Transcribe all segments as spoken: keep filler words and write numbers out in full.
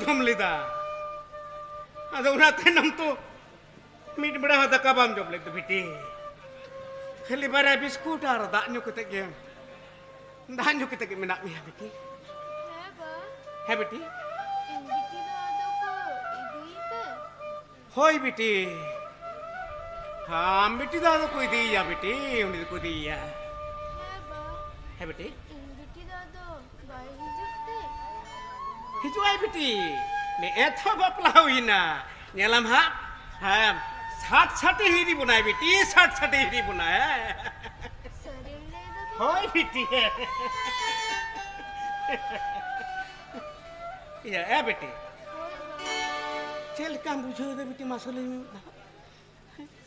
ᱡᱚᱢ ᱞᱮᱫᱟ᱾ ᱟᱫᱚ ᱚᱱᱟ ᱛᱟᱭᱱᱚᱢ ᱛᱚ ᱢᱤᱫ ᱵᱮᱲᱟ ᱦᱚᱸ ᱫᱟᱠᱟ ᱵᱟᱢ ᱡᱚᱢ ᱞᱮᱫ ᱫᱚ ᱵᱤᱴᱤ᱾ ᱠᱷᱟᱹᱞᱤ ᱵᱟᱨᱭᱟ ᱵᱤᱥᱠᱩᱴ ᱟᱨ ᱫᱟᱜ ᱧᱩ ᱠᱟᱛᱮ ᱜᱮ᱾ ᱫᱟᱜ ᱧᱩ ᱠᱟᱛᱮ ᱜᱮ ᱢᱮᱱᱟᱜ ᱢᱮᱭᱟ ᱵᱤᱴᱤ᱾ ᱦᱮᱸ ᱵᱟ᱾ ᱦᱮᱸ ᱵᱤᱴᱤ᱾ ᱤᱧ ᱵᱤᱴᱤ ᱫᱚ ᱟᱫᱚ ᱠᱚ ᱤᱫᱤᱭᱮ ᱛᱮ? ᱦᱳᱭ ᱵᱤᱴᱤ᱾ ᱟᱢ ᱵᱤᱴᱤ ᱫᱚ ᱟᱫᱚ ᱠᱚ ᱤᱫᱤᱭᱮᱭᱟ ᱵᱤᱴᱤ, ᱩᱱᱤ ᱫᱚᱠᱚ ᱤᱫᱤᱭᱮᱭᱟ᱾ ᱦᱮᱸ ᱵᱟ᱾ ᱦᱮᱸ ᱵᱤᱴᱤ᱾ ᱤᱧ ᱵᱤᱴᱤ ᱫᱚ ᱟᱫᱚ ᱵᱟᱭ ᱦᱤᱡᱩᱜ ᱛᱮ? ᱦᱤᱡᱩᱜ ᱟᱭ ᱵᱤᱴᱤ, ᱱᱮᱜᱼᱮ ᱛᱚ ᱵᱟᱯᱞᱟ ᱦᱩᱭᱱᱟ, ᱧᱮᱞᱟᱢ ᱦᱟᱸᱜ᱾ ᱦᱮᱸ, ᱥᱟᱴ ᱥᱟᱴᱮ ᱦᱤᱨᱤ ᱵᱚᱱᱟᱭ ᱵᱤᱴᱤ, ᱥᱟᱴ ᱥᱟᱴᱮ ᱦᱤᱨᱤ ᱵᱚᱱᱟᱭ᱾ ᱦᱮᱸ᱾ ᱥᱟᱹᱨᱤᱢ ᱞᱟᱹᱭ ᱫᱟ ᱵᱤᱴᱤ? ᱦᱳᱭ ᱵᱤᱴᱤ᱾ ᱤᱭᱟᱹ, ᱮ ᱵᱤᱴᱤ᱾ ᱦᱳᱭ ᱵᱟ᱾ ᱪᱮᱫ ᱞᱮᱠᱟᱢ ᱵᱩᱡᱷᱟᱹᱣ ᱮᱫᱟ ᱵᱤᱴᱤ, ᱢᱟᱥᱮ ᱞᱟᱹᱭ ᱢᱮ ᱢᱤᱫ ᱫᱷᱟᱣ?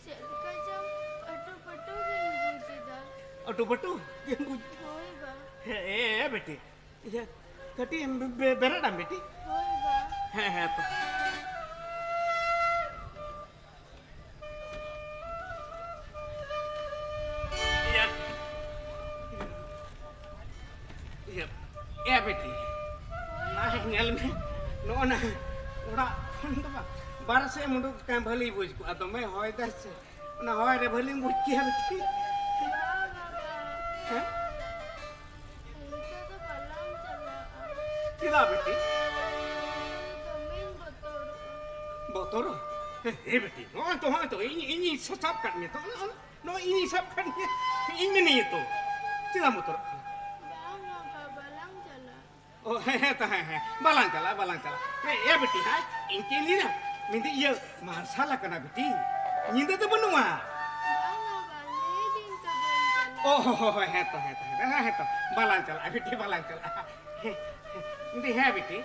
ᱪᱮᱫ ᱞᱮᱠᱟ ᱪᱚᱝ ᱟᱹᱴᱩ ᱯᱟᱹᱴᱩ ᱜᱤᱧ ᱵᱩᱡᱽ ᱮᱫᱟ᱾ ᱟᱹᱴᱩ ᱯᱟᱹᱴᱩ ᱜᱮᱢ ᱵᱩᱡᱽ? ᱦᱳᱭ ᱵᱟ᱾ ᱦᱮᱸ, ᱮ, ᱮ, ᱵᱤᱴᱤ᱾ ᱤᱭᱟᱹ, ᱠᱟᱹᱴᱤᱡ ᱮᱢ ᱵᱮ-, ᱵᱮ-, ᱵᱮᱨᱮᱫ ᱟᱢ ᱵᱤᱴᱤ᱾ ᱦᱳᱭ ᱵᱟ᱾ ᱦᱮᱸ, ᱦᱮᱸ, ᱛᱚ᱾ ᱤᱭᱟᱹ, ᱤᱭᱟᱹ, ᱮ ᱵᱤᱴᱤ, ᱦᱳᱭ᱾ ᱟᱭ, ᱧᱮᱞ ᱢᱮ, ᱱᱚᱜᱼᱚ ᱱᱟ ᱚᱲᱟᱜ ᱠᱷᱚᱱ ᱫᱚ ᱵᱟᱝ, ᱵᱟᱨᱦᱮ ᱥᱮᱫ ᱮᱢ ᱩᱰᱩᱠ ᱞᱮᱠᱷᱟᱱ ᱵᱷᱟᱹᱞᱤ ᱵᱩᱡᱽ ᱠᱚᱜᱼᱟ, ᱫᱚᱢᱮ ᱦᱚᱭ ᱫᱟᱭ ᱥᱮ᱾ ᱚᱱᱟ ᱦᱚᱭ ᱨᱮ ᱵᱷᱟᱹᱞᱤᱢ ᱵᱩᱡᱽ ᱠᱮᱭᱟ ᱵᱤᱴᱤ᱾ ᱵᱟᱝ, ᱵᱟᱵᱟ᱾ ᱦᱮᱸ? ᱚᱱᱛᱮ ᱫᱚ ᱵᱟᱞᱟᱝ ᱪᱟᱞᱟᱜᱼᱟ᱾ ᱪᱮᱫᱟᱜ ᱵᱤᱴᱤ? ᱫᱚᱢᱮᱧ ᱵᱚᱛᱚᱨᱚᱜᱼᱟ᱾ ᱵᱚᱛᱚᱨᱚᱜ? ᱦᱮᱸ, ᱦᱮᱸ ᱵᱤᱴᱤ, ᱱᱚᱜᱼᱚᱭ ᱛᱚ, ᱱᱚᱜᱼᱚᱭ ᱛᱚ, ᱤᱧ, ᱤᱧᱤᱧ ᱥᱟᱵ ᱠᱟᱜ ᱢᱮᱭᱟ ᱛᱚ, ᱱᱚᱜᱼᱚᱭ, ᱱᱚᱜᱼᱚᱭ ᱤᱧᱤᱧ ᱥᱟᱵ ᱠᱟᱜ ᱢᱮᱭᱟ, ᱤᱧ ᱢᱮᱱᱟᱹᱧᱟ ᱛᱚ, ᱪᱮᱫᱟᱜ ᱮᱢ ᱵᱚᱛᱚᱨᱚᱜ ᱠᱟᱱᱟ? ᱵᱟᱝ, ᱵᱟᱵᱟ, ᱵᱟᱞᱟᱝ ᱪᱟᱞᱟᱜᱼᱟ᱾ ᱚ, ᱦᱮᱸ, ᱦᱮᱸ, ᱛᱚ, ᱦᱮᱸ, ᱦᱮᱸ, ᱵᱟᱞᱟᱝ ᱪᱟᱞᱟᱜᱼᱟ, ᱵᱟᱞᱟᱝ ᱪᱟᱞᱟᱜᱼᱟ᱾ ᱦᱮᱸ, ᱮ ᱵᱤᱴᱤ, ᱦᱮᱸ, ᱤᱧ ᱪᱮᱫ ᱤᱧ ᱞᱟᱹᱭᱟ? ᱢᱮᱱᱫᱟᱹᱧ, ᱤᱭᱟᱹ, ᱢᱟᱨᱥᱟᱞ ᱟᱠᱟᱱᱟ ᱵᱤᱴᱤ, ᱧᱤᱫᱟᱹ ᱫᱚ ᱵᱟᱹᱱᱩᱜᱼᱟ᱾ ᱵᱟᱝᱟ, ᱵᱟᱝ, ᱱᱤᱭᱟᱹ ᱫᱤᱱ ᱛᱚ ᱵᱟᱹᱧ ᱪᱟᱞᱟᱜᱼᱟ᱾ ᱚ, ᱦᱚ, ᱦᱚ, ᱦᱚ, ᱦᱮᱸ ᱛᱚ, ᱦᱮᱸ ᱛᱚ, ᱦᱮᱸ ᱛᱚ, ᱵᱟᱞᱟᱝ ᱪᱟᱞᱟᱜᱼᱟ ᱵᱤᱴᱤ, ᱵᱟᱞᱟᱝ ᱪᱟᱞᱟᱜᱼᱟ᱾ ᱦᱮᱸ, ᱦᱮᱸ, ᱢᱮᱱᱫᱟᱹᱧ, ᱦᱮᱸ ᱵᱤᱴᱤ,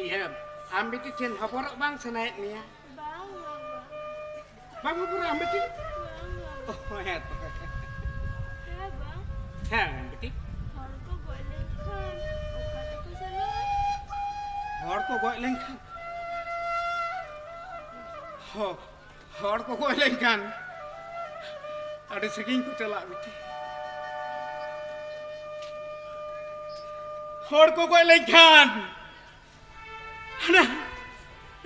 ᱤᱭᱟᱹ, ᱟᱢ ᱵᱤᱴᱤ ᱪᱮᱫ ᱦᱚᱵᱚᱨᱚᱜ ᱵᱟᱝ ᱥᱟᱱᱟᱭᱮᱫ ᱢᱮᱭᱟ? ᱵᱟᱝ, ᱵᱟᱝ, ᱵᱟᱝ᱾ ᱵᱟᱝ ᱦᱚᱵᱚᱨᱚᱜ ᱟᱢ ᱵᱤᱴᱤ? ᱵᱟᱝ, ᱵᱟᱝ᱾ ᱚ, ᱦᱮᱸ ᱛᱚ᱾ ᱦᱮᱸ, ᱵᱟᱝ᱾ ᱦᱮᱸ, ᱵᱤᱴᱤ᱾ ᱦᱚᱲ ᱠᱚ ᱜᱚᱡ ᱞᱮᱱᱠᱷᱟᱱ ᱚᱠᱟ ᱛᱮᱠᱚ ᱪᱟᱞᱟᱜᱼᱟ? ᱦᱚᱲ ᱠᱚ ᱜᱚᱡ ᱞᱮᱱᱠᱷᱟᱱ? ᱦᱚ-, ᱦᱚᱲ ᱠᱚ ᱜᱚᱡ ᱞᱮᱱᱠᱷᱟᱱ ᱟᱹᱰᱤ ᱥᱟᱺᱜᱤᱧ ᱠᱚ ᱪᱟᱞᱟᱜᱼᱟ, ᱵᱤᱴᱤ᱾ ᱦᱚᱲ ᱠᱚ ᱜᱚᱡ ᱞᱮᱱᱠᱷᱟᱱ ᱦᱟᱱᱟ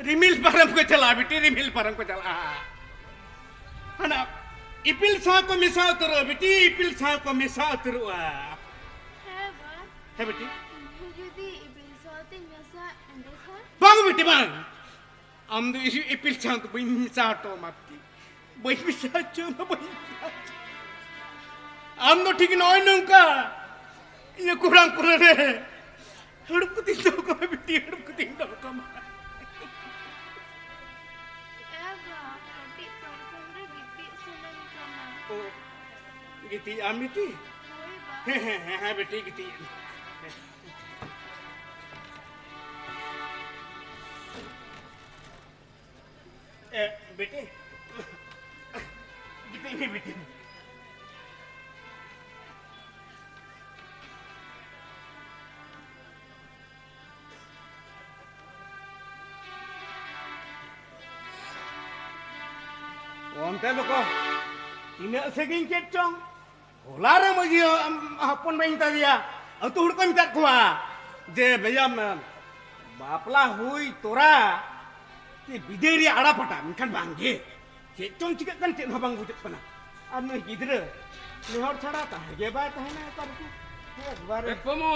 ᱨᱤᱢᱤᱞ ᱯᱟᱨᱚᱢ ᱠᱚ ᱪᱟᱞᱟᱜᱼᱟ, ᱵᱤᱴᱤ, ᱨᱤᱢᱤᱞ ᱯᱟᱨᱚᱢ ᱠᱚ ᱪᱟᱞᱟᱜᱼᱟ᱾ ᱦᱟᱱᱟ ᱤᱯᱤᱞ ᱥᱟᱶ ᱠᱚ ᱢᱮᱥᱟ ᱩᱛᱟᱹᱨᱚᱜᱼᱟ, ᱵᱤᱴᱤ, ᱤᱯᱤᱞ ᱥᱟᱶ ᱠᱚ ᱢᱮᱥᱟ ᱩᱛᱟᱹᱨᱚᱜᱼᱟ᱾ ᱦᱮᱸ, ᱵᱟ᱾ ᱦᱮᱸ, ᱵᱤᱴᱤ᱾ ᱤᱧ ᱦᱚᱸ ᱡᱩᱫᱤ ᱤᱯᱤᱞ ᱥᱟᱶᱛᱮᱧ ᱢᱮᱥᱟᱜ, ᱮᱸᱰᱮᱠᱷᱟᱱ? ᱵᱟᱝ, ᱵᱤᱴᱤ, ᱵᱟᱝ᱾ ᱟᱢ ᱫᱚ ᱤᱥ-, ᱤᱯᱤᱞ ᱥᱟᱶ ᱫᱚ ᱵᱟᱹᱧ ᱢᱮᱥᱟ ᱦᱚᱴᱚ ᱟᱢᱟ, ᱵᱤᱴᱤ᱾ ᱵᱟᱹᱧ ᱢᱮᱥᱟ ᱦᱚᱪᱚ ᱟᱢᱟ, ᱵᱟᱹᱧ ᱢᱮᱥᱟ ᱦᱚᱪᱚ ᱟᱢᱟ᱾ ᱟᱢ ᱫᱚ ᱴᱷᱤᱠ ᱱᱚᱜᱼᱚᱭ ᱱᱚᱝᱠᱟ ᱤᱧᱟᱹᱜ ᱠᱩᱲᱟᱢ ᱠᱚᱨᱮ ᱨᱮ ᱦᱟᱹᱲᱩᱵ ᱠᱟᱛᱮᱧ ᱫᱚᱦᱚ ᱠᱟᱢᱟ, ᱵᱤᱴᱤ, ᱦᱟᱹᱲᱩᱵ ᱠᱟᱛᱮᱧ ᱫᱚᱦᱚ ᱠᱟᱢᱟ᱾ ᱮ ᱵᱟ, ᱠᱟᱹᱴᱤᱡ ᱯᱟᱨᱠᱚᱢ ᱨᱮ ᱜᱤᱛᱤᱡ ᱥᱟᱱᱟᱧ ᱠᱟᱱᱟ᱾ ᱚ, ᱜᱤᱛᱤᱡ ᱟᱢ, ᱵᱤᱴᱤ? ᱦᱳᱭ, ᱵᱟ᱾ ᱦᱮᱸ, ᱦᱮᱸ, ᱦᱮᱸ, ᱦᱮᱸ, ᱵᱤᱴᱤ, ᱜᱤᱛᱤᱡ᱾ ᱮ, ᱵᱤᱴᱤ᱾ ᱜᱤᱛᱤᱡ ᱢᱮ, ᱵᱤᱴᱤ᱾ ᱚᱱᱛᱮ ᱫᱚᱠᱚ ᱛᱤᱱᱟᱹᱜ ᱥᱟᱺᱜᱤᱧ ᱠᱮᱫ ᱪᱚᱝ? ᱦᱚᱞᱟ ᱨᱮ ᱢᱟᱹᱡᱷᱤ ᱦᱚᱯᱚᱱ ᱵᱟᱹᱧ ᱢᱮᱛᱟ ᱫᱮᱭᱟ, ᱟᱹᱛᱩ ᱦᱚᱲ ᱠᱚ ᱢᱮᱛᱟᱫ ᱠᱚᱣᱟ ᱡᱮ, ᱵᱮᱭᱟᱢ, ᱵᱟᱯᱞᱟ ᱦᱩᱭ ᱛᱚᱨᱟ ᱛᱮ ᱵᱤᱫᱟᱹᱭ ᱨᱮᱭᱟᱜ ᱟᱲᱟ ᱯᱟᱴᱟ, ᱢᱮᱱᱠᱷᱟᱱ ᱵᱟᱝᱜᱮ᱾ ᱪᱮᱫ ᱪᱚᱝ ᱪᱤᱠᱟᱹᱜ ᱠᱟᱱ, ᱪᱮᱫ ᱦᱚᱸ ᱵᱟᱝ ᱵᱩᱡᱷᱟᱹᱜ ᱠᱟᱱᱟ᱾ ᱟᱨ ᱱᱩᱭ ᱜᱤᱫᱽᱨᱟᱹ ᱱᱮ ᱦᱚᱲ ᱪᱷᱟᱲᱟ ᱛᱟᱦᱮᱸ ᱜᱮ ᱵᱟᱭ ᱛᱟᱦᱮᱱᱟ ᱚᱠᱟ ᱨᱮᱪᱚ᱾ ᱮᱠᱵᱟᱨᱮ᱾ ᱮ ᱯᱚᱢᱚ!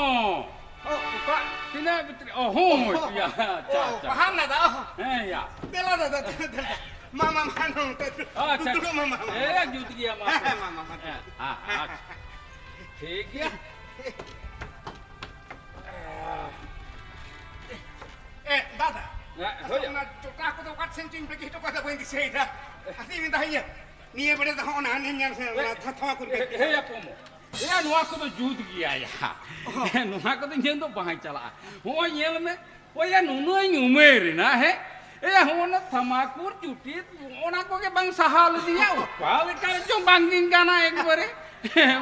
ᱚ, ᱚᱠᱟ? ᱛᱤᱱᱟᱹᱜ ᱵᱷᱤᱛᱨᱤ? ᱚ, ᱦᱳᱭ, ᱚ, ᱭᱟ, ᱟᱪᱪᱷᱟ, ᱚ, ᱟᱪᱪᱷᱟ, ᱯᱟᱦᱟᱱ ᱟᱪᱪᱷᱟ᱾ ᱫᱟᱫᱟ, ᱚ᱾ ᱦᱮᱸ, ᱭᱟ᱾ ᱫᱮᱞᱟ ᱫᱟᱫᱟ, ᱫᱮᱞᱟ, ᱫᱮᱞᱟ᱾ ᱢᱟ, ᱢᱟ, ᱢᱟ, ᱱᱚᱱᱛᱮ ᱟᱪᱪᱷᱟ, ᱫᱩᱲᱩᱵ ᱢᱟ, ᱢᱟ, ᱢᱟ, ᱮ, ᱢᱟ᱾ ᱡᱩᱛ ᱜᱮᱭᱟ, ᱢᱟ᱾ ᱦᱮᱸ, ᱦᱮᱸ, ᱢᱟ, ᱢᱟ, ᱢᱟ, ᱦᱮᱸ, ᱫᱩᱲᱩᱵ᱾ ᱦᱮᱸ, ᱦᱮᱸ, ᱟᱪᱪᱷᱟ᱾ ᱴᱷᱤᱠ ᱜᱮᱭᱟ᱾ ᱮ, ᱫᱟᱫᱟ, ᱦᱮᱸ, ᱟᱪᱪᱷᱟ, ᱦᱳᱭ᱾ ᱚᱱᱟ ᱪᱚᱴᱟ ᱠᱚᱫᱚ ᱚᱠᱟ ᱥᱮᱱ ᱪᱚᱧ ᱵᱟᱹᱜᱤ ᱦᱚᱴᱚ ᱠᱟᱫᱟ, ᱵᱟᱹᱧ ᱫᱤᱥᱟᱹᱭᱮᱫᱟ᱾ ᱟᱥᱮ ᱢᱮᱱᱫᱟ, ᱤᱭᱟᱹ, ᱱᱤᱭᱟᱹ ᱵᱮᱲᱟ ᱫᱚ ᱦᱚᱸᱜᱼᱚ ᱱᱟ ᱧᱮᱞ ᱥᱮ, ᱚᱱᱟ ᱮ, ᱛᱷᱟ-, ᱛᱷᱟᱢᱟ ᱠᱩᱨ ᱮ, ᱠᱟᱹᱴᱤᱡ᱾ ᱦᱮ ᱭᱟ ᱯᱚᱢᱚ, ᱮᱭᱟ, ᱱᱚᱣᱟ ᱠᱚᱫᱚ ᱡᱩᱛ ᱜᱮᱭᱟ ᱭᱟ᱾ ᱚ᱾ ᱱᱚᱣᱟ ᱠᱚᱫᱚ ᱧᱮᱞ ᱫᱚ ᱵᱟᱝ ᱪᱟᱞᱟᱜᱼᱟ᱾ ᱦᱚᱸᱜᱼᱚᱭ ᱧᱮᱞ ᱢᱮ, ᱚᱭᱟ ᱱᱩᱱᱟᱹᱧ ᱩᱢᱮᱨ ᱮᱱᱟ, ᱦᱮᱸ? ᱮᱭᱟ, ᱦᱚᱸᱜᱼᱚ ᱱᱟ ᱛᱷᱟᱢᱟᱠᱩᱨ ᱪᱩᱴᱤ, ᱚᱱᱟ ᱠᱚᱜᱮ ᱵᱟᱝ ᱥᱟᱦᱟᱣ ᱞᱤᱫᱤᱧᱟ᱾ ᱚᱠᱟ ᱞᱮᱠᱟ ᱨᱮᱪᱚᱝ ᱵᱟᱝ ᱜᱤᱧ ᱜᱟᱱᱟ ᱮᱠᱵᱟᱨᱮ᱾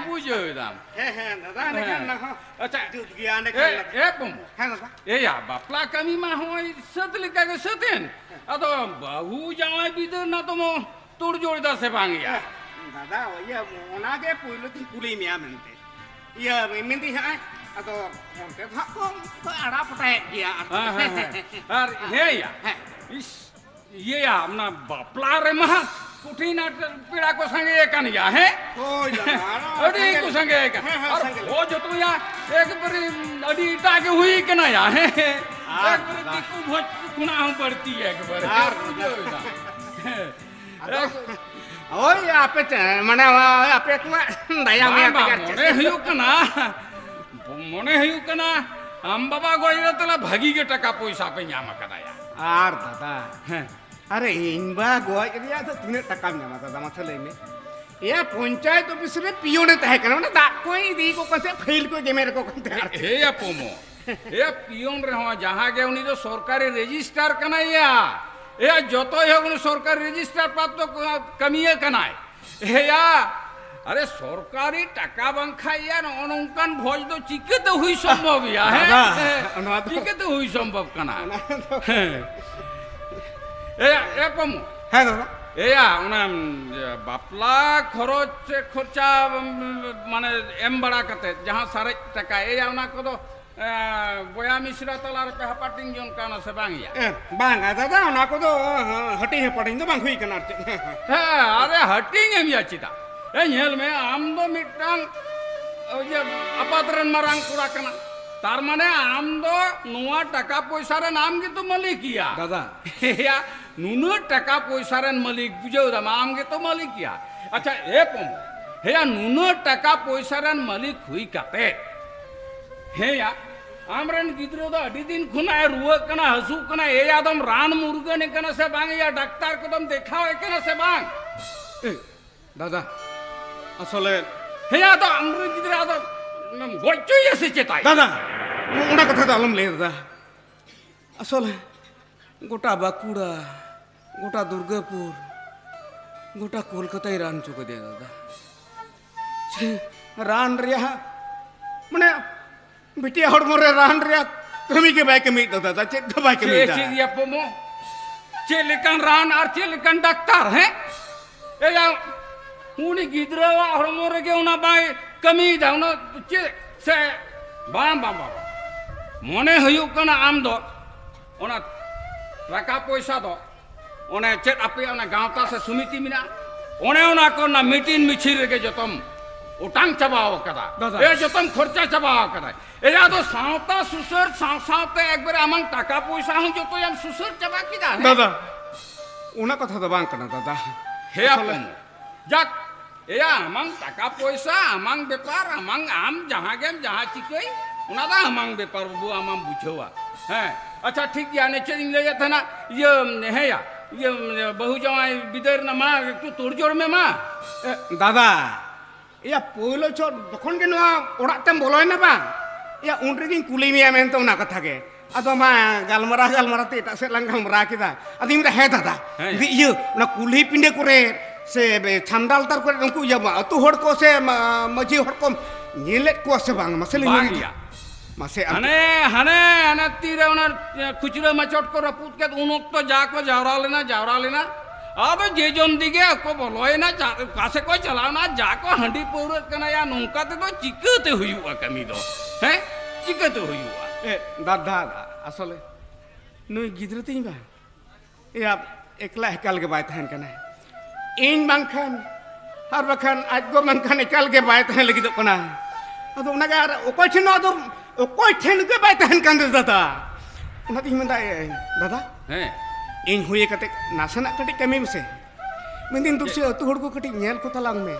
ᱵᱩᱡᱷᱟᱹᱣ ᱫᱟᱢ᱾ ᱦᱮᱸ, ᱦᱮᱸ, ᱫᱟᱫᱟ, ᱮᱸᱰᱮᱠᱷᱟᱱ ᱦᱮᱸ᱾ ᱚᱱᱟ ᱦᱚᱸ ᱟᱪᱪᱷᱟ᱾ ᱡᱩᱛ ᱜᱮᱭᱟ, ᱮᱸᱰᱮᱠᱷᱟᱱ ᱮ, ᱫᱟᱫᱟ᱾ ᱮ ᱯᱚᱢᱚ᱾ ᱦᱮᱸ, ᱫᱟᱫᱟ᱾ ᱮᱭᱟ, ᱵᱟᱯᱞᱟ ᱠᱟᱹᱢᱤ ᱢᱟ ᱦᱚᱸᱜᱼᱚᱭ ᱥᱟᱹᱛ ᱞᱮᱠᱟ ᱜᱮ ᱥᱟᱹᱛ ᱮᱱ᱾ ᱟᱫᱚ ᱵᱟᱹᱦᱩ ᱡᱟᱶᱟᱭ ᱵᱤᱫᱟᱹ ᱨᱮᱱᱟᱜ ᱫᱚ ᱢᱚ ᱛᱳᱲᱡᱳᱲ ᱫᱟ ᱥᱮ ᱵᱟᱝ ᱭᱟ? ᱮ, ᱫᱟᱫᱟ, ᱤᱭᱟᱹ, ᱚᱱᱟ ᱜᱮ ᱯᱳᱭᱞᱳ ᱛᱤᱧ ᱠᱩᱞᱤ ᱢᱮᱭᱟ ᱢᱮᱱᱛᱮ᱾ ᱤᱭᱟᱹ, ᱢᱮᱱᱫᱟᱹᱧ ᱦᱟᱸᱜ, ᱟᱫᱚ ᱚᱱᱛᱮ ᱫᱚ ᱦᱟᱸᱜ ᱠᱚ, ᱠᱚ ᱟᱲᱟ ᱯᱚᱴᱟᱭᱮᱫ ᱜᱮᱭᱟ᱾ ᱟᱨ ᱦᱮᱸ, ᱦᱮᱸ, ᱦᱮᱸ᱾ ᱟᱨ ᱦᱮᱸ ᱭᱟ, ᱦᱮᱸ᱾ ᱤᱥ, ᱤᱭᱟᱹᱭᱟ, ᱚᱱᱟ ᱵᱟᱯᱞᱟ ᱨᱮᱢᱟ ᱠᱚᱴᱷᱤᱱ ᱟᱸᱴ ᱯᱮᱲᱟ ᱠᱚ ᱥᱟᱸᱜᱮ ᱟᱠᱟᱱ ᱜᱮᱭᱟ, ᱦᱮᱸ? ᱦᱳᱭ ᱫᱟᱫᱟ, ᱟᱨ ᱟᱹᱰᱤ ᱥᱟᱸᱜᱮ ᱠᱚ ᱥᱟᱸᱜᱮ ᱟᱠᱟᱱ᱾ ᱦᱮᱸ, ᱦᱮᱸ, ᱟᱨ ᱥᱟᱸᱜᱮ᱾ ᱵᱷᱚᱡᱽ ᱡᱚᱛᱚᱭᱟ, ᱮᱠᱵᱟᱨᱮ ᱟᱹᱰᱤ ᱮᱴᱟᱜ ᱜᱮ ᱦᱩᱭ ᱠᱟᱱᱟ ᱭᱟ, ᱦᱮᱸ? ᱟᱨ ᱮᱠᱵᱟᱨᱮ ᱫᱟᱫᱟ᱾ ᱫᱤᱠᱩ ᱵᱷᱚᱡᱽ ᱠᱷᱚᱱᱟᱜ ᱦᱚᱸ ᱵᱟᱹᱲᱛᱤ ᱮᱠᱵᱟᱨᱮ᱾ ᱟᱨ ᱵᱩᱡᱷᱟᱹᱣ ᱮᱫᱟ᱾ ᱦᱮᱸ᱾ ᱟᱫᱚ, ᱮᱠ- ᱳᱭ ᱟᱯᱮ ᱪᱮ-, ᱢᱟᱱᱮ ᱳᱭ ᱟᱯᱮ ᱠᱚᱣᱟᱜ ᱫᱟᱭᱟ ᱵᱟᱝ, ᱢᱟᱭᱟ ᱵᱟᱝ, ᱛᱮᱜᱮ ᱟᱨ ᱪᱮᱫ᱾ ᱢᱚᱱᱮ ᱦᱩᱭᱩᱜ ᱠᱟᱱᱟ, ᱢᱚᱱᱮ ᱦᱩᱭᱩᱜ ᱠᱟᱱᱟ, ᱟᱢ ᱵᱟᱵᱟ ᱜᱚᱡ ᱨᱮ ᱛᱟᱦᱞᱮ ᱵᱷᱟᱹᱜᱤ ᱜᱮ ᱴᱟᱠᱟ ᱯᱚᱭᱥᱟ ᱯᱮ ᱧᱟᱢ ᱟᱠᱟᱫᱟ ᱭᱟ᱾ ᱟᱨ ᱫᱟᱫᱟ, ᱦᱮᱸ᱾ ᱟᱨᱮ ᱤᱧ ᱵᱟ ᱜᱚᱡ ᱨᱮᱭᱟᱜ ᱫᱚ ᱛᱤᱱᱟᱹᱜ ᱴᱟᱠᱟᱢ ᱧᱟᱢᱟ ᱫᱟᱫᱟ, ᱢᱟᱥᱮ ᱞᱟᱹᱭ ᱢᱮ᱾ ᱮᱭᱟ, ᱯᱚᱧᱪᱟᱭᱮᱛ ᱚᱯᱷᱤᱥ ᱨᱮ ᱯᱤᱭᱚᱱᱮ ᱛᱟᱦᱮᱸ ᱠᱟᱱᱟ, ᱚᱱᱟ ᱫᱟᱜ ᱠᱚᱭ ᱤᱫᱤ ᱠᱚ ᱠᱟᱱ ᱛᱟᱦᱮᱸᱫ, ᱯᱷᱟᱭᱤᱞ ᱠᱚᱭ ᱜᱮᱢᱮᱨ ᱠᱚ ᱠᱟᱱ ᱛᱟᱦᱮᱸᱫ ᱟᱨ ᱪᱮᱫ᱾ ᱦᱮᱭᱟ ᱯᱚᱢᱚ, ᱦᱮᱭᱟ ᱯᱤᱭᱚᱱ ᱨᱮᱦᱚᱸ ᱡᱟᱦᱟᱸ ᱜᱮ ᱩᱱᱤ ᱫᱚ ᱥᱚᱨᱠᱟᱨᱤ ᱨᱮᱡᱤᱥᱴᱟᱨ ᱠᱟᱱᱟᱭ ᱭᱟ᱾ ᱮᱭᱟ, ᱡᱚᱛᱚ ᱦᱚᱸ ᱩᱱᱤ ᱥᱚᱨᱠᱟᱨᱤ ᱨᱮᱡᱤᱥᱴᱟᱨ ᱯᱨᱟᱯᱛᱚ ᱠᱟᱹᱢᱤᱭᱟᱹ ᱠᱟᱱᱟᱭ᱾ ᱦᱮᱭᱟ, ᱟᱨᱮ ᱥᱚᱨᱠᱟᱨᱤ ᱴᱟᱠᱟ ᱵᱟᱝᱠᱷᱟᱡ ᱭᱟ ᱱᱚᱜᱼᱚ ᱱᱚᱝᱠᱟᱱ ᱵᱷᱚᱡᱽ ᱫᱚ ᱪᱤᱠᱟᱹᱛᱮ ᱦᱩᱭ ᱥᱚᱢᱵᱷᱚᱵ ᱭᱟ, ᱦᱮᱸ? ᱫᱟᱫᱟ, ᱦᱮᱸ, ᱱᱚᱣᱟ ᱫᱚ ᱪᱤᱠᱟᱹᱛᱮ ᱦᱩᱭ ᱥᱚᱢᱵᱷᱚᱵ ᱠᱟᱱᱟ? ᱚᱱᱟ ᱫᱚ ᱦᱮᱸ᱾ ᱮᱭᱟ, ᱮ ᱯᱚᱢᱚ᱾ ᱦᱮᱸ ᱫᱟᱫᱟ᱾ ᱮᱭᱟ, ᱚᱱᱟ, ᱩᱢ, ᱤᱭᱟᱹ, ᱵᱟᱯᱞᱟ ᱠᱷᱚᱨᱚᱪ, ᱪᱮᱫ ᱠᱷᱚᱨᱪᱟ, ᱩᱢ, ᱢᱟᱱᱮ ᱮᱢ ᱵᱟᱲᱟ ᱠᱟᱛᱮ ᱡᱟᱦᱟᱸ ᱥᱟᱨᱮᱡ ᱴᱟᱠᱟ, ᱮᱭᱟ, ᱚᱱᱟ ᱠᱚᱫᱚ ᱮᱸ, ᱵᱚᱭᱦᱟ ᱢᱤᱥᱨᱟ ᱛᱟᱞᱟ ᱨᱮᱯᱮ ᱦᱟᱯᱟᱴᱤᱧ ᱡᱚᱝ ᱠᱟᱱᱟ ᱥᱮ ᱵᱟᱝ ᱭᱟ? ᱮ, ᱵᱟᱝᱟ ᱫᱟᱫᱟ, ᱚᱱᱟ ᱠᱚᱫᱚ, ᱦᱟᱹᱴᱤᱧ ᱦᱟᱯᱟᱴᱤᱧ ᱫᱚ ᱵᱟᱝ ᱦᱩᱭ ᱠᱟᱱᱟ ᱟᱨ ᱪᱮᱫ᱾ ᱦᱮᱸ, ᱟᱨᱮ ᱦᱟᱹᱴᱤᱧ ᱮᱢ ᱭᱟ ᱪᱮᱫᱟᱜ? ᱮ, ᱧᱮᱞ ᱢᱮ, ᱟᱢ ᱫᱚ ᱢᱤᱫᱴᱟᱝ, ᱤᱭᱟᱹ, ᱟᱯᱟᱛ ᱨᱮᱱ ᱢᱟᱨᱟᱝ ᱠᱚᱲᱟ ᱠᱟᱱᱟ᱾ ᱛᱟᱨ ᱢᱟᱱᱮ ᱟᱢ ᱫᱚ ᱱᱚᱣᱟ ᱴᱟᱠᱟ ᱯᱚᱭᱥᱟ ᱨᱮᱱ ᱟᱢ ᱜᱮᱛᱚ ᱢᱟᱹᱞᱤᱠ ᱭᱟ᱾ ᱫᱟᱫᱟ᱾ ᱭᱟ, ᱱᱩᱱᱟᱹᱜ ᱴᱟᱠᱟ ᱯᱚᱭᱥᱟ ᱨᱮᱱ ᱢᱟᱹᱞᱤᱠ, ᱵᱩᱡᱷᱟᱹᱣ ᱫᱟᱢ, ᱟᱢ ᱜᱮᱛᱚ ᱢᱟᱹᱞᱤᱠ ᱭᱟ᱾ ᱟᱪᱪᱷᱟ, ᱮ ᱯᱚᱢᱚ, ᱦᱮᱭᱟ, ᱱᱩᱱᱟᱹᱜ ᱴᱟᱠᱟ ᱯᱚᱭᱥᱟ ᱨᱮᱱ ᱢᱟᱹᱞᱤᱠ ᱦᱩᱭ ᱠᱟᱛᱮ, ᱦᱮᱸᱭᱟ, ᱟᱢᱨᱮᱱ ᱜᱤᱫᱽᱨᱟᱹ ᱫᱚ ᱟᱹᱰᱤ ᱫᱤᱱ ᱠᱷᱚᱱᱟᱜ ᱮ ᱨᱩᱣᱟᱹᱜ ᱠᱟᱱᱟ, ᱦᱟᱹᱥᱩᱜ ᱠᱟᱱᱟ, ᱮᱭ ᱟᱫᱚᱢ ᱨᱟᱱ ᱢᱩᱨᱜᱟᱹᱱᱮ ᱠᱟᱱᱟ ᱥᱮ ᱵᱟᱝ? ᱮᱭᱟ, ᱰᱟᱠᱛᱟᱨ ᱠᱚᱫᱚᱢ ᱫᱮᱠᱷᱟᱣᱮ ᱠᱟᱱᱟ ᱥᱮ ᱵᱟᱝ? ᱮ, ᱫᱟᱫᱟ, ᱟᱥᱚᱞᱮ ᱦᱮᱸᱭᱟ, ᱟᱫᱚ ᱟᱢᱨᱮᱱ ᱜᱤᱫᱽᱨᱟᱹ ᱟᱫᱚ ᱜᱚᱡ ᱦᱚᱪᱚᱭᱮᱭᱟ ᱥᱮ ᱪᱮᱛᱟᱭ? ᱫᱟᱫᱟ, ᱚᱱᱟ ᱠᱟᱛᱷᱟ ᱫᱚ ᱟᱞᱚᱢ ᱞᱟᱹᱭᱟ ᱫᱟᱫᱟ᱾ ᱟᱥᱚᱞᱮ ᱜᱚᱴᱟ ᱵᱟᱸᱠᱩᱲᱟ, ᱜᱚᱴᱟ ᱫᱩᱨᱜᱟᱯᱩᱨ, ᱜᱚᱴᱟ ᱠᱳᱞᱠᱟᱛᱟᱭ ᱨᱟᱱ ᱦᱚᱪᱚ ᱠᱮᱫᱮᱭᱟ ᱫᱟᱫᱟ᱾ ᱪᱮ, ᱨᱟᱱ ᱨᱮᱭᱟᱜ, ᱢᱟᱱᱮ, ᱵᱤᱴᱤᱭᱟᱜ ᱦᱚᱲᱢᱚ ᱨᱮ ᱨᱟᱱ ᱨᱮᱭᱟᱜ ᱠᱟᱹᱢᱤ ᱜᱮ ᱵᱟᱭ ᱠᱟᱹᱢᱤᱭᱮᱫ ᱫᱟᱫᱟ, ᱪᱮᱫ ᱦᱚᱸ ᱵᱟᱭ ᱪᱮᱫ, ᱠᱟᱹᱢᱤᱭᱮᱫᱟ᱾ ᱪᱮᱫ ᱭᱟ ᱯᱚᱢᱚ? ᱪᱮᱫ ᱞᱮᱠᱟᱱ ᱨᱟᱱ ᱟᱨ ᱪᱮᱫ ᱞᱮᱠᱟᱱ ᱰᱟᱠᱛᱟᱨ, ᱦᱮᱸ? ᱮᱭᱟ, ᱩᱱᱤ ᱜᱤᱫᱽᱨᱟᱹᱣᱟᱜ ᱦᱚᱲᱢᱚ ᱨᱮᱜᱮ ᱚᱱᱟ ᱵᱟᱭ ᱠᱟᱹᱢᱤᱭᱮᱫᱟ, ᱚᱱᱟ ᱪᱮᱫ ᱥᱮ ᱵᱟᱝ, ᱵᱟᱝ, ᱵᱟᱝ, ᱵᱟᱝ᱾ ᱢᱚᱱᱮ ᱦᱩᱭᱩᱜ ᱠᱟᱱᱟ ᱟᱢ ᱫᱚ ᱚᱱᱟ ᱴᱟᱠᱟ ᱯᱚᱭᱥᱟ ᱫᱚ ᱚᱱᱮ ᱪᱮᱫ ᱟᱯᱮᱭᱟᱜ ᱚᱱᱟ ᱜᱟᱶᱛᱟ ᱥᱮ ᱥᱚᱢᱤᱛᱤ ᱢᱮᱱᱟᱜᱼᱟ, ᱚᱱᱮ ᱚᱱᱟ ᱠᱚ ᱚᱱᱟ ᱢᱤᱴᱤᱝ ᱢᱤᱪᱷᱤᱞ ᱨᱮᱜᱮ ᱡᱚᱛᱚᱢ ᱚᱴᱟᱝ ᱪᱟᱵᱟᱣ ᱠᱟᱫᱟ᱾ ᱫᱟᱫᱟ᱾ ᱮ, ᱡᱚᱛᱚᱢ ᱠᱷᱚᱨᱪᱟ ᱪᱟᱵᱟᱣ ᱠᱟᱫᱟ᱾ ᱮᱭᱟ ᱫᱚ ᱥᱟᱶᱛᱟ ᱥᱩᱥᱟᱹᱨ ᱥᱟᱶ ᱥᱟᱶᱛᱮ ᱮᱠᱵᱟᱨᱮ ᱟᱢᱟᱝ ᱴᱟᱠᱟ ᱯᱚᱭᱥᱟ ᱦᱚᱸ ᱡᱚᱛᱚᱭᱟᱢ ᱥᱩᱥᱟᱹᱨ ᱪᱟᱵᱟ ᱠᱮᱫᱟ, ᱦᱮᱸ? ᱫᱟᱫᱟ, ᱚᱱᱟ ᱠᱟᱛᱷᱟ ᱫᱚ ᱵᱟᱝ ᱠᱟᱱᱟ, ᱫᱟᱫᱟ᱾ ᱦᱮ ᱟᱥᱚᱞᱮ ᱟᱯᱚᱱ, ᱡᱟᱠ, ᱮᱭᱟ, ᱟᱢᱟᱝ ᱴᱟᱠᱟ ᱯᱚᱭᱥᱟ, ᱟᱢᱟᱝ ᱵᱮᱯᱟᱨ, ᱟᱢᱟᱝ, ᱟᱢ ᱡᱟᱦᱟᱸ ᱜᱮᱢ ᱡᱟᱦᱟᱸ ᱪᱤᱠᱟᱹᱭ, ᱚᱱᱟ ᱫᱚ ᱟᱢᱟᱝ ᱵᱮᱯᱟᱨ, ᱵᱟᱹᱵᱩ, ᱟᱢᱟᱢ ᱵᱩᱡᱷᱟᱹᱣᱟ᱾ ᱦᱮᱸ, ᱟᱪᱪᱷᱟ, ᱴᱷᱤᱠ ᱜᱮᱭᱟ, ᱚᱱᱮ ᱪᱮᱫ ᱤᱧ ᱞᱟᱹᱭᱮᱫ ᱛᱟᱦᱮᱱᱟ, ᱤᱭᱟᱹ, ᱦᱮᱸᱭᱟ, ᱤᱭᱟᱹ, ᱵᱟᱹᱦᱩ ᱡᱟᱶᱟᱭ ᱵᱤᱫᱟᱹᱭ ᱨᱮᱱᱟᱜ ᱢᱟ ᱮᱠᱴᱩ ᱛᱳᱲᱡᱳᱲ ᱢᱮ ᱢᱟ᱾ ᱮ, ᱫᱟᱫᱟ, ᱮᱭᱟ, ᱯᱳᱭᱞᱳ ᱪᱷᱚᱴ ᱡᱚᱠᱷᱚᱱ ᱜᱮ ᱱᱚᱣᱟ ᱚᱲᱟᱜ ᱛᱮᱢ ᱵᱚᱞᱚᱭᱮᱱᱟ ᱵᱟᱝ, ᱮᱭᱟ, ᱩᱱ ᱨᱮᱜᱮᱧ ᱠᱩᱞᱤ ᱢᱮᱭᱟ ᱢᱮᱱᱛᱮ ᱚᱱᱟ ᱠᱟᱛᱷᱟ ᱜᱮ᱾ ᱟᱫᱚ ᱢᱟ ᱜᱟᱞᱢᱟᱨᱟᱣ ᱜᱟᱞᱢᱟᱨᱟᱣ ᱛᱮ ᱮᱴᱟᱜ ᱥᱮᱫ ᱞᱟᱝ ᱜᱟᱞᱢᱟᱨᱟᱣ ᱠᱮᱫᱟ᱾ ᱟᱫᱚᱧ ᱢᱮᱱᱫᱟ, "ᱦᱮᱸ ᱫᱟᱫᱟ, ᱦᱮᱸ᱾ ᱡᱩᱫᱤ ᱤᱭᱟᱹ ᱚᱱᱟ ᱠᱩᱞᱦᱤ ᱯᱤᱸᱰᱟᱹ ᱠᱚᱨᱮ ᱥᱮ ᱵᱮ-, ᱪᱷᱟᱢᱰᱟ ᱞᱟᱛᱟᱨ ᱠᱚᱨᱮ ᱩᱱᱠᱩ ᱤᱭᱟᱹ ᱢᱟ, ᱟᱹᱛᱩ ᱦᱚᱲ ᱠᱚ ᱥᱮ ᱢᱟ-, ᱢᱟᱹᱡᱷᱤ ᱦᱚᱲ ᱠᱚᱢ ᱧᱮᱞᱮᱫ ᱠᱚᱣᱟ ᱥᱮ ᱵᱟᱝ? ᱢᱟᱥᱮ ᱞᱟᱹᱭ ᱵᱟᱝ ᱢᱮ ᱜᱮᱭᱟ᱾ ᱢᱟᱥᱮ ᱟᱢ ᱦᱟᱱᱮ, ᱦᱟᱱᱮ, ᱦᱟᱱᱮ ᱛᱤᱨᱮ ᱚᱱᱟ, ᱮ, ᱠᱷᱩᱪᱨᱟᱹ ᱢᱟᱪᱚᱴ ᱠᱚ ᱨᱟᱹᱯᱩᱫ ᱠᱮᱫ, ᱩᱱ ᱚᱠᱛᱚ ᱡᱟ ᱠᱚ ᱡᱟᱣᱨᱟ ᱞᱮᱱᱟ, ᱡᱟᱣᱨᱟ ᱞᱮᱱᱟ᱾ ᱟᱫᱚ ᱡᱮ ᱡᱚᱱ ᱫᱤᱜᱮ ᱠᱚ ᱵᱚᱞᱚᱭᱮᱱᱟ, ᱡᱟ-, ᱚᱠᱟ ᱥᱮᱫ ᱠᱚ ᱪᱟᱞᱟᱣᱱᱟ, ᱡᱟ ᱠᱚ ᱦᱟᱺᱰᱤ ᱯᱟᱹᱣᱨᱟᱹᱜ ᱠᱟᱱᱟ ᱭᱟ, ᱱᱚᱝᱠᱟ ᱛᱮᱫᱚ ᱪᱤᱠᱟᱹᱛᱮ ᱦᱩᱭᱩᱜᱼᱟ ᱠᱟᱹᱢᱤ ᱫᱚ? ᱦᱮᱸ? ᱪᱤᱠᱟᱹᱛᱮ ᱦᱩᱭᱩᱜᱼᱟ?" ᱮ, ᱫᱟᱫᱟ, ᱟᱥᱚᱞᱮ ᱱᱩᱭ ᱜᱤᱫᱽᱨᱟᱹ ᱛᱤᱧ ᱵᱟ, ᱮᱭᱟ, ᱮᱠᱞᱟ ᱮᱠᱟᱞ ᱜᱮ ᱵᱟᱭ ᱛᱟᱦᱮᱱ ᱠᱟᱱᱟ᱾ ᱤᱧ ᱵᱟᱝᱠᱷᱟᱱ, ᱟᱨ ᱵᱟᱠᱷᱟᱱ ᱟᱡ ᱜᱚ ᱵᱟᱝᱠᱷᱟᱱ ᱮᱠᱟᱞ ᱜᱮ ᱵᱟᱭ ᱛᱟᱦᱮᱸ ᱞᱟᱹᱜᱤᱫᱚᱜ ᱠᱟᱱᱟ᱾ ᱟᱫᱚ ᱚᱱᱟᱜᱮ ᱟᱨ ᱚᱠᱚᱭ ᱴᱷᱮᱱ ᱟᱫᱚ, ᱚᱠᱚᱭ ᱴᱷᱮᱱ ᱜᱮ ᱵᱟᱭ ᱛᱟᱦᱮᱱ ᱠᱟᱱ ᱫᱚ ᱫᱟᱫᱟ᱾ ᱚᱱᱟᱛᱤᱧ ᱢᱮᱱᱫᱟ, ᱮ, ᱫᱟᱫᱟ, ᱦᱮᱸ᱾ ᱤᱧ ᱦᱩᱭ ᱠᱟᱛᱮ ᱱᱟᱥᱮᱱᱟᱜ ᱠᱟᱹᱴᱤᱡ ᱠᱟᱹᱢᱤ ᱢᱮᱥᱮ᱾ ᱢᱮᱱᱫᱟᱹᱧ, ᱫᱩᱥᱤ ᱟᱹᱛᱩ ᱦᱚᱲ ᱠᱚ ᱠᱟᱹᱴᱤᱡ ᱧᱮᱞ ᱠᱚ ᱛᱟᱞᱟᱝ ᱢᱮ,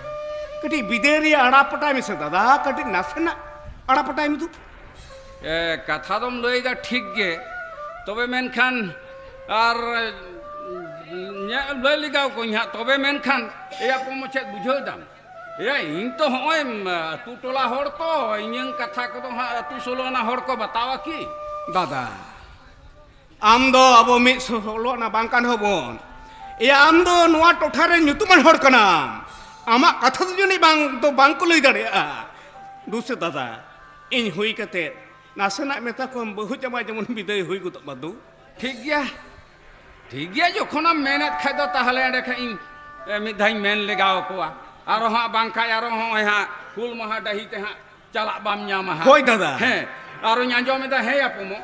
ᱠᱟᱹᱴᱤᱡ ᱵᱤᱫᱟᱹᱭ ᱨᱮᱭᱟᱜ ᱟᱲᱟ ᱯᱟᱴᱟᱭ ᱢᱮᱥᱮ ᱫᱟᱫᱟ, ᱠᱟᱹᱴᱤᱡ ᱱᱟᱥᱮᱱᱟᱜ ᱟᱲᱟ ᱯᱟᱴᱟᱭ ᱢᱮ ᱫᱩ᱾ ᱮ, ᱠᱟᱛᱷᱟ ᱫᱚᱢ ᱞᱟᱹᱭᱫᱟ ᱴᱷᱤᱠ ᱜᱮ, ᱛᱚᱵᱮ ᱢᱮᱱᱠᱷᱟᱱ ᱟᱨ, ᱧᱮ-, ᱞᱟᱹᱭ ᱞᱮᱜᱟᱣ ᱠᱚᱧ ᱦᱟᱸᱜ, ᱛᱚᱵᱮ ᱢᱮᱱᱠᱷᱟᱱ ᱮᱭᱟ ᱯᱚᱢᱚ ᱪᱮᱫ ᱵᱩᱡᱷᱟᱹᱣ ᱫᱟᱢ? ᱮᱭᱟ, ᱤᱧ ᱛᱚ ᱦᱚᱸᱜᱼᱚᱭ, ᱟᱹᱛᱩ ᱴᱚᱞᱟ ᱦᱚᱲ ᱛᱚ, ᱤᱧᱟᱹᱝ ᱠᱟᱛᱷᱟ ᱠᱚᱫᱚ ᱦᱟᱸᱜ ᱟᱹᱛᱩ ᱥᱳᱞᱳ ᱟᱱᱟ ᱦᱚᱲ ᱠᱚ ᱵᱟᱛᱟᱣᱟ ᱠᱤ? ᱫᱟᱫᱟ, ᱟᱢ ᱫᱚ ᱟᱵᱚ ᱢᱤᱫ ᱥᱳᱞᱳ ᱟᱱᱟ ᱵᱟᱝ ᱠᱟᱱ ᱦᱚᱵᱚᱱ᱾ ᱮᱭᱟ, ᱟᱢ ᱫᱚ ᱱᱚᱣᱟ ᱴᱚᱴᱷᱟ ᱨᱮ ᱧᱩᱛᱩᱢᱟᱱ ᱦᱚᱲ ᱠᱟᱱᱟᱢ᱾ ᱟᱢᱟᱜ ᱠᱟᱛᱷᱟ ᱫᱚ ᱡᱟᱹᱱᱤᱡ ᱵᱟᱝ ᱫᱚ ᱵᱟᱝ ᱠᱚ ᱞᱟᱹᱭ ᱫᱟᱲᱮᱭᱟᱜᱼᱟ᱾ ᱫᱩᱥᱮ ᱫᱟᱫᱟ, ᱤᱧ ᱦᱩᱭ ᱠᱟᱛᱮ ᱱᱟᱥᱮᱱᱟᱜ ᱢᱮᱛᱟ ᱠᱚᱢ, ᱵᱟᱹᱦᱩ ᱡᱟᱶᱟᱭ ᱡᱮᱢᱚᱱ ᱵᱤᱫᱟᱹᱭ ᱦᱩᱭ ᱜᱚᱫᱚᱜ ᱢᱟ ᱫᱩ᱾ ᱴᱷᱤᱠ ᱜᱮᱭᱟ, ᱴᱷᱤᱠ ᱜᱮᱭᱟ, ᱡᱚᱠᱷᱚᱱᱮᱢ ᱢᱮᱱᱮᱫ ᱠᱷᱟᱡ ᱫᱚ ᱛᱟᱦᱞᱮ ᱮᱸᱰᱮ ᱠᱷᱟᱡ ᱤᱧ, ᱮ, ᱢᱤᱫ ᱫᱷᱟᱣ ᱤᱧ ᱢᱮᱱ ᱞᱮᱜᱟᱣ ᱠᱚᱣᱟ᱾ ᱟᱨᱚ ᱦᱟᱸᱜ ᱵᱟᱝᱠᱷᱟᱡ ᱟᱨᱚ ᱦᱚᱸᱜᱼᱚᱭ ᱦᱟᱸᱜ ᱦᱩᱞ ᱢᱟᱦᱟ ᱰᱟᱹᱦᱤ ᱛᱮ ᱦᱟᱸᱜ ᱪᱟᱞᱟᱜ ᱵᱟᱢ ᱧᱟᱢᱟ ᱦᱟᱸᱜ᱾ ᱦᱳᱭ ᱫᱟᱫᱟ᱾ ᱦᱮᱸ, ᱟᱨᱚᱧ ᱟᱸᱡᱚᱢ ᱮᱫᱟ, ᱦᱮᱸ ᱭᱟ ᱯᱚᱢᱚ,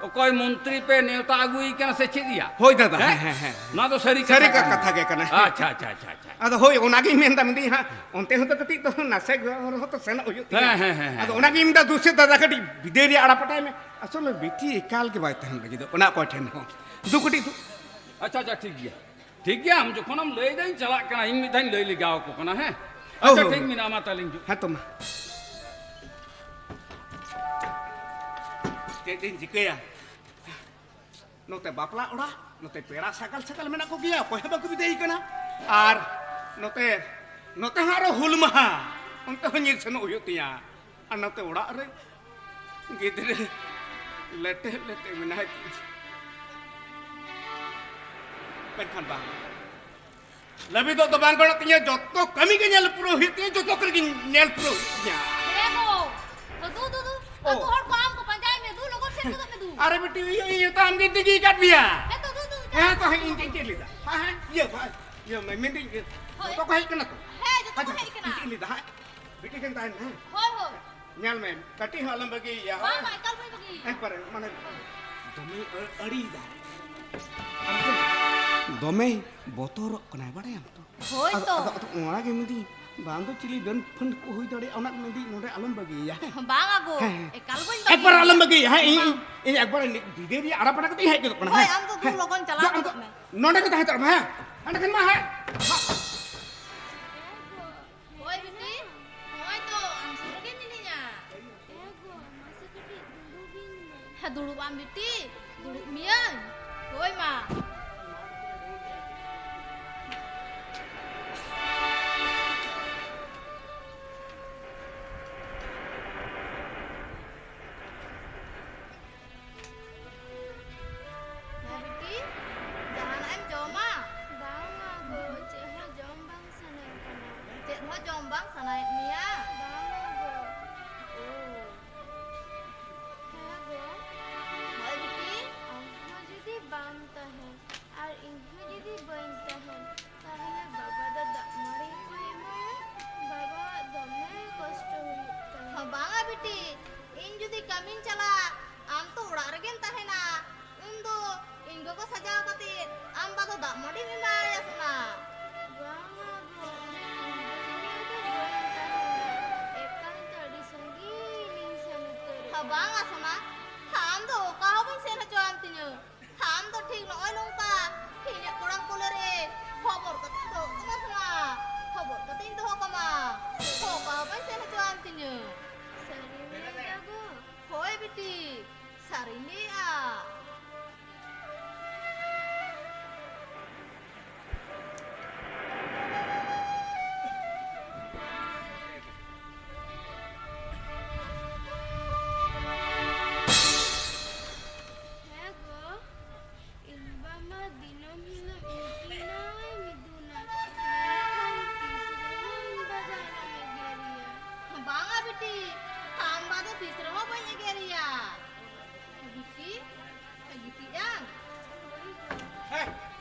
ᱚᱠᱚᱭ ᱢᱚᱱᱛᱨᱤ ᱯᱮ ᱱᱮᱣᱛᱟ ᱟᱹᱜᱩᱭ ᱠᱟᱱᱟ ᱥᱮ ᱪᱮᱫ ᱭᱟ? ᱦᱳᱭ ᱫᱟᱫᱟ, ᱦᱮᱸ? ᱦᱮᱸ, ᱦᱮᱸ, ᱦᱮᱸ᱾ ᱱᱚᱣᱟ ᱫᱚ ᱥᱟᱹᱨᱤ ᱥᱟᱹᱨᱤ ᱠᱟᱛᱷᱟ ᱠᱟᱱᱟ᱾ ᱠᱟᱛᱷᱟ ᱜᱮ ᱠᱟᱱᱟ, ᱦᱮᱸ᱾ ᱟᱪᱪᱷᱟ, ᱟᱪᱪᱷᱟ, ᱟᱪᱪᱷᱟ, ᱟᱪᱪᱷᱟ᱾ ᱟᱫᱚ ᱦᱳᱭ, ᱚᱱᱟᱜᱤᱧ ᱢᱮᱱᱫᱟ, ᱢᱮᱱᱫᱟᱹᱧ ᱦᱟᱸᱜ, ᱚᱱᱛᱮ ᱦᱚᱸᱛᱚ ᱠᱟᱹᱴᱤᱡ ᱫᱚ ᱱᱟᱥᱮ ᱜᱚ-, ᱨᱮᱦᱚᱸ ᱛᱚ ᱥᱮᱱᱚᱜ ᱦᱩᱭᱩᱜ ᱛᱤᱧᱟ᱾ ᱦᱮᱸ, ᱦᱮᱸ, ᱦᱮᱸ, ᱦᱮᱸ᱾ ᱟᱫᱚ ᱚᱱᱟᱜᱤᱧ ᱢᱮᱱᱫᱟ, ᱫᱩᱥᱮ ᱫᱟᱫᱟ ᱠᱟᱹᱴᱤᱡ ᱵᱤᱫᱟᱹᱭ ᱨᱮᱭᱟᱜ ᱟᱲᱟ ᱯᱟᱴᱟᱭ ᱢᱮ᱾ ᱟᱥᱚᱞᱮ ᱵᱤᱴᱤ ᱮᱠᱟᱞ ᱜᱮ ᱵᱟᱭ ᱛᱟᱦᱮᱱ ᱞᱟᱹᱜᱤᱫᱚᱜ ᱠᱟᱱᱟ ᱚᱠᱚᱭ ᱴᱷᱮᱱ ᱦᱚᱸ᱾ ᱫᱩ ᱠᱟᱹᱴᱤᱡ ᱫᱩ᱾ ᱟᱪᱪᱷᱟ, ᱟᱪᱪᱷᱟ, ᱴᱷᱤᱠ ᱜᱮᱭᱟ᱾ ᱴᱷᱤᱠ ᱜᱮᱭᱟ, ᱟᱢ ᱡᱚᱠᱷᱚᱱᱮᱢ ᱞᱟᱹᱭ ᱫᱟ, ᱤᱧ ᱪᱟᱞᱟᱜ ᱠᱟᱱᱟ, ᱤᱧ ᱢᱤᱫ ᱫᱷᱟᱣ ᱤᱧ ᱞᱟᱹᱭ ᱞᱮᱜᱟᱣ ᱟᱠᱚ ᱠᱟᱱᱟ, ᱦᱮᱸ? ᱦᱳᱭ, ᱟᱪᱪᱷᱟ, ᱦᱳᱭ, ᱴᱷᱤᱠ ᱦᱳᱭ᱾ ᱢᱮᱱᱟᱜᱼᱟ, ᱢᱟ ᱛᱟᱦᱞᱮᱧ ᱦᱤᱡᱩᱜ᱾ ᱦᱮᱸ ᱛᱚ, ᱢᱟ᱾ ᱪᱮᱫ ᱤᱧ ᱪᱤᱠᱟᱹᱭᱟ? ᱱᱚᱛᱮ ᱵᱟᱯᱞᱟ ᱚᱲᱟᱜ, ᱱᱚᱛᱮ ᱯᱮᱲᱟ ᱥᱟᱜᱟᱞ ᱥᱟᱜᱟᱞ ᱢᱮᱱᱟᱜ ᱠᱚᱜᱮᱭᱟ, ᱚᱠᱚᱭ ᱦᱚᱸ ᱵᱟᱠᱚ ᱵᱤᱫᱟᱹᱭ ᱠᱟᱱᱟ᱾ ᱟᱨ ᱱᱚᱛᱮ, ᱱᱚᱛᱮ ᱦᱚᱸ ᱟᱨᱚ ᱦᱩᱞ ᱢᱟᱦᱟ, ᱚᱱᱛᱮ ᱦᱚᱸ ᱧᱤᱨ ᱥᱮᱱᱚᱜ ᱦᱩᱭᱩᱜ ᱛᱤᱧᱟ᱾ ᱟᱨ ᱱᱚᱛᱮ ᱚᱲᱟᱜ ᱨᱮ ᱜᱤᱫᱽᱨᱟᱹ ᱞᱮᱴᱮ ᱞᱮᱴᱮ ᱢᱮᱱᱟᱭ ᱛᱤᱧᱟ᱾ ᱢᱮᱱᱠᱷᱟᱱ ᱵᱟᱝ, ᱞᱟᱹᱵᱤᱫᱚᱜ ᱫᱚ ᱵᱟᱝ ᱜᱟᱱᱚᱜ ᱛᱤᱧᱟ, ᱡᱚᱛᱚ ᱠᱟᱹᱢᱤ ᱜᱮ ᱧᱮᱞ ᱯᱩᱨᱟᱹᱣ ᱦᱩᱭᱩᱜ ᱛᱤᱧᱟ, ᱡᱚᱛᱚ ᱠᱚᱨᱮ ᱜᱮ ᱧᱮᱞ ᱯᱩᱨᱟᱹᱣ ᱦᱩᱭᱩᱜ ᱛᱤᱧᱟ᱾ ᱦᱮᱸ ᱜᱚ, ᱫᱩ, ᱫᱩ, ᱫᱩ, ᱚ᱾ ᱟᱹᱛᱩ ᱦᱚᱲ ᱠᱚ ᱟᱢ ᱠᱚ ᱯᱟᱸᱡᱟᱭ ᱢᱮ, ᱫᱩ, ᱞᱚᱜᱚᱱ ᱥᱮᱱ ᱜᱚᱫᱚᱜ ᱢᱮ, ᱫᱩ᱾ ᱟᱨᱮ ᱵᱤᱴᱤ, ᱤᱭᱟᱹ, ᱤᱭᱟᱹ, ᱛᱟᱢ ᱜᱮ ᱛᱤᱸᱜᱤ ᱟᱠᱟᱫ ᱢᱮᱭᱟ᱾ ᱦᱮᱸ ᱛᱚ, ᱫᱩ, ᱫᱩ, ᱦᱮᱸ ᱛᱚ, ᱦᱮᱸ, ᱤᱧ ᱪᱮᱫ ᱞᱮᱫᱟ? ᱦᱮᱸ, ᱦᱮᱸ, ᱤᱭᱟᱹ, ᱵᱷᱟᱭ, ᱤᱭᱟᱹ, ᱢᱮ-, ᱢᱮᱱᱫᱟᱹᱧ, ᱦᱳᱭ᱾ ᱡᱚᱛᱚ ᱠᱚ ᱦᱮᱡ ᱠᱟᱱᱟ ᱛᱚ? ᱦᱮᱸ, ᱡᱚᱛᱚ ᱠᱚ ᱟᱪᱪᱷᱟ, ᱦᱮᱡ ᱠᱟᱱᱟ᱾ ᱤᱧ ᱪᱮᱫ ᱞᱮᱫᱟ, ᱦᱮᱸ? ᱵᱤᱴᱤ ᱴᱷᱮᱱ ᱛᱟᱦᱮᱱ ᱢᱮ, ᱦᱮᱸ? ᱦᱳᱭ, ᱦᱳᱭ᱾ ᱧᱮᱞ ᱢᱮ, ᱠᱟᱹᱴᱤᱡ ᱦᱚᱸ ᱟᱞᱚᱢ ᱵᱟᱹᱜᱤᱭᱮᱭᱟ, ᱵᱟᱝ, ᱦᱳᱭ? ᱵᱟᱝ, ᱮᱠᱟᱞ ᱵᱟᱹᱧ ᱵᱟᱹᱜᱤᱭᱮᱭᱟ᱾ ᱮᱠᱵᱟᱨᱮ, ᱢᱟᱱᱮ, ᱦᱳᱭ᱾ ᱫᱚᱢᱮ ᱟᱹ-, ᱟᱹᱲᱤᱭᱮᱫᱟᱭ᱾ ᱟᱢ ᱫᱚ ᱫᱚᱢᱮ ᱵᱚᱛᱚᱨᱚᱜ ᱠᱟᱱᱟᱭ, ᱵᱟᱲᱟᱭᱟᱢ ᱛᱚ? ᱦᱳᱭ ᱟᱫᱚ, ᱛᱚ᱾ ᱟᱫᱚ, ᱟᱫᱚ ᱚᱱᱟᱜᱮ ᱢᱮᱱᱫᱟᱹᱧ, ᱵᱟᱝ ᱫᱚ ᱪᱤᱞᱤ ᱰᱟᱹᱱ ᱯᱷᱟᱹᱱ ᱠᱚ ᱦᱩᱭ ᱫᱟᱲᱮᱭᱟᱜᱼᱟ, ᱚᱱᱟ ᱢᱮᱱᱫᱟᱹᱧ, ᱱᱚᱰᱮ ᱟᱞᱚᱢ ᱵᱟᱹᱜᱤᱭᱮᱭᱟ, ᱦᱮᱸ? ᱵᱟᱝ ᱟᱜᱳ, ᱦᱮᱸ, ᱦᱮᱸ᱾ ᱮᱠᱟᱞ ᱵᱟᱹᱧ ᱮᱠᱵᱟᱨ ᱵᱟᱹᱜᱤᱭᱮᱭᱟ᱾ ᱟᱞᱚᱢ ᱵᱟᱹᱜᱤᱭᱮᱭᱟ, ᱦᱮᱸ? ᱤᱧ, ᱵᱟᱝ᱾ ᱤᱧ, ᱤᱧ ᱮᱠᱵᱟᱨ ᱵᱤᱫᱟᱹᱭ ᱨᱮᱭᱟᱜ ᱟᱲᱟ ᱯᱟᱲᱟ ᱠᱟᱛᱮ ᱤᱧ ᱦᱮᱡ ᱜᱚᱫᱚᱜ ᱠᱟᱱᱟ, ᱦᱳᱭ, ᱦᱮᱸ? ᱟᱢ ᱫᱚ ᱫᱩ ᱦᱮᱸ᱾ ᱞᱚᱜᱚᱱ ᱪᱟᱞᱟᱣ ᱡᱚ, ᱟᱢ ᱜᱚᱫᱚᱜ ᱫᱚ ᱢᱮ᱾ ᱱᱚᱰᱮ ᱜᱮ ᱛᱟᱦᱮᱸ ᱦᱟᱛᱟᱲᱚᱜ ᱢᱮ, ᱦᱮᱸ? ᱦᱟᱸᱰᱮ ᱠᱷᱚᱱ ᱢᱟ, ᱦᱮᱸ? ᱦᱳᱭ ᱵᱤᱴᱤ, ᱱᱚᱜᱼᱚᱭ ᱛᱚ ᱟᱢ ᱥᱩᱨ ᱨᱮᱜᱮ ᱢᱤᱱᱟᱹᱧᱟ᱾ ᱦᱮᱸ ᱜᱚ, ᱢᱟᱥᱮ ᱠᱟᱹᱴᱤᱡ ᱫᱩᱲᱩᱵᱤᱧ ᱢᱮ᱾ ᱦᱮᱸ, ᱫᱩᱲᱩᱵ ᱟᱢ ᱵᱤᱴᱤ, ᱫᱩᱲᱩᱵ ᱢᱤᱭᱟᱹᱧ᱾ ᱦᱳᱭ ᱢᱟ᱾ ᱦᱮᱸ ᱵᱤᱴᱤ, ᱡᱟᱦᱟᱱᱟᱜ ᱮᱢ ᱡᱚᱢᱟ? ᱵᱟᱝᱟ ᱜᱚ, ᱪᱮᱫ ᱦᱚᱸ ᱡᱚᱢ ᱵᱟᱝ ᱥᱟᱱᱟᱧ ᱠᱟᱱᱟ᱾ ᱪᱮᱫ ᱦᱚᱸ ᱡᱚᱢ ᱵᱟᱝ ᱥᱟᱱᱟᱭᱮᱫ ᱢᱮᱭᱟ? ᱵᱟᱝᱟ ᱜᱚ᱾ ᱳ᱾ ᱦᱮᱸ ᱜᱚ᱾ ᱦᱳᱭ ᱵᱤᱴᱤ᱾ ᱟᱢ ᱦᱚᱸ ᱡᱩᱫᱤ ᱵᱟᱝᱟ ᱥᱳᱱᱟ, ᱟᱢ ᱫᱚ ᱚᱠᱟ ᱦᱚᱸ ᱵᱟᱹᱧ ᱥᱮᱱ ᱦᱚᱪᱚᱣᱟᱢ ᱛᱤᱧᱟᱹ᱾ ᱟᱢ ᱫᱚ ᱴᱷᱤᱠ ᱱᱚᱜᱼᱚᱭ ᱱᱚᱝᱠᱟ ᱤᱧᱟᱹᱜ ᱠᱚᱲᱟᱢ ᱠᱚᱞᱮ ᱨᱮ ᱦᱚᱵᱚᱨ ᱠᱟᱛᱮᱧ ᱫᱚᱦᱚ ᱠᱟᱢᱟ ᱥᱳᱱᱟ, ᱦᱚᱵᱚᱨ ᱠᱟᱛᱮᱧ ᱫᱚᱦᱚ ᱠᱟᱢᱟ᱾ ᱚᱠᱟ ᱦᱚᱸ ᱵᱟᱹᱧ ᱥᱮᱱ ᱦᱚᱪᱚᱣᱟᱢ ᱛᱤᱧᱟᱹ᱾ ᱥᱟᱹᱨᱤᱢ ᱞᱟᱹᱭᱫᱟ ᱜᱚ? ᱦᱳᱭ ᱵᱤᱴᱤ, ᱥᱟᱹᱨᱤᱧ ᱞᱟᱹᱭᱮᱜᱼᱟ᱾ ᱦᱮᱸ ᱜᱚ, ᱤᱧ ᱵᱟ ᱢᱟ ᱫᱤᱱᱟᱹᱢ ᱦᱤᱞᱳᱜ ᱢᱤᱫ ᱫᱤᱱᱟᱭ ᱢᱤᱫᱩᱱᱟ, ᱢᱮᱱᱠᱷᱟᱱ ᱛᱤᱥ ᱨᱮᱦᱚᱸ ᱤᱧ ᱵᱟ ᱫᱚ ᱟᱞᱚᱢ ᱮᱜᱮᱨᱮᱭᱟ᱾ ᱵᱟᱝᱟ ᱵᱤᱴᱤ, ᱟᱢ ᱵᱟ ᱫᱚ ᱛᱤᱥ ᱨᱮᱦᱚᱸ ᱵᱟᱹᱧ ᱮᱜᱮᱨᱮᱭᱟ᱾ ᱵᱤᱴᱤ, ᱜᱤᱛᱤᱡ ᱟᱢ? ᱦᱮᱸ,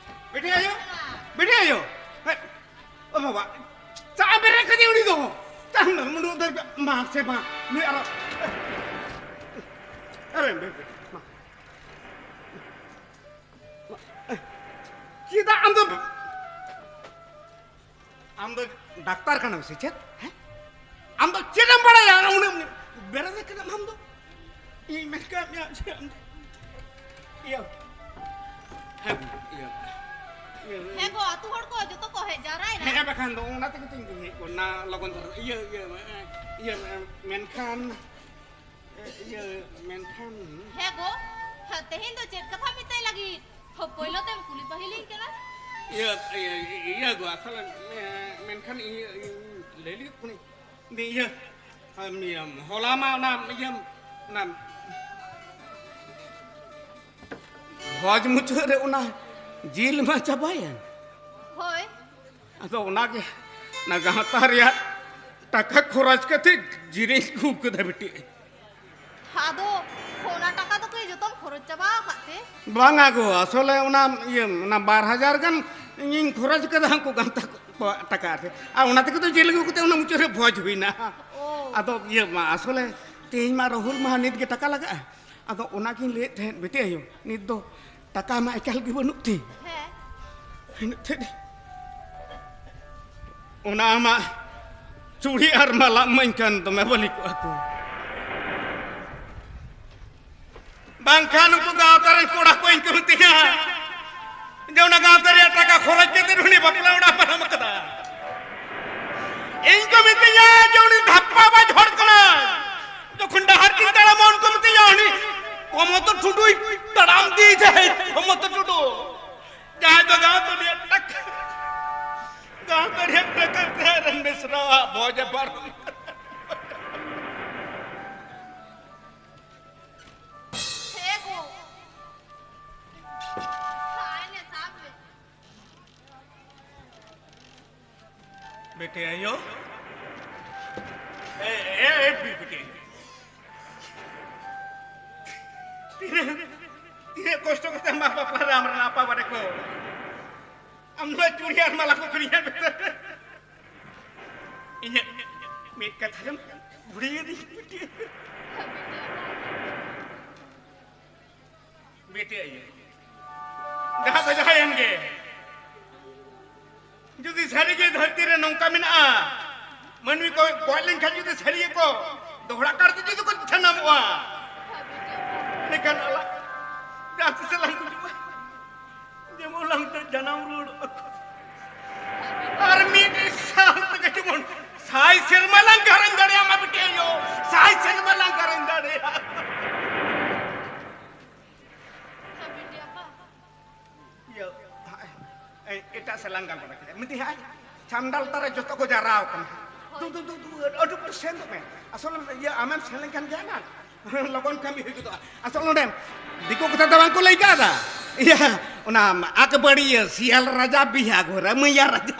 ᱵᱤᱴᱤ ᱟᱭᱳ, ᱵᱤᱴᱤ ᱟᱭᱳ᱾ ᱦᱮᱸ, ᱚ ᱵᱟᱵᱟ, ᱪᱟ ᱵᱮᱨᱮᱫ ᱠᱟᱫᱮ ᱩᱱᱤ ᱫᱚ᱾ ᱪᱟ ᱢᱩᱰᱩ ᱫᱟᱨ ᱢᱟ ᱥᱮ ᱢᱟ, ᱱᱩᱭ ᱟᱨᱚ᱾ ᱟᱨᱮ, ᱵᱮ, ᱵᱮ, ᱢᱟ᱾ ᱪᱮᱫᱟᱜ ᱟᱢ ᱫᱚ, ᱟᱢ ᱫᱚ ᱰᱟᱠᱛᱟᱨ ᱠᱟᱱᱟᱢ ᱥᱮ ᱪᱮᱫ? ᱦᱮᱸ? ᱟᱢ ᱫᱚ ᱪᱮᱫ ᱮᱢ ᱵᱟᱲᱟᱭᱟ? ᱩᱱᱟᱹᱜ ᱵᱮᱨᱮᱫ ᱠᱟᱱᱟᱢ ᱟᱢ ᱫᱚ? ᱤᱧ ᱢᱮᱱ ᱠᱟᱜ ᱢᱮᱭᱟ ᱡᱮ ᱟᱢ ᱫᱚ, ᱤᱭᱟᱹ, ᱦᱮᱸ, ᱤᱭᱟᱹ, ᱤᱭᱟᱹ, ᱦᱮᱸ ᱜᱚ, ᱟᱹᱛᱩ ᱦᱚᱲ ᱠᱚ ᱡᱚᱛᱚ ᱠᱚ ᱦᱮᱡ ᱡᱟᱣᱨᱟᱭᱮᱱᱟ᱾ ᱦᱮᱸ, ᱵᱟᱠᱷᱟᱱ ᱫᱚ ᱚᱱᱟ ᱛᱮᱜᱮ ᱛᱚᱧ ᱦᱮᱡ ᱜᱚᱫ ᱱᱟ ᱞᱚᱜᱚᱱ ᱫᱷᱟᱨᱟ᱾ ᱤᱭᱟᱹ, ᱤᱭᱟᱹ, ᱤᱭᱟᱹ, ᱢᱮᱱᱠᱷᱟᱱ, ᱤᱭᱟᱹ, ᱢᱮᱱᱠᱷᱟᱱ ᱦᱮᱸ ᱜᱚ, ᱦᱮᱸ, ᱛᱮᱦᱮᱧ ᱫᱚ ᱪᱮᱫ ᱠᱟᱛᱷᱟ ᱢᱮᱛᱟᱭ ᱞᱟᱹᱜᱤᱫ? ᱦᱚ, ᱯᱳᱭᱞᱳ ᱛᱮᱢ ᱠᱩᱞᱤ ᱯᱟᱹᱦᱤᱞᱤᱧ ᱠᱟᱱᱟ᱾ ᱤᱭᱟᱹ, ᱤᱭᱟᱹ, ᱤᱭᱟᱹ ᱜᱚ, ᱟᱥᱚᱞᱮ, ᱮ, ᱢᱮᱱᱠᱷᱟᱱ ᱤᱭᱟᱹ, ᱤᱭᱟᱹ, ᱞᱟᱹᱭ ᱞᱟᱹᱜᱤᱫ ᱠᱟᱹᱱᱟᱹᱧ᱾ ᱤᱭᱟᱹ, ᱟᱢ, ᱤᱭᱟᱹ, ᱦᱚᱞᱟ ᱢᱟ ᱚᱱᱟ, ᱤᱭᱟᱹ, ᱚᱱᱟ ᱵᱷᱚᱡᱽ ᱢᱩᱪᱟᱹᱫ ᱨᱮ ᱚᱱᱟ ᱡᱤᱞ ᱢᱟ ᱪᱟᱵᱟᱭᱮᱱ᱾ ᱦᱳᱭ᱾ ᱟᱫᱚ ᱚᱱᱟᱜᱮ, ᱚᱱᱟ ᱜᱟᱶᱛᱟ ᱨᱮᱭᱟᱜ ᱴᱟᱠᱟ ᱠᱷᱚᱨᱚᱪ ᱠᱟᱛᱮ ᱡᱤᱞᱤᱧ ᱟᱹᱜᱩ ᱠᱮᱫᱟ ᱵᱤᱴᱤ᱾ ᱟᱫᱚ ᱚᱱᱟ ᱴᱟᱠᱟ ᱫᱚ ᱠᱟᱹᱡ ᱡᱚᱛᱚᱢ ᱠᱷᱚᱨᱚᱪ ᱪᱟᱵᱟ ᱟᱠᱟᱫ ᱛᱮ? ᱵᱟᱝᱟ ᱜᱚ, ᱟᱥᱚᱞᱮ ᱚᱱᱟ, ᱤᱭᱟᱹ, ᱚᱱᱟ ᱵᱟᱨ ᱦᱟᱡᱟᱨ ᱜᱟᱱ ᱤᱧᱤᱧ ᱠᱷᱚᱨᱚᱪ ᱠᱟᱫᱟ ᱩᱱᱠᱩ ᱜᱟᱶᱛᱟ ᱠᱚᱣᱟᱜ ᱴᱟᱠᱟ ᱛᱮ᱾ ᱟᱨ ᱚᱱᱟ ᱛᱮᱜᱮ ᱛᱚ ᱡᱤᱞ ᱟᱹᱜᱩ ᱠᱟᱛᱮ ᱚᱱᱟ ᱢᱩᱪᱟᱹᱫ ᱨᱮ ᱵᱷᱚᱡᱽ ᱦᱩᱭᱱᱟ᱾ ᱚ᱾ ᱟᱫᱚ ᱤᱭᱟᱹ ᱢᱟ, ᱟᱥᱚᱞᱮ ᱛᱮᱦᱮᱧ ᱢᱟ ᱨᱟᱦᱩᱞ ᱢᱟ ᱱᱤᱛ ᱜᱮ ᱴᱟᱠᱟ ᱞᱟᱜᱟᱜᱼᱟ᱾ ᱟᱫᱚ ᱚᱱᱟᱜᱤᱧ ᱞᱟᱹᱭᱮᱫ ᱛᱟᱦᱮᱸᱫ, ᱵᱤᱴᱤ ᱟᱭᱳ, ᱱᱤᱛ ᱫᱚ ᱴᱟᱠᱟ ᱢᱟ ᱮᱠᱟᱞ ᱜᱮ ᱵᱟᱹᱱᱩᱜ ᱛᱤᱧ᱾ ᱦᱮᱸ᱾ ᱤᱱᱟᱹᱜ ᱛᱮᱫ ᱚᱱᱟ ᱟᱢᱟᱜ ᱪᱩᱲᱤ ᱟᱨ ᱢᱟᱞᱟ ᱮᱢᱟᱹᱧ ᱠᱷᱟᱱ ᱫᱚᱢᱮ ᱵᱷᱟᱹᱞᱤ ᱠᱚᱜᱼᱟ ᱛᱚ᱾ ᱵᱟᱝᱠᱷᱟᱱ ᱩᱱᱠᱩ ᱜᱟᱶᱛᱟ ᱨᱮᱱ ᱠᱚᱲᱟ ᱠᱚ ᱤᱧ ᱠᱚ ᱢᱤᱛᱟᱹᱧᱟ ᱡᱮ ᱚᱱᱟ ᱜᱟᱶᱛᱟ ᱨᱮᱭᱟᱜ ᱴᱟᱠᱟ ᱠᱷᱚᱨᱚᱪ ᱠᱟᱛᱮ ᱩᱱᱤ ᱵᱟᱯᱞᱟ ᱚᱲᱟᱜ ᱯᱟᱨᱚᱢ ᱟᱠᱟᱫᱟ᱾ ᱤᱧ ᱠᱚ ᱢᱤᱛᱟᱹᱧᱟ ᱡᱮ ᱩᱱᱤ ᱫᱷᱟᱯᱯᱟ ᱵᱟᱡ ᱦᱚᱲ ᱠᱟᱱᱟᱭ᱾ ᱡᱚᱠᱷᱚᱱ ᱰᱟᱦᱟᱨ ᱛᱤᱧ ᱛᱟᱲᱟᱢᱟ ᱩᱱᱠᱩ ᱢᱤᱛᱟᱹᱧᱟ ᱩᱱᱤ ᱠᱚᱢᱚᱛᱚ ᱴᱩᱰᱩᱭ ᱛᱟᱲᱟᱢ ᱤᱫᱤᱭᱮᱫᱟᱭ, ᱠᱚᱢᱚᱛᱚ ᱴᱩᱰᱩ᱾ ᱡᱟᱦᱟᱸᱭ ᱫᱚ ᱜᱟᱶᱛᱟ ᱨᱮᱭᱟᱜ ᱴᱟᱠᱟ, ᱜᱟᱶᱛᱟ ᱨᱮᱭᱟᱜ ᱴᱟᱠᱟ ᱛᱮ ᱨᱮᱱ ᱵᱮᱥᱨᱟᱣᱟᱜ ᱵᱷᱚᱡᱽ ᱮ ᱯᱟᱨᱚᱢ ᱠᱟᱫᱟ᱾ ᱦᱮᱸ ᱜᱚ᱾ ᱥᱟᱵ ᱢᱮ, ᱥᱟᱵ ᱢᱮ᱾ ᱵᱤᱴᱤ ᱟᱭᱳ᱾ ᱮ, ᱮ, ᱮ, ᱵᱤ-, ᱵᱤᱴᱤ ᱟᱭᱳ᱾ ᱛᱤᱱᱟᱹᱜ, ᱛᱤᱱᱟᱹᱜ ᱠᱚᱥᱴᱚ ᱠᱟᱛᱮ ᱢᱟ ᱵᱟᱯᱞᱟ ᱨᱮ ᱟᱢ ᱨᱮᱱ ᱟᱯᱟ ᱵᱟᱨᱮ ᱠᱚ᱾ ᱟᱢ ᱫᱚ ᱪᱩᱲᱤ ᱟᱨ ᱢᱟᱞᱟ ᱠᱚ ᱠᱤᱨᱤᱧ ᱟᱫ ᱢᱮ᱾ ᱤᱧᱟᱹᱜ ᱢᱤᱫ ᱠᱟᱛᱷᱟ ᱜᱮᱢ ᱵᱷᱩᱲᱤᱭᱟᱹᱫᱤᱧ ᱵᱤᱴᱤ᱾ ᱵᱤᱴᱤ ᱟᱭᱳ᱾ ᱡᱟᱦᱟᱸ ᱫᱚ ᱡᱟᱦᱟᱸᱭᱮᱱ ᱜᱮ᱾ ᱡᱩᱫᱤ ᱥᱟᱹᱨᱤᱜᱮ ᱫᱷᱟᱹᱨᱛᱤ ᱨᱮ ᱱᱚᱝᱠᱟ ᱢᱮᱱᱟᱜᱼᱟ, ᱢᱟᱹᱱᱢᱤ ᱠᱚ ᱜᱚᱡ ᱞᱮᱱᱠᱷᱟᱱ ᱡᱩᱫᱤ ᱥᱟᱹᱨᱤ ᱜᱮᱠᱚ ᱫᱚᱦᱲᱟ ᱠᱟᱨᱛᱮ ᱡᱩᱫᱤ ᱠᱚ ᱡᱟᱱᱟᱢᱚᱜᱼᱟ, ᱮᱸᱰᱮᱠᱷᱟᱱ ᱟᱞᱟᱝ ᱡᱟᱦᱟᱸ ᱛᱤᱥ ᱞᱟᱝ ᱜᱩᱡᱩᱜᱼᱟ, ᱡᱮᱢᱚᱱ ᱞᱟᱝ ᱡᱟᱱᱟᱢ ᱨᱩᱣᱟᱹᱲᱚᱜᱼᱟ᱾ ᱟᱨ ᱢᱤᱫ ᱥᱟᱶ ᱛᱮᱜᱮ ᱡᱮᱢᱚᱱ ᱥᱟᱭ ᱥᱮᱨᱢᱟ ᱞᱟᱝ ᱜᱷᱟᱨᱚᱸᱡᱽ ᱫᱟᱲᱮᱭᱟᱜ ᱢᱟ ᱵᱤᱴᱤ ᱟᱭᱳ, ᱥᱟᱭ ᱥᱮᱨᱢᱟ ᱞᱟᱝ ᱜᱷᱟᱨᱚᱸᱡᱽ ᱫᱟᱲᱮᱭᱟᱜ᱾ ᱦᱮᱸ, ᱵᱤᱴᱤ ᱟᱯᱟ᱾ ᱤᱭᱟᱹ, ᱦᱟᱭ, ᱮ, ᱮᱴᱟᱜ ᱥᱮᱫ ᱞᱟᱝ ᱜᱟᱞᱢᱟᱨᱟᱣ ᱠᱮᱫᱟ᱾ ᱢᱤᱫᱴᱤᱡ ᱦᱟᱭ, ᱪᱷᱟᱢᱰᱟ ᱞᱟᱛᱟᱨ ᱨᱮ ᱡᱚᱛᱚ ᱠᱚ ᱡᱟᱣᱨᱟ ᱟᱠᱟᱱᱟ᱾ ᱦᱳᱭ᱾ ᱫᱩ, ᱫᱩ, ᱫᱩ, ᱫᱩ, ᱟᱹᱰᱤ ᱩᱛᱟᱹᱨ ᱥᱮᱱ ᱫᱚ ᱢᱮ᱾ ᱟᱥᱚᱞ ᱤᱭᱟᱹ, ᱟᱢᱮᱢ ᱥᱮᱱ ᱞᱮᱱᱠᱷᱟᱱ ᱜᱮ ᱱᱟ, ᱞᱚᱜᱚᱱ ᱠᱟᱹᱢᱤ ᱦᱩᱭ ᱜᱚᱫᱚᱜᱼᱟ᱾ ᱟᱥᱚᱞ ᱱᱚᱰᱮ ᱫᱤᱠᱩ ᱠᱟᱛᱷᱟ ᱫᱚ ᱵᱟᱝ ᱠᱚ ᱞᱟᱹᱭ ᱠᱟᱫᱟ? ᱤᱭᱟᱹ, ᱚᱱᱟ ᱟᱠᱵᱟᱲᱤᱭᱟᱹ, ᱥᱤᱭᱟᱞ ᱨᱟᱡᱟ ᱵᱤᱦᱟ ᱜᱷᱚᱨᱟ ᱢᱟᱹᱭᱟ ᱨᱟᱡᱟ᱾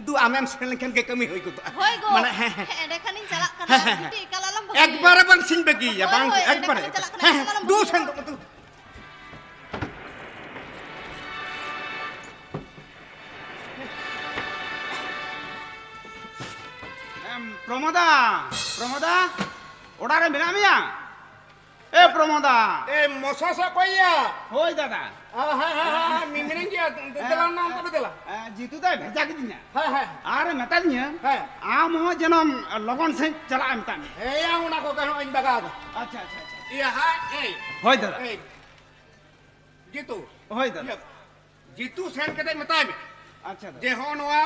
ᱫᱩ, ᱟᱢᱮᱢ ᱥᱮᱱ ᱞᱮᱱᱠᱷᱟᱱ ᱜᱮ ᱠᱟᱹᱢᱤ ᱦᱩᱭ ᱜᱚᱫᱚᱜᱼᱟ᱾ ᱦᱳᱭ ᱜᱚ᱾ ᱢᱟᱱᱮ, ᱦᱮᱸ, ᱦᱮᱸ᱾ ᱦᱮᱸ, ᱮᱸᱰᱮᱠᱷᱟᱱᱤᱧ ᱪᱟᱞᱟᱜ ᱠᱟᱱᱟ᱾ ᱦᱮᱸ, ᱦᱮᱸ, ᱦᱮᱸ᱾ ᱵᱤᱴᱤ, ᱮᱠᱟᱞ ᱟᱞᱚᱢ ᱵᱷᱟᱹᱜᱤᱭᱟ᱾ ᱮᱠᱵᱟᱨᱮ ᱵᱟᱝ ᱥᱮᱧ ᱵᱟᱹᱜᱤᱭᱟ, ᱦᱳᱭ, ᱵᱟᱝ, ᱦᱳᱭ, ᱮᱠᱵᱟᱨᱮ᱾ ᱮᱸᱰᱮᱠᱷᱟᱱᱤᱧ ᱪᱟᱞᱟᱜ ᱠᱟᱱᱟ, ᱦᱮᱸ, ᱮᱠᱟᱞ ᱦᱮᱸ, ᱟᱞᱚᱢ ᱫᱩ ᱵᱷᱟᱹᱜᱤᱭᱟ᱾ ᱥᱮᱱ ᱫᱚ, ᱫᱩ᱾ ᱮᱢ, ᱯᱨᱚᱢᱳᱫᱟ, ᱯᱨᱚᱢᱳᱫᱟ, ᱚᱲᱟᱜ ᱨᱮ ᱢᱮᱱᱟᱜ ᱢᱮᱭᱟ? ᱮ, ᱯᱨᱚᱢᱳᱫᱟ᱾ ᱮ, ᱢᱚᱥᱚᱥ ᱚᱠᱚᱭ ᱭᱟ? ᱦᱳᱭ, ᱫᱟᱫᱟ᱾ ᱟ, ᱦᱮᱸ, ᱦᱮᱸ, ᱦᱮᱸ, ᱦᱮᱸ, ᱢᱤ-, ᱢᱤᱱᱟᱹᱧ ᱜᱮᱭᱟ᱾ ᱫᱮ-, ᱫᱮᱞᱟ ᱱᱟ, ᱚᱱᱛᱮ ᱫᱚ ᱫᱮᱞᱟ᱾ ᱮ, ᱡᱤᱛᱩ ᱫᱟᱭ ᱵᱷᱮᱡᱟ ᱠᱤᱫᱤᱧᱟ᱾ ᱦᱮᱸ, ᱦᱮᱸ᱾ ᱟᱨ ᱢᱮᱛᱟᱫᱤᱧᱟ, ᱦᱮᱸ᱾ ᱟᱢ ᱦᱚᱸ ᱡᱮᱱᱚᱢ ᱞᱚᱜᱚᱱ ᱥᱟᱺᱦᱤᱡ ᱪᱟᱞᱟᱜ ᱮᱢ ᱢᱮᱛᱟᱜ ᱢᱮ᱾ ᱦᱮᱸ ᱭᱟ, ᱚᱱᱟ ᱠᱚ ᱠᱟᱹᱡ ᱦᱚᱸᱜᱼᱚᱭ ᱵᱟᱜᱟᱣ ᱫᱟ᱾ ᱟᱪᱪᱷᱟ, ᱟᱪᱪᱷᱟ, ᱟᱪᱪᱷᱟ᱾ ᱤᱭᱟᱹ ᱦᱟᱸᱜ, ᱮᱭ, ᱦᱳᱭ ᱫᱟᱫᱟ᱾ ᱮᱭ, ᱡᱤᱛᱩ᱾ ᱦᱳᱭ ᱫᱟᱫᱟ᱾ ᱤᱭᱟᱹ, ᱡᱤᱛᱩ ᱥᱮᱱ ᱠᱟᱛᱮ ᱢᱮᱛᱟᱭ ᱢᱮ ᱟᱪᱪᱷᱟ ᱫᱟᱫᱟ᱾ ᱡᱮ ᱦᱚᱸᱜᱼᱚ ᱱᱚᱣᱟ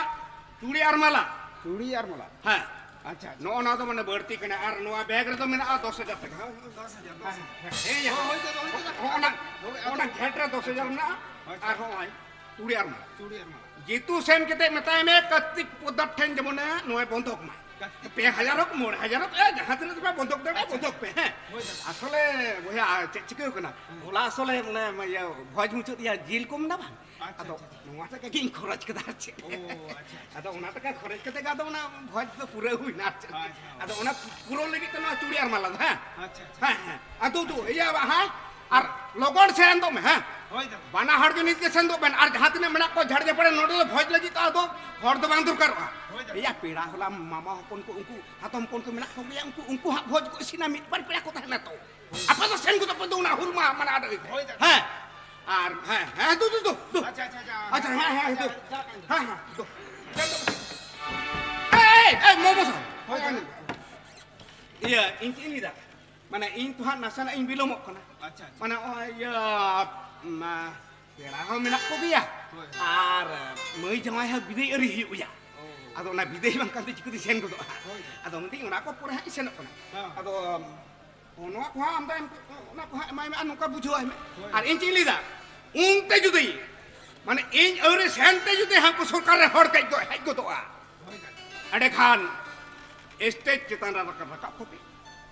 ᱪᱩᱲᱤ ᱟᱨ ᱢᱟᱞᱟ᱾ ᱪᱩᱲᱤ ᱟᱨ ᱢᱟᱞᱟ᱾ ᱦᱮᱸ᱾ ᱟᱪᱪᱷᱟ, ᱟᱪᱪᱷᱟ᱾ ᱱᱚᱜᱼᱚ ᱱᱚᱣᱟ ᱫᱚ ᱢᱟᱱᱮ ᱵᱟᱹᱲᱛᱤ ᱠᱟᱱᱟ, ᱟᱨ ᱱᱚᱣᱟ ᱵᱮᱜᱽ ᱨᱮᱫᱚ ᱢᱮᱱᱟᱜᱼᱟ ᱫᱚᱥ ᱦᱟᱡᱟᱨ ᱴᱟᱠᱟ᱾ ᱦᱳᱭ, ᱦᱳᱭ, ᱫᱚᱥ ᱦᱟᱡᱟᱨ, ᱫᱚᱥ ᱦᱟᱡᱟᱨ᱾ ᱦᱮᱸ, ᱦᱮᱸ᱾ ᱦᱳᱭ, ᱦᱳᱭ ᱫᱟᱫᱟ, ᱦᱳᱭ ᱫᱟᱫᱟ᱾ ᱦᱚᱸᱜᱼᱚ ᱱᱟ, ᱦᱳᱭ, ᱟᱫᱚ ᱦᱚᱸᱜᱼᱚ ᱱᱟ ᱜᱷᱮᱴ ᱨᱮ ᱫᱚᱥ ᱦᱟᱡᱟᱨ ᱢᱮᱱᱟᱜᱼᱟ, ᱟᱪᱪᱷᱟ᱾ ᱟᱨ ᱦᱚᱸᱜᱼᱚᱭ ᱪᱩᱲᱤ ᱟᱨ ᱢᱟᱞᱟ᱾ ᱪᱩᱲᱤ ᱟᱨ ᱢᱟᱞᱟ᱾ ᱡᱤᱛᱩ ᱥᱮᱱ ᱠᱟᱛᱮ ᱢᱮᱛᱟᱭ ᱢᱮ, ᱠᱟᱨᱛᱤᱠ ᱯᱚᱫᱟᱨ ᱴᱷᱮᱱ ᱡᱮᱢᱚᱱᱮ ᱱᱚᱜᱼᱚᱭ ᱵᱚᱱᱫᱷᱚᱠ ᱢᱟᱭ᱾ ᱯᱮ ᱦᱟᱡᱟᱨ ᱦᱳᱠ, ᱢᱚᱬᱮ ᱦᱟᱡᱟᱨ ᱦᱳᱠ, ᱮ, ᱡᱟᱦᱟᱸ ᱛᱤᱱᱟᱹᱜ ᱨᱩᱯᱤᱭᱟ ᱵᱚᱱᱫᱷᱚᱠ ᱫᱟᱲᱮᱭᱟᱜᱼᱟ, ᱟᱪᱪᱷᱟ᱾ ᱵᱚᱱᱫᱷᱚᱠ ᱯᱮ, ᱦᱮᱸ᱾ ᱦᱳᱭ ᱫᱟᱫᱟ᱾ ᱟᱥᱚᱞᱮ ᱵᱚᱭᱦᱟ, ᱪᱮᱫ ᱪᱤᱠᱟᱹᱣ ᱠᱟᱱᱟ? ᱦᱮᱸ᱾ ᱦᱚᱞᱟ ᱟᱥᱚᱞᱮ ᱚᱱᱮ, ᱤᱭᱟᱹ, ᱵᱷᱚᱡᱽ ᱢᱩᱪᱟᱹᱫ, ᱤᱭᱟᱹ, ᱡᱤᱞ ᱠᱚ ᱢᱮᱱᱟ ᱵᱟᱝ? ᱟᱪᱪᱷᱟ, ᱟᱫᱚ ᱟᱪᱪᱷᱟ, ᱟᱪᱪᱷᱟ᱾ ᱱᱚᱣᱟ ᱴᱟᱠᱟ ᱜᱤᱧ ᱠᱷᱚᱨᱚᱪ ᱠᱮᱫᱟ ᱟᱨ ᱪᱮᱫ᱾ ᱳ, ᱟᱪᱪᱷᱟ, ᱟᱪᱪᱷᱟ᱾ ᱟᱫᱚ ᱚᱱᱟ ᱴᱟᱠᱟ ᱠᱷᱚᱨᱚᱪ ᱠᱟᱛᱮ ᱜᱮ ᱟᱫᱚ ᱚᱱᱟ ᱵᱷᱚᱡᱽ ᱫᱚ ᱯᱩᱨᱟᱹᱣ ᱦᱩᱭᱱᱟ ᱟᱨ ᱪᱮᱫ᱾ ᱟᱪᱪᱷᱟ᱾ ᱟᱫᱚ ᱚᱱᱟ ᱯᱩᱨᱟᱹᱣ ᱞᱟᱹᱜᱤᱫ ᱛᱮ ᱱᱚᱣᱟ ᱪᱩᱲᱤ ᱟᱨ ᱢᱟᱞᱟ ᱫᱚ, ᱦᱮᱸ? ᱟᱪᱪᱷᱟ, ᱟᱪᱪᱷᱟ᱾ ᱦᱮᱸ, ᱦᱮᱸ᱾ ᱟᱫᱚ ᱫᱩ, ᱤᱭᱟᱹ, ᱦᱮᱸ? ᱟᱨ ᱞᱚᱜᱚᱱ ᱥᱮᱱ ᱫᱚᱜ ᱢᱮ, ᱦᱮᱸ? ᱦᱳᱭ ᱫᱟᱫᱟ᱾ ᱵᱟᱱᱟ ᱦᱚᱲ ᱜᱮ ᱱᱤᱛ ᱜᱮ ᱥᱮᱱ ᱫᱚᱜ ᱵᱮᱱ᱾ ᱟᱨ ᱡᱟᱦᱟᱸ ᱛᱤᱱᱟᱹᱜ ᱢᱮᱱᱟᱜ ᱠᱚᱣᱟ ᱡᱷᱟᱲ ᱡᱷᱟᱯᱲᱮ, ᱱᱚᱰᱮ ᱫᱚ ᱵᱷᱚᱡᱽ ᱞᱟᱹᱜᱤᱫ ᱫᱚ ᱟᱫᱚ ᱦᱚᱲ ᱫᱚ ᱵᱟᱝ ᱫᱚᱨᱠᱟᱨᱚᱜᱼᱟ᱾ ᱦᱳᱭ ᱫᱟᱫᱟ᱾ ᱮᱭᱟ, ᱯᱮᱲᱟ ᱦᱚᱞᱟ ᱢᱟᱢᱟ ᱦᱚᱯᱚᱱ ᱠᱚ, ᱩᱱᱠᱩ ᱦᱟᱛᱚᱢ ᱦᱚᱯᱚᱱ ᱠᱚ ᱢᱮᱱᱟᱜ ᱠᱚᱜᱮᱭᱟ, ᱩᱱᱠᱩ, ᱩᱱᱠᱩ ᱦᱟᱸᱜ ᱵᱷᱚᱡᱽ ᱠᱚ ᱤᱥᱤᱱᱟ, ᱢᱤᱫ ᱵᱟᱨ ᱯᱮᱲᱟ ᱠᱚ ᱛᱟᱦᱮᱱᱟ ᱛᱚ᱾ ᱟᱯᱮ ᱫᱚ ᱥᱮᱱ ᱜᱚᱫᱚᱜ ᱯᱮ ᱫᱚ ᱚᱱᱟ ᱦᱩᱞ ᱢᱟᱦᱟ ᱢᱟᱱᱟᱣ ᱞᱟᱹᱜᱤᱫ ᱛᱮ᱾ ᱦᱳᱭ ᱫᱟᱫᱟ᱾ ᱦᱮᱸ᱾ ᱟᱨ, ᱦᱮᱸ, ᱦᱮᱸ, ᱫᱩ, ᱫᱩ, ᱫᱩ, ᱫᱩ᱾ ᱟᱪᱪᱷᱟ, ᱟᱪᱪᱷᱟ, ᱟᱪᱪᱷᱟ᱾ ᱟᱪᱪᱷᱟ, ᱦᱮᱸ, ᱦᱮᱸ, ᱦᱮᱸ, ᱫᱩ᱾ ᱪᱟᱞᱟᱜ ᱠᱟᱱ ᱜᱮᱭᱟ᱾ ᱦᱮᱸ, ᱦᱮᱸ, ᱫᱩ᱾ ᱮᱭ, ᱮᱭ, ᱮᱭ, ᱢᱚᱢᱚ ᱥᱟᱵ᱾ ᱦᱳᱭ ᱫᱟᱫᱟ᱾ ᱤᱭᱟᱹ, ᱤᱧ ᱪᱮᱫ ᱤᱧ ᱞᱟᱹᱭᱫᱟ? ᱢᱟᱱᱮ, ᱤᱧ ᱛᱚ ᱦᱟᱸᱜ ᱱᱟᱥᱮᱱᱟᱜ ᱤᱧ ᱵᱤᱞᱚᱢᱚᱜ ᱠᱟᱱᱟ᱾ ᱟᱪᱪᱷᱟ, ᱟᱪᱪᱷᱟ᱾ ᱢᱟᱱᱮ, ᱱᱚᱜᱼᱚᱭ ᱤᱭᱟᱹ, ᱢᱟ, ᱯᱮᱲᱟ ᱦᱚᱸ ᱢᱮᱱᱟᱜ ᱠᱚᱜᱮᱭᱟ᱾ ᱦᱳᱭ, ᱦᱳᱭ᱾ ᱟᱨ ᱢᱟᱹᱭ ᱡᱟᱶᱟᱭ ᱦᱚᱸ ᱵᱤᱫᱟᱹᱭ ᱟᱹᱣᱨᱤ ᱦᱩᱭᱩᱜ ᱜᱮᱭᱟ᱾ ᱳ᱾ ᱟᱫᱚ ᱚᱱᱟ ᱵᱤᱫᱟᱹᱭ ᱵᱟᱝ ᱠᱟᱱᱛᱮ ᱪᱤᱠᱟᱹᱛᱮ ᱥᱮᱱ ᱜᱚᱫᱚᱜᱼᱟ ᱦᱟᱸᱜ? ᱦᱳᱭ᱾ ᱟᱫᱚ ᱢᱮᱱᱫᱟᱹᱧ ᱚᱱᱟ ᱠᱚ ᱯᱚᱨᱮ ᱦᱟᱸᱜ ᱤᱧ ᱥᱮᱱᱚᱜ ᱠᱟᱱᱟ᱾ ᱦᱮᱸ᱾ ᱟᱫᱚ ᱱᱚᱣᱟ ᱠᱚ ᱦᱟᱸᱜ ᱟᱢ ᱫᱚ ᱮᱢ, ᱚᱱᱟ ᱠᱚ ᱦᱟᱸᱜ ᱮᱢᱟᱭ ᱢᱮ ᱟᱨ ᱱᱚᱝᱠᱟ ᱵᱩᱡᱷᱟᱹᱣᱟᱭ ᱢᱮ᱾ ᱦᱳᱭ᱾ ᱟᱨ ᱤᱧ ᱪᱮᱫ ᱤᱧ ᱞᱟᱹᱭᱫᱟ, ᱩᱱᱛᱮ ᱡᱩᱫᱤ, ᱢᱟᱱᱮ ᱤᱧ ᱟᱹᱣᱨᱤ ᱥᱮᱱᱛᱮ ᱡᱩᱫᱤ ᱦᱟᱹᱱᱠᱩ ᱥᱚᱨᱠᱟᱨ ᱨᱮ ᱦᱚᱲ ᱠᱚ ᱦᱮᱡ ᱜᱚᱫᱚᱜᱼᱟ, ᱦᱳᱭ ᱫᱟᱫᱟ᱾ ᱮᱸᱰᱮᱠᱷᱟᱱ ᱥᱴᱮᱡᱽ ᱪᱮᱛᱟᱱ ᱨᱮ ᱨᱟᱠᱟᱵ, ᱨᱟᱠᱟᱵ ᱠᱚᱯᱮ᱾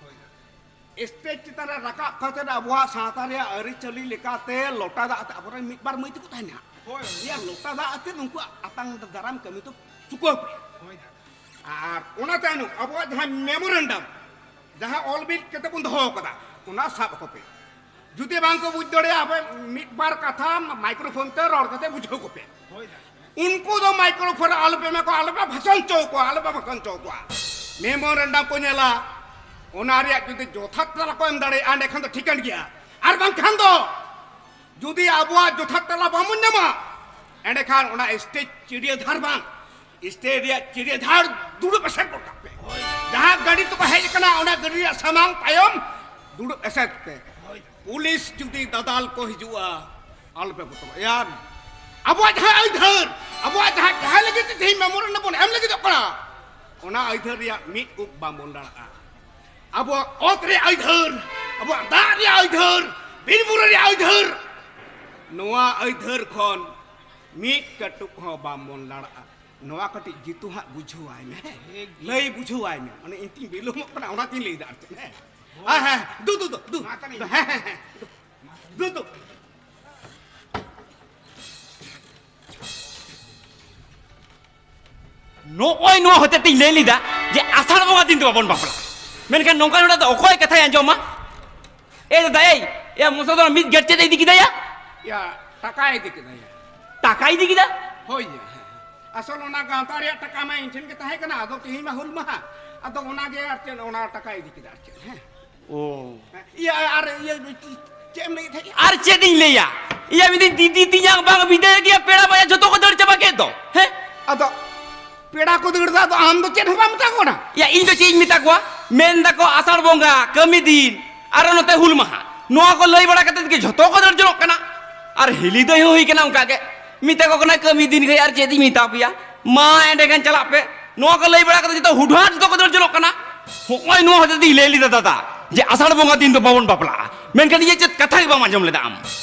ᱦᱳᱭ ᱫᱟᱫᱟ᱾ ᱥᱴᱮᱡᱽ ᱪᱮᱛᱟᱱ ᱨᱮ ᱨᱟᱠᱟᱵ ᱠᱟᱛᱮ ᱟᱵᱚᱣᱟᱜ ᱥᱟᱶᱛᱟ ᱨᱮᱭᱟᱜ ᱟᱹᱨᱤᱪᱟᱹᱞᱤ ᱞᱮᱠᱟᱛᱮ ᱞᱚᱴᱟ ᱫᱟᱜ ᱟᱛᱮ ᱟᱵᱚᱨᱮᱱ ᱢᱤᱫ ᱵᱟᱨ ᱢᱟᱹᱭ ᱛᱟᱠᱚ ᱛᱟᱦᱮᱱᱟ᱾ ᱦᱳᱭ᱾ ᱱᱤᱭᱟᱹ ᱞᱚᱴᱟ ᱫᱟᱜ ᱟᱛᱮ ᱩᱱᱠᱩᱣᱟᱜ ᱟᱛᱟᱝ ᱫᱟᱨᱟᱢ ᱠᱟᱹᱢᱤ ᱫᱚ ᱪᱩᱠᱟᱹᱣ ᱯᱮ᱾ ᱦᱳᱭ ᱫᱟᱫᱟ᱾ ᱟᱨ ᱚᱱᱟ ᱛᱟᱭᱱᱚᱢ ᱟᱵᱚᱣᱟᱜ ᱡᱟᱦᱟᱸ ᱢᱮᱢᱳᱨᱮᱱᱰᱟᱢ, ᱡᱟᱦᱟᱸ ᱚᱞ ᱵᱤᱞ ᱠᱟᱛᱮ ᱵᱚᱱ ᱫᱚᱦᱚ ᱟᱠᱟᱫᱟ, ᱚᱱᱟ ᱥᱟᱵ ᱟᱠᱚ ᱯᱮ᱾ ᱡᱩᱫᱤ ᱵᱟᱝ ᱠᱚ ᱵᱩᱡᱽ ᱫᱟᱲᱮᱭᱟᱜᱼᱟ, ᱟᱯᱮ ᱢᱤᱫ ᱵᱟᱨ ᱠᱟᱛᱷᱟ ᱢᱟᱭᱠᱨᱳᱯᱷᱳᱱ ᱛᱮ ᱨᱚᱲ ᱠᱟᱛᱮ ᱵᱩᱡᱷᱟᱹᱣ ᱠᱚᱯᱮ᱾ ᱦᱳᱭ ᱫᱟᱫᱟ᱾ ᱩᱱᱠᱩ ᱫᱚ ᱢᱟᱭᱠᱨᱳᱯᱷᱳᱱ ᱟᱞᱚᱯᱮ ᱮᱢᱟ ᱠᱚᱣᱟ, ᱟᱞᱚᱯᱮ ᱵᱷᱟᱥᱚᱱ ᱦᱚᱪᱚ ᱠᱚᱣᱟ, ᱟᱞᱚᱯᱮ ᱵᱷᱟᱥᱚᱱ ᱦᱚᱪᱚ ᱠᱚᱣᱟ᱾ ᱢᱮᱢᱳᱨᱮᱱᱰᱟᱢ ᱠᱚ ᱧᱮᱞᱟ, ᱚᱱᱟ ᱨᱮᱭᱟᱜ ᱡᱩᱫᱤ ᱡᱚᱛᱷᱟᱛ ᱛᱮᱞᱟ ᱠᱚ ᱮᱢ ᱫᱟᱲᱮᱭᱟᱜᱼᱟ, ᱮᱸᱰᱮᱠᱷᱟᱱ ᱫᱚ ᱴᱷᱤᱠᱟᱹᱱ ᱜᱮᱭᱟ᱾ ᱟᱨ ᱵᱟᱝᱠᱷᱟᱱ ᱫᱚ ᱡᱩᱫᱤ ᱟᱵᱚᱣᱟᱜ ᱡᱚᱛᱷᱟᱛ ᱛᱮᱞᱟ ᱵᱟᱵᱚᱱ ᱧᱟᱢᱟ, ᱮᱸᱰᱮᱠᱷᱟᱱ ᱚᱱᱟ ᱥᱴᱮᱡᱽ ᱪᱤᱲᱤᱭᱟᱹ ᱫᱷᱟᱨ ᱵᱟᱝ, ᱥᱴᱮᱡᱽ ᱨᱮᱭᱟᱜ ᱪᱤᱲᱤᱭᱟᱹ ᱫᱷᱟᱨ ᱫᱩᱲᱩᱵ ᱮᱥᱮᱫ ᱜᱚᱫ ᱠᱟᱜ ᱯᱮ᱾ ᱡᱟᱦᱟᱸ ᱜᱟᱹᱰᱤ ᱛᱮᱠᱚ ᱦᱮᱡ ᱟᱠᱟᱱᱟ, ᱚᱱᱟ ᱜᱟᱹᱰᱤ ᱨᱮᱭᱟᱜ ᱥᱟᱢᱟᱝ ᱛᱟᱭᱚᱢ ᱫᱩᱲᱩᱵ ᱮᱥᱮᱫ ᱯᱮ᱾ ᱯᱩᱞᱤᱥ ᱡᱩᱫᱤ ᱫᱟᱫᱟᱞ ᱠᱚ ᱦᱤᱡᱩᱜᱼᱟ, ᱟᱞᱚᱯᱮ ᱵᱚᱛᱚᱨᱚᱜᱼᱟ᱾ ᱮᱭᱟᱱ, ᱟᱵᱚᱣᱟᱜ ᱡᱟᱦᱟᱸ ᱟᱹᱭᱫᱟᱹᱨ, ᱟᱵᱚᱣᱟᱜ ᱡᱟᱦᱟᱸ, ᱡᱟᱦᱟᱸ ᱞᱟᱹᱜᱤᱫ ᱛᱮ ᱛᱮᱦᱮᱧ ᱢᱮᱢᱳᱨᱮᱱᱰᱟᱢ ᱵᱚᱱ ᱮᱢ ᱞᱟᱹᱜᱤᱫᱚᱜ ᱠᱟᱱᱟ, ᱚᱱᱟ ᱟᱹᱭᱫᱟᱹᱨ ᱨᱮᱭᱟᱜ ᱢᱤᱫ ᱩᱵ ᱵᱟᱝᱵᱚᱱ ᱞᱟᱲᱟᱜᱼᱟ᱾ ᱟᱵᱚᱣᱟᱜ ᱚᱛ ᱨᱮᱭᱟᱜ ᱟᱹᱭᱫᱟᱹᱨ, ᱟᱵᱚᱣᱟᱜ ᱫᱟᱜ ᱨᱮᱭᱟᱜ ᱟᱹᱭᱫᱟᱹᱨ, ᱵᱤᱨ ᱵᱩᱨᱩ ᱨᱮᱭᱟᱜ ᱟᱹᱭᱫᱟᱹᱨ, ᱱᱚᱣᱟ ᱟᱹᱭᱫᱟᱹᱨ ᱠᱷᱚᱱ ᱢᱤᱫ ᱠᱟᱹᱴᱩᱵ ᱦᱚᱸ ᱵᱟᱝᱵᱚᱱ ᱞᱟᱲᱟᱜᱼᱟ᱾ ᱱᱚᱣᱟ ᱠᱟᱹᱴᱤᱡ ᱡᱤᱛᱩ ᱦᱟᱸᱜ ᱵᱩᱡᱷᱟᱹᱣᱟᱭ ᱢᱮ, ᱦᱮᱸ? ᱴᱷᱤᱠ ᱜᱮᱭᱟ᱾ ᱞᱟᱹᱭ ᱵᱩᱡᱷᱟᱹᱣᱟᱭ ᱢᱮ᱾ ᱚᱱᱮ ᱤᱧ ᱛᱤᱧ ᱵᱤᱞᱚᱢᱚᱜ ᱠᱟᱱᱟ, ᱚᱱᱟᱛᱤᱧ ᱞᱟᱹᱭᱫᱟ ᱟᱨ ᱪᱮᱫ, ᱦᱮᱸ? ᱦᱮᱸ, ᱦᱮᱸ, ᱫᱩ, ᱫᱩ, ᱫᱩ, ᱫᱩ᱾ ᱢᱟ ᱛᱟᱦᱞᱮ᱾ ᱦᱮᱸ, ᱦᱮᱸ, ᱦᱮᱸ, ᱫᱩ᱾ ᱫᱩ, ᱫᱩ᱾ ᱱᱚᱜᱼᱚᱭ ᱱᱚᱣᱟ ᱦᱚᱛᱮ ᱛᱮᱧ ᱞᱟᱹᱭ ᱞᱮᱫᱟ ᱡᱮ ᱟᱥᱟᱲ ᱵᱚᱸᱜᱟ ᱫᱤᱱ ᱫᱚ ᱵᱟᱵᱚᱱ ᱵᱟᱯᱞᱟᱜᱼᱟ᱾ ᱢᱮᱱᱠᱷᱟᱱ ᱱᱚᱝᱠᱟ ᱱᱚᱰᱮ ᱫᱚ ᱚᱠᱚᱭ ᱠᱟᱛᱷᱟᱭ ᱟᱸᱡᱚᱢᱟ? ᱮ ᱫᱟᱫᱟ, ᱮᱭ, ᱮ ᱢᱚᱥᱚᱫᱚᱨ ᱢᱤᱫ ᱜᱮᱨ ᱪᱮᱫ ᱮ ᱤᱫᱤ ᱠᱮᱫᱟᱭᱟ? ᱭᱟ, ᱴᱟᱠᱟ ᱤᱫᱤ ᱠᱮᱫᱟᱭᱟ᱾ ᱴᱟᱠᱟ ᱤᱫᱤ ᱠᱮᱫᱟ? ᱦᱳᱭ ᱭᱟ, ᱦᱮᱸ, ᱦᱮᱸ᱾ ᱟᱥᱚᱞ ᱚᱱᱟ ᱜᱟᱶᱛᱟ ᱨᱮᱭᱟᱜ ᱴᱟᱠᱟ ᱢᱟ ᱤᱧ ᱴᱷᱮᱱ ᱜᱮ ᱛᱟᱦᱮᱸ ᱠᱟᱱᱟ, ᱟᱫᱚ ᱛᱮᱦᱮᱧ ᱢᱟ ᱦᱩᱞ ᱢᱟᱦᱟ, ᱟᱫᱚ ᱚᱱᱟ ᱜᱮ ᱟᱨ ᱪᱮᱫ, ᱚᱱᱟ ᱴᱟᱠᱟ ᱤᱫᱤ ᱠᱮᱫᱟ ᱟᱨ ᱪᱮᱫ, ᱦᱮᱸ᱾ ᱚ᱾ ᱦᱮᱸ, ᱤᱭᱟᱹ, ᱟᱨ ᱤᱭᱟᱹ, ᱪᱮᱫ ᱮᱢ ᱞᱟᱹᱭᱮᱫ ᱛᱟᱦᱮᱸᱫ? ᱟᱨ ᱪᱮᱫ ᱤᱧ ᱞᱟᱹᱭᱟ? ᱤᱭᱟᱹ, ᱢᱤᱫ ᱫᱤᱱ ᱫᱤᱫᱤ ᱛᱤᱧᱟᱝ ᱵᱟᱝ ᱵᱤᱫᱟᱹᱭ ᱜᱮᱭᱟ, ᱯᱮᱲᱟ ᱵᱟᱭᱟ ᱡᱷᱚᱛᱚ ᱠᱚ ᱫᱟᱹᱲ ᱪᱟᱵᱟ ᱠᱮᱫ ᱫᱚ, ᱦᱮᱸ? ᱟᱫᱚ ᱯᱮᱲᱟ ᱠᱚ ᱫᱟᱹᱲ ᱫᱟ, ᱟᱫᱚ ᱟᱢ ᱫᱚ ᱪᱮᱫ ᱦᱚᱸ ᱵᱟᱢ ᱢᱮᱛᱟ ᱠᱚ ᱠᱟᱱᱟ? ᱭᱟ, ᱤᱧ ᱫᱚ ᱪᱮᱫ ᱤᱧ ᱢᱮᱛᱟ ᱠᱚᱣᱟ? ᱢᱮᱱ ᱫᱟᱠᱚ ᱟᱥᱟᱲ ᱵᱚᱸᱜᱟ, ᱠᱟᱹᱢᱤ ᱫᱤᱱ, ᱟᱨᱚ ᱱᱚᱛᱮ ᱦᱩᱞ ᱢᱟᱦᱟ, ᱱᱚᱣᱟ ᱠᱚ ᱞᱟᱹᱭ ᱵᱟᱲᱟ ᱠᱟᱛᱮ ᱜᱮ ᱡᱷᱚᱛᱚ ᱠᱚ ᱫᱟᱹᱲ ᱡᱚᱱᱚᱜ ᱠᱟᱱᱟ᱾ ᱟᱨ ᱦᱤᱞᱤ ᱫᱟᱹᱭ ᱦᱚᱸ ᱦᱩᱭ ᱠᱟᱱᱟ ᱚᱱᱠᱟ ᱜᱮ, ᱢᱮᱛᱟ ᱠᱚ ᱠᱟᱱᱟ ᱠᱟᱹᱢᱤ ᱫᱤᱱ ᱜᱮ, ᱟᱨ ᱪᱮᱫ ᱤᱧ ᱢᱮᱛᱟ ᱯᱮᱭᱟ? ᱢᱟ ᱮᱸᱰᱮᱠᱷᱟᱱ ᱪᱟᱞᱟᱜ ᱯᱮ᱾ ᱱᱚᱣᱟ ᱠᱚ ᱞᱟᱹᱭ ᱵᱟᱲᱟ ᱠᱟᱛᱮ ᱡᱚᱛᱚ ᱦᱩᱰᱦᱟᱴ ᱡᱚᱛᱚ ᱠᱚ ᱫᱟᱹᱲ ᱡᱚᱱᱚᱜ ᱠᱟᱱᱟ᱾ ᱦᱚᱸᱜᱼᱚᱭ ᱱᱚᱣᱟ ᱦᱚᱛᱮ ᱛᱮᱧ ᱞᱟᱹᱭ ᱞᱮᱫᱟ ᱫᱟᱫᱟ, ᱡᱮ ᱟᱥᱟᱲ ᱵᱚᱸᱜᱟ ᱫᱤᱱ ᱫᱚ ᱵᱟᱵᱚᱱ ᱵᱟᱯᱞᱟᱜᱼᱟ, ᱢᱮᱱᱠᱷᱟᱱ ᱤᱧᱟᱹᱜ ᱪᱮᱫ ᱠᱟᱛᱷᱟ ᱜᱮ ᱵᱟᱢ ᱟᱸᱡᱚᱢ ᱞᱮᱫᱟ ᱟᱢ᱾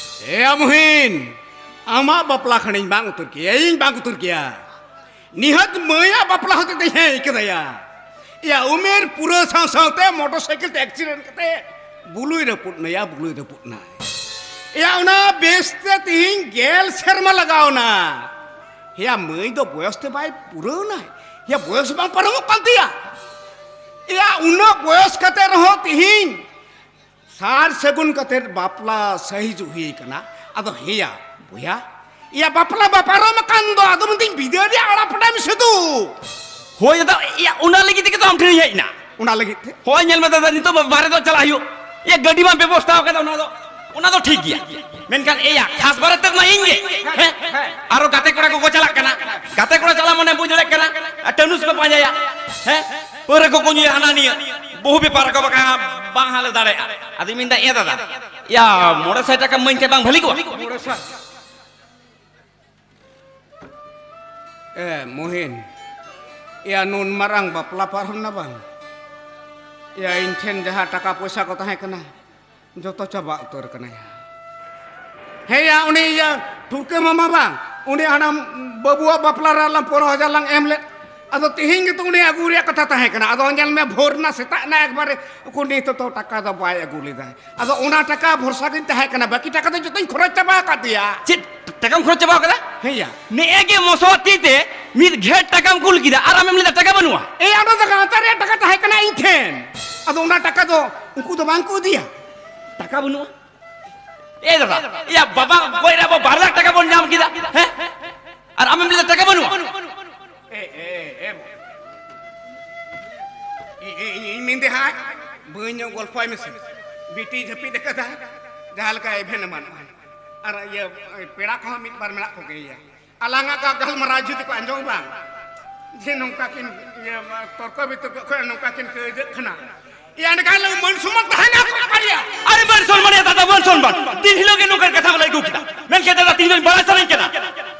ᱮ ᱟᱢᱦᱤᱱ, ᱟᱢᱟᱜ ᱵᱟᱯᱞᱟ ᱠᱷᱟᱱᱤᱧ ᱵᱟᱝ ᱩᱛᱟᱹᱨ ᱠᱮᱭᱟ, ᱤᱧ ᱵᱟᱝ ᱩᱛᱟᱹᱨ ᱠᱮᱭᱟ᱾ ᱱᱤᱦᱟᱹᱛ ᱢᱟᱹᱭᱟᱜ ᱵᱟᱯᱞᱟ ᱦᱚᱛᱮ ᱛᱮ ᱦᱮᱸ ᱟᱹᱭᱠᱟᱹᱫᱟᱭᱟ᱾ ᱮᱭᱟ, ᱩᱢᱮᱨ ᱯᱩᱨᱟᱹ ᱥᱟᱶ ᱥᱟᱶᱛᱮ ᱢᱚᱴᱚᱨ ᱥᱟᱭᱠᱮᱞ ᱛᱮ ᱮᱠᱥᱤᱰᱮᱱᱴ ᱠᱟᱛᱮ ᱵᱩᱞᱩᱭ ᱨᱟᱹᱯᱩᱫ ᱱᱟᱭᱟ, ᱵᱩᱞᱩᱭ ᱨᱟᱹᱯᱩᱫ ᱱᱟᱭ᱾ ᱮᱭᱟ, ᱚᱱᱟ ᱵᱮᱥ ᱛᱮ ᱛᱤᱦᱤᱧ ᱜᱮᱞ ᱥᱮᱨᱢᱟ ᱞᱟᱜᱟᱣ ᱱᱟ᱾ ᱮᱭᱟ, ᱢᱟᱹᱭ ᱫᱚ ᱵᱚᱭᱚᱥ ᱛᱮ ᱵᱟᱭ ᱯᱩᱨᱟᱹᱣ ᱱᱟᱭ᱾ ᱮᱭᱟ, ᱵᱚᱭᱚᱥ ᱵᱟᱝ ᱯᱟᱨᱚᱢᱚᱜ ᱠᱟᱱ ᱛᱟᱭᱟ᱾ ᱮᱭᱟ, ᱩᱱᱟᱹᱜ ᱵᱚᱭᱚᱥ ᱠᱟᱛᱮ ᱨᱮᱦᱚᱸ ᱛᱤᱦᱤᱧ ᱥᱟᱨ ᱥᱟᱹᱜᱩᱱ ᱠᱟᱛᱮ ᱵᱟᱯᱞᱟ ᱥᱟᱹᱦᱤ ᱡᱩᱦᱤ ᱠᱟᱱᱟ᱾ ᱟᱫᱚ ᱦᱮᱸᱭᱟ ᱵᱚᱭᱦᱟ, ᱤᱭᱟ ᱵᱟᱯᱞᱟ ᱢᱟ ᱯᱟᱨᱚᱢ ᱟᱠᱟᱱ ᱫᱚ, ᱟᱫᱚ ᱢᱮᱱᱫᱟᱹᱧ ᱵᱤᱫᱟᱹᱭ ᱨᱮᱭᱟᱜ ᱟᱲᱟ ᱯᱟᱴᱟᱭ ᱢᱮ ᱥᱩᱫᱷᱩ᱾ ᱦᱳᱭ ᱫᱟᱫᱟ, ᱤᱭᱟ ᱚᱱᱟ ᱞᱟᱹᱜᱤᱫ ᱛᱮᱜᱮ ᱛᱚ ᱟᱢ ᱴᱷᱮᱱᱤᱧ ᱦᱮᱡ ᱮᱱᱟ᱾ ᱚᱱᱟ ᱞᱟᱹᱜᱤᱫ ᱛᱮ? ᱦᱳᱭ ᱧᱮᱞ ᱢᱮ ᱫᱟᱫᱟ, ᱱᱤᱛᱚᱜ ᱵᱟᱦᱨᱮ ᱫᱚ ᱪᱟᱞᱟᱜ ᱦᱩᱭᱩᱜ, ᱤᱭᱟ ᱜᱟᱹᱰᱤ ᱢᱟ ᱵᱮᱵᱚᱥᱛᱷᱟ ᱟᱠᱟᱫᱟ, ᱚᱱᱟ ᱫᱚ, ᱚᱱᱟ ᱫᱚ ᱴᱷᱤᱠ ᱜᱮᱭᱟ᱾ ᱢᱮᱱᱠᱷᱟᱱ ᱮᱭᱟ ᱠᱷᱟᱥ ᱵᱟᱨᱮ ᱛᱮ ᱢᱟ ᱤᱧ ᱜᱮ, ᱦᱮᱸ? ᱟᱨᱚ ᱜᱟᱛᱮ ᱠᱚᱲᱟ ᱠᱚᱠᱚ ᱪᱟᱞᱟᱜ ᱠᱟᱱᱟ, ᱜᱟᱛᱮ ᱠᱚᱲᱟ ᱪᱟᱞᱟᱜ ᱢᱟᱱᱮ ᱵᱩᱡᱽ ᱫᱟᱲᱮᱭᱟᱜ ᱠᱟᱱᱟ, ᱴᱟᱹᱱᱩᱥ ᱠᱚ ᱯᱟᱸᱡᱟᱭᱟ, ᱦᱮᱸ? ᱯᱟᱹᱣᱨᱟᱹ ᱠᱚᱠᱚ ᱧᱩᱭᱟ, ᱦᱟᱱᱟ ᱱᱤᱭᱟᱹ ᱵᱚᱦᱩ ᱵᱮᱯᱟᱨ ᱠᱚ ᱵᱟᱠᱷᱟᱱ ᱵᱟᱝ ᱦᱟᱞᱮ ᱫᱟᱲᱮᱭᱟᱜᱼᱟ᱾ ᱟᱫᱚᱧ ᱢᱮᱱᱫᱟ, ᱮ ᱫᱟᱫᱟ, ᱭᱟ, ᱢᱚᱬᱮ ᱥᱟᱭ ᱴᱟᱠᱟ ᱤᱢᱟᱹᱧ ᱠᱷᱟᱱ ᱵᱟᱝ ᱵᱷᱟᱹᱞᱤ ᱠᱚᱜᱼᱟ? ᱮ ᱢᱩᱦᱤᱱ, ᱮᱭᱟ, ᱱᱩᱱ ᱢᱟᱨᱟᱝ ᱵᱟᱯᱞᱟ ᱯᱟᱨᱚᱢ ᱱᱟ ᱵᱟᱝ? ᱮᱭᱟ, ᱤᱧ ᱴᱷᱮᱱ ᱡᱟᱦᱟᱸ ᱴᱟᱠᱟ ᱯᱚᱭᱥᱟ ᱠᱚ ᱛᱟᱦᱮᱸ ᱠᱟᱱᱟ, ᱡᱚᱛᱚ ᱪᱟᱵᱟ ᱩᱛᱟᱹᱨ ᱠᱟᱱᱟ ᱭᱟ᱾ ᱦᱮᱸ ᱭᱟ, ᱩᱱᱤ ᱤᱭᱟᱹ ᱴᱷᱩᱲᱠᱟᱹ ᱢᱟᱢᱟ ᱵᱟᱝ, ᱩᱱᱤ ᱦᱟᱱᱟ ᱵᱟᱹᱵᱩᱣᱟᱜ ᱵᱟᱯᱞᱟ ᱨᱮ ᱟᱞᱟᱝ ᱯᱚᱱᱨᱚ ᱦᱟᱡᱟᱨ ᱞᱟᱝ ᱮᱢ ᱞᱮᱫ, ᱟᱫᱚ ᱛᱤᱦᱤᱧ ᱜᱮᱛᱚ ᱩᱱᱤ ᱟᱹᱜᱩ ᱨᱮᱭᱟᱜ ᱠᱟᱛᱷᱟ ᱛᱟᱦᱮᱸ ᱠᱟᱱᱟ᱾ ᱟᱫᱚ ᱧᱮᱞ ᱢᱮ, ᱵᱷᱳᱨ ᱨᱮᱱᱟᱜ ᱥᱮᱛᱟᱜ ᱮᱱᱟ ᱮᱠᱵᱟᱨᱮ, ᱩᱠᱩᱨ ᱱᱤᱛ ᱦᱚᱸ ᱴᱟᱠᱟ ᱫᱚ ᱵᱟᱭ ᱟᱹᱜᱩ ᱞᱮᱫᱟ᱾ ᱟᱫᱚ ᱚᱱᱟ ᱴᱟᱠᱟ ᱵᱷᱚᱨᱥᱟ ᱜᱤᱧ ᱛᱟᱦᱮᱸ ᱠᱟᱱᱟ, ᱵᱟᱹᱠᱤ ᱴᱟᱠᱟ ᱫᱚ ᱡᱚᱛᱚᱧ ᱠᱷᱚᱨᱚᱪ ᱪᱟᱵᱟ ᱟᱠᱟᱫ ᱛᱟᱭᱟ᱾ ᱪᱮᱫ ᱴᱟᱠᱟᱢ ᱠᱷᱚᱨᱚᱪ ᱪᱟᱵᱟ ᱟᱠᱟᱫᱟ? ᱦᱮᱸ ᱭᱟ᱾ ᱱᱮᱜᱼᱮ ᱜᱮ ᱢᱚᱥᱚᱣᱟᱛᱤ ᱛᱮ ᱢᱤᱫ ᱜᱷᱮᱴ ᱴᱟᱠᱟᱢ ᱠᱩᱞ ᱠᱮᱫᱟ ᱟᱨ ᱟᱢᱮᱢ ᱞᱟᱹᱭᱫᱟ ᱴᱟᱠᱟ ᱵᱟᱹᱱᱩᱜᱼᱟ᱾ ᱮᱭ, ᱟᱫᱚ ᱫᱚ ᱜᱟᱶᱛᱟ ᱨᱮᱭᱟᱜ ᱴᱟᱠᱟ ᱛᱟᱦᱮᱸ ᱠᱟᱱᱟ ᱤᱧ ᱴᱷᱮᱱ, ᱟᱫᱚ ᱚᱱᱟ ᱴᱟᱠᱟ ᱫᱚ ᱩᱱᱠᱩ ᱫᱚ ᱵᱟᱝ ᱠᱚ ᱤᱫᱤᱭᱟ᱾ ᱴᱟᱠᱟ ᱵᱟᱹᱱᱩᱜᱼᱟ? ᱮ ᱫᱟᱫᱟ, ᱮᱭᱟ, ᱵᱟᱵᱟ ᱜᱚᱡ ᱨᱮ ᱟᱵᱚ ᱵᱟᱨ ᱞᱟᱠᱷ ᱴᱟᱠᱟ ᱵᱚᱱ ᱧᱟᱢ ᱠᱮᱫᱟ, ᱦᱮᱸ? ᱟᱨ ᱟᱢᱮᱢ ᱞᱟᱹᱭᱫᱟ ᱴᱟᱠᱟ ᱵᱟᱹᱱᱩᱜᱼᱟ? ᱮ, ᱮ, ᱮ, ᱤ-, ᱤ-, ᱤᱧ ᱢᱮᱱᱫᱟ ᱦᱟᱸᱜ, ᱵᱟᱹᱧ ᱧᱚᱜ ᱜᱚᱞᱯᱷᱚᱭ ᱢᱮᱥᱮ᱾ ᱵᱤᱴᱤ ᱡᱟᱹᱯᱤᱫ ᱟᱠᱟᱫᱟ, ᱡᱟᱦᱟᱸ ᱞᱮᱠᱟ ᱮᱵᱷᱮᱱ ᱮᱢᱟᱱᱚᱜᱼᱟ᱾ ᱟᱨ ᱤᱭᱟᱹ, ᱯᱮᱲᱟ ᱠᱚᱦᱚᱸ ᱢᱤᱫ ᱵᱟᱨ ᱢᱮᱱᱟᱜ ᱠᱚᱜᱮ ᱜᱮᱭᱟ᱾ ᱟᱞᱟᱝᱟᱜ ᱜᱟ-, ᱜᱟᱞᱢᱟᱨᱟᱣ ᱡᱩᱫᱤ ᱠᱚ ᱟᱸᱡᱚᱢ ᱵᱟᱝ, ᱡᱮ ᱱᱚᱝᱠᱟ ᱠᱤᱱ, ᱤᱭᱟᱹ, ᱛᱚᱨᱠᱚ ᱵᱤᱛᱚᱨᱠᱚ ᱠᱷᱚᱱ ᱱᱚᱝᱠᱟ ᱠᱤᱱ ᱠᱟᱹᱭᱡᱟᱹᱜ ᱠᱟᱱᱟ, ᱮᱭᱟ, ᱮᱸᱰᱮᱠᱷᱟᱱ ᱦᱤᱞᱳᱜ ᱢᱟᱹᱱ ᱥᱚᱢᱢᱟᱱ ᱛᱟᱦᱮᱱᱟ ᱚᱠᱟ ᱨᱮᱭᱟ? ᱟᱨᱮ ᱢᱟᱹᱱ ᱥᱚᱱᱢᱟᱱ ᱭᱟ ᱫᱟᱫᱟ, ᱢᱟᱹᱱ ᱥᱚᱱᱢᱟᱱ᱾ ᱫᱤᱱ ᱦᱤᱞᱳᱜ ᱜᱮ ᱱᱚᱝᱠᱟᱱ ᱠᱟᱛᱷᱟ ᱵᱚᱱ ᱟᱹᱜᱩ ᱠᱮᱫᱟ, ᱢᱮᱱᱠᱷᱟᱱ ᱫᱟᱫᱟ, ᱛᱤᱦᱤᱧ ᱫᱚᱧ ᱵᱟᱲᱟᱭ ᱥᱟᱱᱟᱧ ᱠᱟᱱᱟ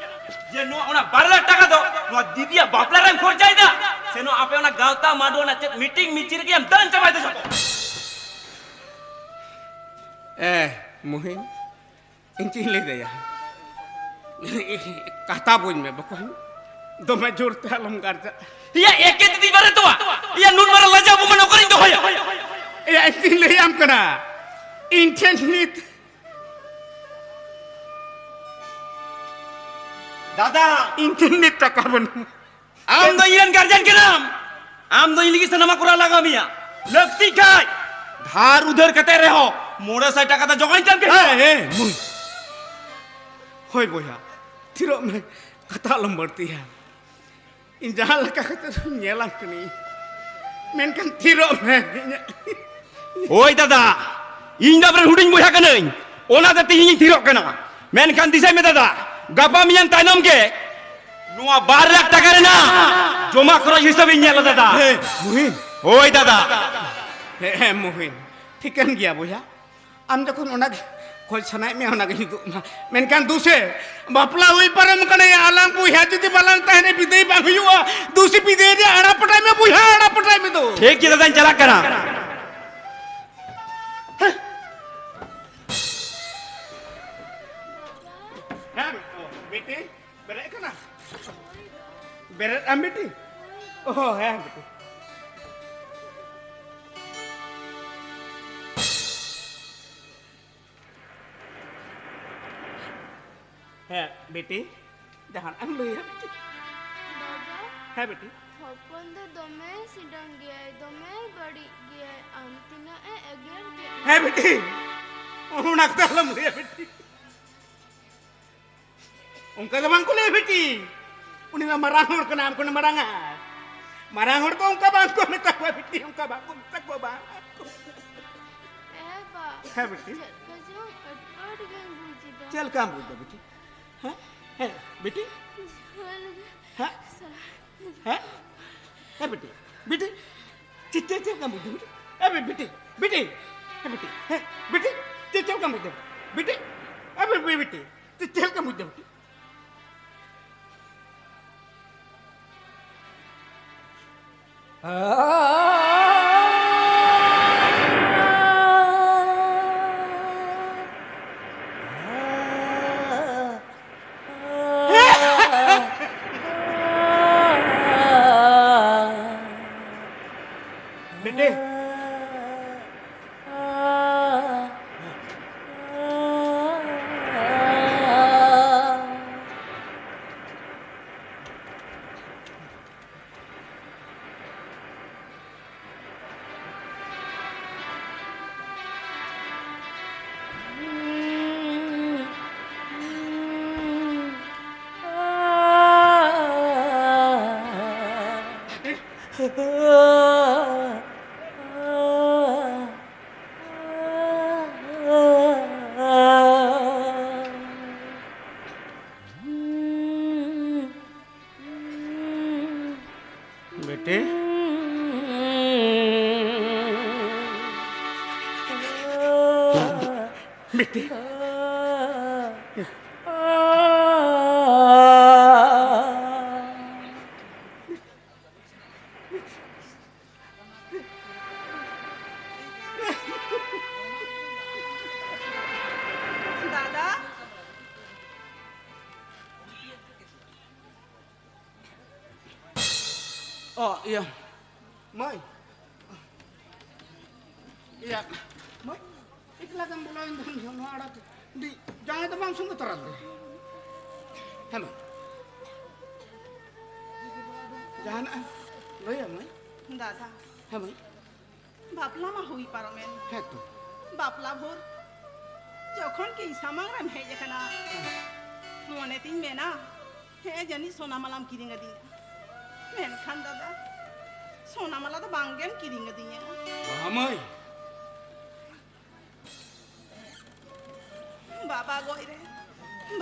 ᱡᱮ ᱱᱚᱣᱟ, ᱚᱱᱟ ᱵᱟᱨ ᱞᱟᱠᱷ ᱴᱟᱠᱟ ᱫᱚ ᱱᱚᱣᱟ ᱫᱤᱫᱤᱭᱟᱜ ᱵᱟᱯᱞᱟ ᱨᱮᱢ ᱠᱷᱚᱨᱪᱟᱭᱮᱫᱟ, ᱥᱮ ᱱᱚᱣᱟ ᱟᱯᱮ ᱚᱱᱟ ᱜᱟᱶᱛᱟ ᱢᱟᱰᱣᱟ ᱨᱮᱱᱟᱜ ᱪᱮᱫ ᱢᱤᱴᱤᱝ ᱢᱤᱪᱷᱤᱞ ᱨᱮᱜᱮᱢ ᱫᱟᱱ ᱪᱟᱵᱟᱭᱮᱫᱟ ᱡᱷᱚᱛᱚ? ᱮ, ᱢᱩᱦᱤᱱ, ᱤᱧ ᱪᱮᱫ ᱤᱧ ᱞᱟᱹᱭ ᱫᱟᱭᱟ? ᱠᱟᱛᱷᱟ ᱵᱩᱡᱽ ᱢᱮ ᱵᱚᱠᱚᱧ, ᱫᱚᱢᱮ ᱡᱳᱨ ᱛᱮ ᱟᱞᱚᱢ ᱜᱟᱨᱡᱟ᱾ ᱤᱭᱟ, ᱮᱠᱮ ᱛᱮᱫᱤ ᱵᱟᱨᱮ ᱛᱚᱣᱟ᱾ ᱤᱭᱟ, ᱱᱩᱱ ᱢᱟᱨᱟᱝ ᱞᱟᱡᱟ ᱚᱯᱚᱢᱟᱱ ᱚᱠᱟᱨᱤᱧ ᱫᱚᱦᱚᱭᱟ? ᱮᱭᱟ, ᱤᱧ ᱪᱮᱫ ᱤᱧ ᱞᱟᱹᱭᱟᱢ ᱠᱟᱱᱟ, ᱤᱧ ᱴᱷᱮᱱ ᱱᱤᱛ ᱫᱟᱫᱟ, ᱤᱧ ᱴᱷᱮᱱ ᱱᱤᱛ ᱴᱟᱠᱟ ᱵᱟᱹᱱᱩᱜᱼᱟ᱾ ᱟᱢ ᱫᱚ ᱤᱧ ᱨᱮᱱ ᱜᱟᱨᱡᱮᱱ ᱠᱟᱱᱟᱢ᱾ ᱟᱢ ᱫᱚ ᱤᱧ ᱞᱟᱹᱜᱤᱫ ᱥᱟᱱᱟᱢᱟᱜ ᱠᱚᱨᱟᱣ ᱞᱟᱜᱟᱣ ᱢᱮᱭᱟ᱾ ᱞᱟᱹᱠᱛᱤ ᱠᱷᱟᱡ ᱫᱷᱟᱨ ᱩᱫᱷᱟᱹᱨ ᱠᱟᱛᱮ ᱨᱮᱦᱚᱸ ᱢᱚᱬᱮ ᱥᱟᱭ ᱴᱟᱠᱟ ᱫᱚ ᱡᱚᱜᱟᱲ ᱠᱟᱜ ᱢᱮ᱾ ᱦᱮᱸ, ᱦᱮᱸ, ᱢᱩᱭ᱾ ᱦᱳᱭ ᱵᱚᱭᱦᱟ, ᱛᱷᱤᱨᱚᱜ ᱢᱮ, ᱠᱟᱛᱷᱟ ᱟᱞᱚᱢ ᱵᱟᱹᱲᱛᱤᱭᱟ᱾ ᱤᱧ ᱡᱟᱦᱟᱸ ᱞᱮᱠᱟ ᱠᱟᱛᱮ ᱧᱮᱞᱟᱢ ᱠᱟᱹᱱᱟᱹᱧ, ᱢᱮᱱᱠᱷᱟᱱ ᱛᱷᱤᱨᱚᱜ ᱢᱮ᱾ ᱦᱳᱭ ᱫᱟᱫᱟ, ᱤᱧ ᱫᱚ ᱟᱢᱨᱮᱱ ᱦᱩᱰᱤᱧ ᱵᱚᱭᱦᱟ ᱠᱟᱹᱱᱟᱹᱧ, ᱚᱱᱟᱛᱮ ᱛᱮᱦᱮᱧ ᱤᱧ ᱛᱷᱤᱨᱚᱜ ᱠᱟᱱᱟ᱾ ᱢᱮᱱᱠᱷᱟᱱ ᱫᱤᱥᱟᱹᱭ ᱢᱮ ᱫᱟᱫᱟ, ᱜᱟᱯᱟ ᱢᱮᱭᱟᱝ ᱛᱟᱭᱱᱚᱢ ᱜᱮ ᱱᱚᱣᱟ ᱵᱟᱨ ᱞᱟᱠᱷ ᱴᱟᱠᱟ ᱨᱮᱱᱟᱜ ᱡᱚᱢᱟ ᱠᱷᱚᱨᱚᱪ ᱦᱤᱥᱟᱹᱵ ᱤᱧ ᱧᱮᱞᱟ ᱫᱟᱫᱟ᱾ ᱦᱮᱸ, ᱢᱩᱦᱤᱱ᱾ ᱦᱳᱭ ᱫᱟᱫᱟ᱾ ᱦᱮᱸ, ᱦᱮᱸ, ᱢᱩᱦᱤᱱ᱾ ᱴᱷᱤᱠᱟᱹᱱ ᱜᱮᱭᱟ ᱵᱚᱭᱦᱟ, ᱟᱢ ᱡᱚᱠᱷᱚᱱ ᱚᱱᱟ ᱜᱮ ᱠᱷᱚᱡᱽ ᱥᱟᱱᱟᱭᱮᱫ ᱢᱮᱭᱟ, ᱚᱱᱟ ᱜᱮ ᱡᱩᱛᱩᱜ ᱢᱟ᱾ ᱢᱮᱱᱠᱷᱟᱱ ᱫᱩᱥᱮ, ᱵᱟᱯᱞᱟ ᱦᱩᱭ ᱯᱟᱨᱚᱢ ᱠᱟᱱᱟ, ᱟᱞᱟᱝ ᱵᱚᱭᱦᱟ ᱡᱩᱫᱤ ᱵᱟᱞᱟᱝ ᱛᱟᱦᱮᱱᱟ, ᱵᱤᱫᱟᱹᱭ ᱵᱟᱝ ᱦᱩᱭᱩᱜᱼᱟ᱾ ᱫᱩᱥᱮ ᱵᱤᱫᱟᱹᱭ ᱨᱮ ᱟᱲᱟ ᱯᱟᱴᱟᱭ ᱢᱮ ᱵᱚᱭᱦᱟ, ᱟᱲᱟ ᱯᱟᱴᱟᱭ ᱢᱮ ᱫᱚ᱾ ᱴᱷᱤᱠ ᱜᱮ ᱫᱟᱫᱟᱧ, ᱪᱟᱞᱟᱜ ᱠᱟᱱᱟ᱾ ᱦᱮᱸ ᱵᱤᱴᱤ, ᱵᱮᱨᱮᱫ ᱠᱟᱱᱟ? ᱵᱮᱨᱮᱫ ᱟᱢ ᱵᱤᱴᱤ? ᱚ ᱦᱮᱸ ᱵᱤᱴᱤ᱾ ᱦᱮᱸ ᱵᱤᱴᱤ, ᱡᱟᱦᱟᱱᱟᱜ ᱮᱢ ᱞᱟᱹᱭᱟ ᱵᱤᱴᱤ? ᱵᱟᱵᱟ, ᱦᱮᱸ ᱵᱤᱴᱤ᱾ ᱦᱚᱯᱚᱱ ᱫᱚ ᱫᱚᱢᱮ ᱥᱤᱰᱟᱝ ᱜᱮᱭᱟᱭ, ᱫᱚᱢᱮ ᱵᱟᱹᱲᱤᱡ ᱜᱮᱭᱟᱭ, ᱟᱢ ᱛᱤᱱᱟᱹᱜ ᱮ ᱮᱜᱮᱨ ᱠᱮᱫ ᱢᱮᱭᱟ? ᱦᱮᱸ ᱵᱤᱴᱤ, ᱚᱱᱟ ᱠᱟᱛᱷᱟ ᱟᱞᱚᱢ ᱞᱟᱹᱭᱟ ᱵᱤᱴᱤ᱾ ᱚᱱᱠᱟ ᱫᱚ ᱵᱟᱝ ᱠᱚ ᱞᱟᱹᱭᱟ ᱵᱤᱴᱤ᱾ ᱩᱱᱤ ᱢᱟ ᱢᱟᱨᱟᱝ ᱦᱚᱲ ᱠᱟᱱᱟ, ᱟᱢ ᱠᱷᱚᱱ ᱢᱟᱨᱟᱝᱟ᱾ ᱢᱟᱨᱟᱝ ᱦᱚᱲ ᱠᱚ ᱚᱱᱠᱟ ᱵᱟᱝ ᱠᱚ ᱢᱮᱛᱟ ᱠᱚᱣᱟ ᱵᱤᱴᱤ, ᱚᱱᱠᱟ ᱵᱟᱝ ᱠᱚ ᱢᱮᱛᱟ ᱠᱚᱣᱟ, ᱵᱟᱝ᱾ ᱮ ᱵᱟ, ᱦᱮᱸ ᱵᱤᱴᱤ᱾ ᱪᱮᱫ ᱠᱚ ᱪᱚᱝ ᱟᱹᱰᱯᱟᱹᱰ ᱜᱮᱧ ᱵᱩᱡᱽ ᱮᱫᱟ᱾ ᱪᱮᱫ ᱞᱮᱠᱟᱢ ᱵᱩᱡᱽ ᱮᱫᱟ ᱵᱤᱴᱤ? ᱦᱮᱸ? ᱦᱮᱸ ᱵᱤᱴᱤ? ᱡᱷᱟᱹᱞ ᱜᱮ᱾ ᱦᱮᱸ? ᱥᱟ- ᱦᱮᱸ? ᱦᱮᱸ ᱵᱤᱴᱤ? ᱵᱤᱴᱤ? ᱪᱮᱫ, ᱪᱮᱫ, ᱪᱮᱫ ᱞᱮᱠᱟᱢ ᱵᱩᱡᱽ ᱮᱫᱟ ᱵᱤᱴᱤ? ᱮ ᱵᱤᱴᱤ, ᱵᱤᱴᱤ, ᱦᱮᱸ ᱵᱤᱴᱤ, ᱦᱮᱸ ᱵᱤᱴᱤ, ᱪᱮᱫ, ᱪᱮᱫ ᱞᱮᱠᱟᱢ ᱵᱩᱡᱽ ᱮᱫᱟ ᱵᱤᱴᱤ? ᱮ ᱵᱤ-, ᱵᱤ-, ᱵᱤᱴᱤ, ᱪᱮᱫ, ᱪᱮᱫ ᱞᱮᱠᱟᱢ ᱵᱩᱡᱽ ᱮᱫᱟ ᱵᱤᱴᱤ? ᱵᱤᱴᱤ᱾ ᱵᱤᱴᱤ᱾ ᱵᱤᱴᱤ᱾ ᱫᱟᱫᱟ᱾ ᱚ, ᱤᱭᱟᱹ, ᱢᱟᱹᱭ᱾ ᱤᱭᱟᱹ, ᱢᱟᱹᱭ, ᱮᱠᱞᱟ ᱜᱮᱢ ᱵᱚᱞᱚᱭᱮᱱ ᱫᱚ ᱱᱚᱣᱟ ᱟᱲᱟᱜ ᱛᱮ᱾ ᱫᱤ, ᱡᱟᱶᱟᱭ ᱫᱚ ᱵᱟᱢ ᱥᱚᱸᱜᱮ ᱛᱚᱨᱟ ᱞᱮᱫᱮ? ᱦᱮᱸ, ᱢᱟᱹᱭ᱾ ᱡᱟᱦᱟᱱᱟᱜ ᱮᱢ ᱞᱟᱹᱭᱟ, ᱢᱟᱹᱭ? ᱫᱟᱫᱟ᱾ ᱦᱮᱸ, ᱢᱟᱹᱭ᱾ ᱵᱟᱯᱞᱟ ᱢᱟ ᱦᱩᱭ ᱯᱟᱨᱚᱢᱮᱱ᱾ ᱦᱮᱸ ᱛᱚ᱾ ᱵᱟᱯᱞᱟ ᱵᱷᱳᱨ ᱡᱚᱠᱷᱚᱱ ᱜᱮ ᱤᱧ ᱥᱟᱢᱟᱝ ᱨᱮᱢ ᱦᱮᱡ ᱟᱠᱟᱱᱟ, ᱦᱮᱸ᱾ ᱢᱚᱱᱮ ᱛᱤᱧ ᱢᱮᱱᱟ, ᱦᱮᱸ, ᱡᱟᱹᱱᱤᱡ ᱥᱚᱱᱟ ᱢᱟᱞᱟᱢ ᱠᱤᱨᱤᱧ ᱟᱹᱫᱤᱧᱟ᱾ ᱢᱮᱱᱠᱷᱟᱱ ᱫᱟᱫᱟ, ᱥᱚᱱᱟ ᱢᱟᱞᱟ ᱫᱚ ᱵᱟᱝ ᱜᱮᱢ ᱠᱤᱨᱤᱧ ᱟᱹᱫᱤᱧᱟ᱾ ᱵᱟᱦᱟ ᱢᱟᱹᱭ᱾ ᱵᱟᱵᱟ ᱜᱚᱡ ᱨᱮ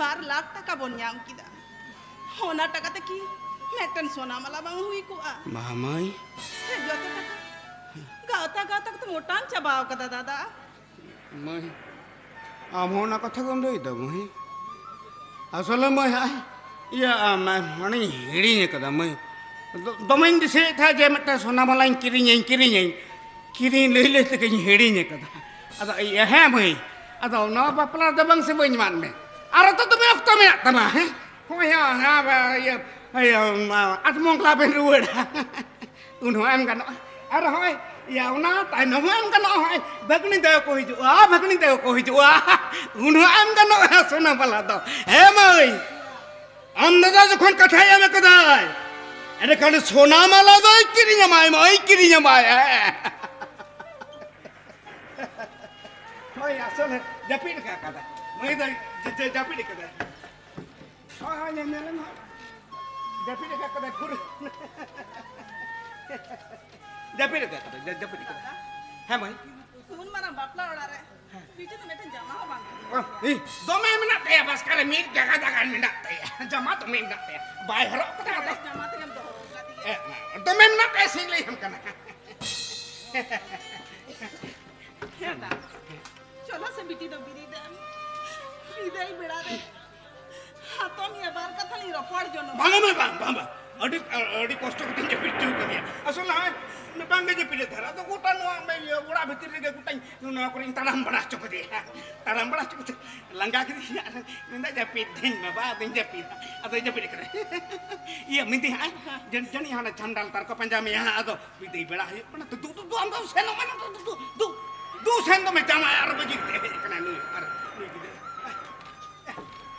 ᱵᱟᱨ ᱞᱟᱠᱷ ᱴᱟᱠᱟ ᱵᱚᱱ ᱧᱟᱢ ᱠᱮᱫᱟ᱾ ᱚᱱᱟ ᱴᱟᱠᱟ ᱛᱮ ᱠᱤ ᱢᱤᱫᱴᱮᱱ ᱥᱚᱱᱟ ᱢᱟᱞᱟ ᱵᱟᱝ ᱦᱩᱭ ᱠᱚᱜᱼᱟ? ᱵᱟᱦᱟ ᱢᱟᱹᱭ᱾ ᱥᱮ ᱡᱚᱛᱚ ᱴᱟᱠᱟ ᱜᱟᱶᱛᱟ ᱜᱟᱶᱛᱟ ᱠᱟᱛᱮ ᱢᱚᱴᱟᱢ ᱪᱟᱵᱟᱣ ᱠᱟᱫᱟ ᱫᱟᱫᱟ? ᱢᱟᱹᱭ, ᱟᱢ ᱦᱚᱸ ᱚᱱᱟ ᱠᱟᱛᱷᱟ ᱜᱮᱢ ᱞᱟᱹᱭ ᱫᱟ ᱢᱟᱹᱭ? ᱟᱥᱚᱞᱮ ᱢᱟᱹᱭ, ᱦᱟᱭ, ᱤᱭᱟᱹ, ᱟᱢ, ᱟᱢ, ᱚᱱᱮᱧ ᱦᱤᱲᱤᱧ ᱟᱠᱟᱫᱟ ᱢᱟᱹᱭ᱾ ᱫᱚ-, ᱫᱚᱢᱮᱧ ᱫᱤᱥᱟᱹᱭᱮᱫ ᱛᱟᱦᱮᱸᱫ ᱡᱮ ᱢᱤᱫᱴᱟᱝ ᱥᱚᱱᱟ ᱢᱟᱞᱟᱧ ᱠᱤᱨᱤᱧᱟᱹᱧ, ᱠᱤᱨᱤᱧᱟᱹᱧ᱾ ᱠᱤᱨᱤᱧ ᱞᱟᱹᱭ ᱞᱟᱹᱭ ᱛᱮᱜᱮᱧ ᱦᱤᱲᱤᱧ ᱟᱠᱟᱫᱟ᱾ ᱟᱫᱚ ᱤᱭᱟᱹ, ᱦᱮᱸ ᱢᱟᱹᱭ, ᱟᱫᱚ ᱱᱚᱣᱟ ᱵᱟᱯᱞᱟ ᱨᱮᱫᱚ ᱵᱟᱝ ᱥᱮ ᱵᱟᱹᱧ ᱮᱢᱟᱫ ᱢᱮ᱾ ᱟᱨᱚ ᱛᱚ ᱫᱚᱢᱮ ᱚᱠᱛᱚ ᱢᱮᱱᱟᱜ ᱛᱟᱢᱟ, ᱦᱮᱸ? ᱦᱳᱭ, ᱦᱮᱸ, ᱦᱮᱸ, ᱤᱭᱟᱹ, ᱤᱭᱟᱹ, ᱟᱴ ᱢᱚᱝᱜᱽᱞᱟ ᱵᱮᱱ ᱨᱩᱣᱟᱹᱲᱟ᱾ ᱩᱱ ᱦᱚᱸ ᱮᱢ ᱜᱟᱱᱚᱜᱼᱟ᱾ ᱟᱨ ᱦᱚᱸᱜᱼᱚᱭ, ᱤᱭᱟᱹ, ᱚᱱᱟ ᱛᱟᱭᱱᱚᱢ ᱦᱚᱸ ᱮᱢ ᱜᱟᱱᱚᱜᱼᱟ᱾ ᱦᱚᱸᱜᱼᱚᱭ, ᱵᱷᱟᱹᱜᱽᱱᱤ ᱛᱟᱠᱚ ᱠᱚ ᱦᱤᱡᱩᱜᱼᱟ, ᱵᱷᱟᱹᱜᱽᱱᱤ ᱛᱟᱠᱚ ᱠᱚ ᱦᱤᱡᱩᱜᱼᱟ᱾ ᱩᱱ ᱦᱚᱸ ᱮᱢ ᱜᱟᱱᱚᱜᱼᱟ ᱥᱚᱱᱟ ᱢᱟᱞᱟ ᱫᱚ᱾ ᱦᱮᱸ ᱢᱟᱹᱭ, ᱟᱢ ᱫᱟᱫᱟ ᱡᱚᱠᱷᱚᱱ ᱠᱟᱛᱷᱟᱭ ᱮᱢ ᱠᱟᱫᱟᱭ, ᱮᱸᱰᱮᱠᱷᱟᱱ ᱥᱚᱱᱟ ᱢᱟᱞᱟ ᱫᱚᱭ ᱠᱤᱨᱤᱧ ᱟᱢᱟᱭ, ᱢᱟᱹᱭ, ᱠᱤᱨᱤᱧ ᱟᱢᱟᱭ᱾ ᱦᱳᱭ, ᱟᱥᱚᱞ ᱡᱟᱹᱯᱤᱫ ᱟᱠᱟᱫ ᱠᱟᱫᱟᱭ᱾ ᱢᱟᱹᱭ ᱫᱚ ᱡᱟ-, ᱡᱟ-, ᱡᱟᱹᱯᱤᱫ ᱟᱠᱟᱫᱟᱭ᱾ ᱦᱳᱭ, ᱦᱳᱭ, ᱧᱮᱞ, ᱧᱮᱞ ᱢᱮ᱾ ᱡᱟᱹᱯᱤᱫ ᱟᱠᱟᱫ ᱠᱟᱫᱟᱭ ᱯᱩᱨᱟᱹ᱾ ᱡᱟᱹᱯᱤᱫ ᱟᱠᱟᱫ ᱠᱟᱫᱟᱭ, ᱡᱟ-, ᱡᱟᱹᱯᱤᱫ ᱟᱠᱟᱫᱟᱭ᱾ ᱦᱮᱸ, ᱢᱟᱹᱭ᱾ ᱩᱱ ᱢᱟᱨᱟᱝ ᱵᱟᱯᱞᱟ ᱚᱲᱟᱜ ᱨᱮ ᱵᱤᱴᱤ ᱫᱚ ᱢᱤᱫᱴᱮᱱ ᱡᱟᱢᱟ ᱦᱚᱸ ᱵᱟᱝ ᱠᱤᱨᱤᱧ ᱚ, ᱠᱮᱫᱮᱭᱟ᱾ ᱤ, ᱫᱚᱢᱮ ᱢᱮᱱᱟᱜ ᱛᱟᱭᱟ, ᱵᱟᱥᱠᱟ ᱨᱮ ᱢᱤᱫ ᱡᱟᱭᱜᱟ ᱡᱟᱭᱜᱟ ᱢᱮᱱᱟᱜ ᱛᱟᱭᱟ᱾ ᱡᱟᱢᱟ ᱫᱚᱢᱮ ᱢᱮᱱᱟᱜ ᱛᱟᱭᱟ᱾ ᱵᱟᱭ ᱦᱚᱨᱚᱜ ᱠᱟᱫᱟ ᱟᱫᱚ᱾ ᱡᱟᱢᱟ ᱛᱮᱜᱮᱢ ᱫᱚᱦᱚ ᱟᱠᱟᱫᱮᱭᱟ᱾ ᱮ, ᱫᱚᱢᱮ ᱢᱮᱱᱟᱜ ᱛᱟᱭᱟ, ᱥᱮᱧ ᱞᱟᱹᱭ ᱟᱢ ᱠᱟᱱᱟ᱾ ᱦᱮᱸ ᱫᱟ᱾ ᱪᱚ ᱪᱚᱞᱚ ᱥᱮ ᱵᱤᱴᱤ ᱫᱚ ᱵᱤᱨᱤᱫ ᱮᱢ᱾ ᱵᱤᱫᱟᱹᱭ ᱵᱮᱲᱟ ᱨᱮ ᱦᱟᱛᱚᱢ ᱭᱟ ᱵᱟᱨ ᱠᱟᱛᱷᱟ ᱞᱤᱧ ᱨᱚᱯᱚᱲ ᱡᱚᱱᱚᱜ᱾ ᱵᱟᱝ, ᱵᱟᱝ, ᱵᱟᱝ, ᱵᱟᱝ, ᱵᱟᱝ᱾ ᱟᱹᱰᱤ, ᱟᱹᱰᱤ ᱠᱚᱥᱴᱚ ᱠᱟᱛᱮᱧ ᱡᱟᱹᱯᱤᱫ ᱦᱚᱪᱚ ᱠᱟᱫᱮᱭᱟ᱾ ᱟᱥᱚᱞ ᱱᱚᱜᱼᱚᱭ ᱵᱟᱝ ᱜᱮ ᱡᱟᱹᱯᱤᱫ ᱮ ᱫᱷᱟᱨᱟ᱾ ᱟᱫᱚ ᱜᱚᱴᱟ ᱱᱚᱣᱟ ᱤᱭᱟᱹ ᱚᱲᱟᱜ ᱵᱷᱤᱛᱤᱨ ᱨᱮᱜᱮ ᱜᱚᱴᱟᱧ ᱱᱚᱣᱟ ᱠᱚᱨᱮᱧ ᱛᱟᱲᱟᱢ ᱵᱟᱲᱟ ᱦᱚᱪᱚ ᱠᱟᱫᱮᱭᱟ᱾ ᱛᱟᱲᱟᱢ ᱵᱟᱲᱟ ᱦᱚᱪᱚ ᱠᱟᱛᱮ ᱞᱟᱸᱜᱟ ᱠᱮᱫᱮᱭᱟ᱾ ᱟᱨ ᱢᱮᱱᱫᱟ, "ᱡᱟᱹᱯᱤᱫ ᱫᱟᱹᱧ ᱵᱟᱵᱟ, ᱟᱫᱚᱧ ᱡᱟᱹᱯᱤᱫᱟ᱾" ᱟᱫᱚᱭ ᱡᱟᱹᱯᱤᱫ ᱠᱟᱫᱟ᱾ ᱤᱭᱟᱹ, ᱢᱮᱱᱫᱟᱹᱧ ᱦᱟᱸᱜ, ᱡᱟᱹᱱ-, ᱡᱟᱹᱱᱤᱡ ᱦᱟᱸᱰᱮ ᱪᱷᱟᱢᱰᱟ ᱞᱟᱛᱟᱨ ᱠᱚ ᱯᱟᱸᱡᱟ ᱢᱮᱭᱟ ᱦᱟᱸᱜ᱾ ᱟᱫᱚ ᱵᱤᱫᱟᱹᱭ ᱵᱮᱲᱟ ᱦᱩᱭᱩᱜ ᱠᱟᱱᱟ᱾ ᱫᱩ, ᱫᱩ, ᱫᱩ, ᱟᱢ ᱫᱚ ᱥᱮᱱᱚᱜ ᱢᱮ, ᱫᱩ, ᱫᱩ, ᱫᱩ, ᱫᱩ, ᱥᱮᱱ ᱫᱚ ᱢᱮ ᱡᱟᱶᱟᱭ ᱟᱨ ᱵᱟᱹᱡᱤ ᱠᱟᱛᱮ ᱦᱮᱡ ᱟᱠᱟᱱᱟ ᱱᱩᱭ ᱟᱨ ᱱᱩᱭ ᱜᱤᱫᱽᱨᱟᱹ᱾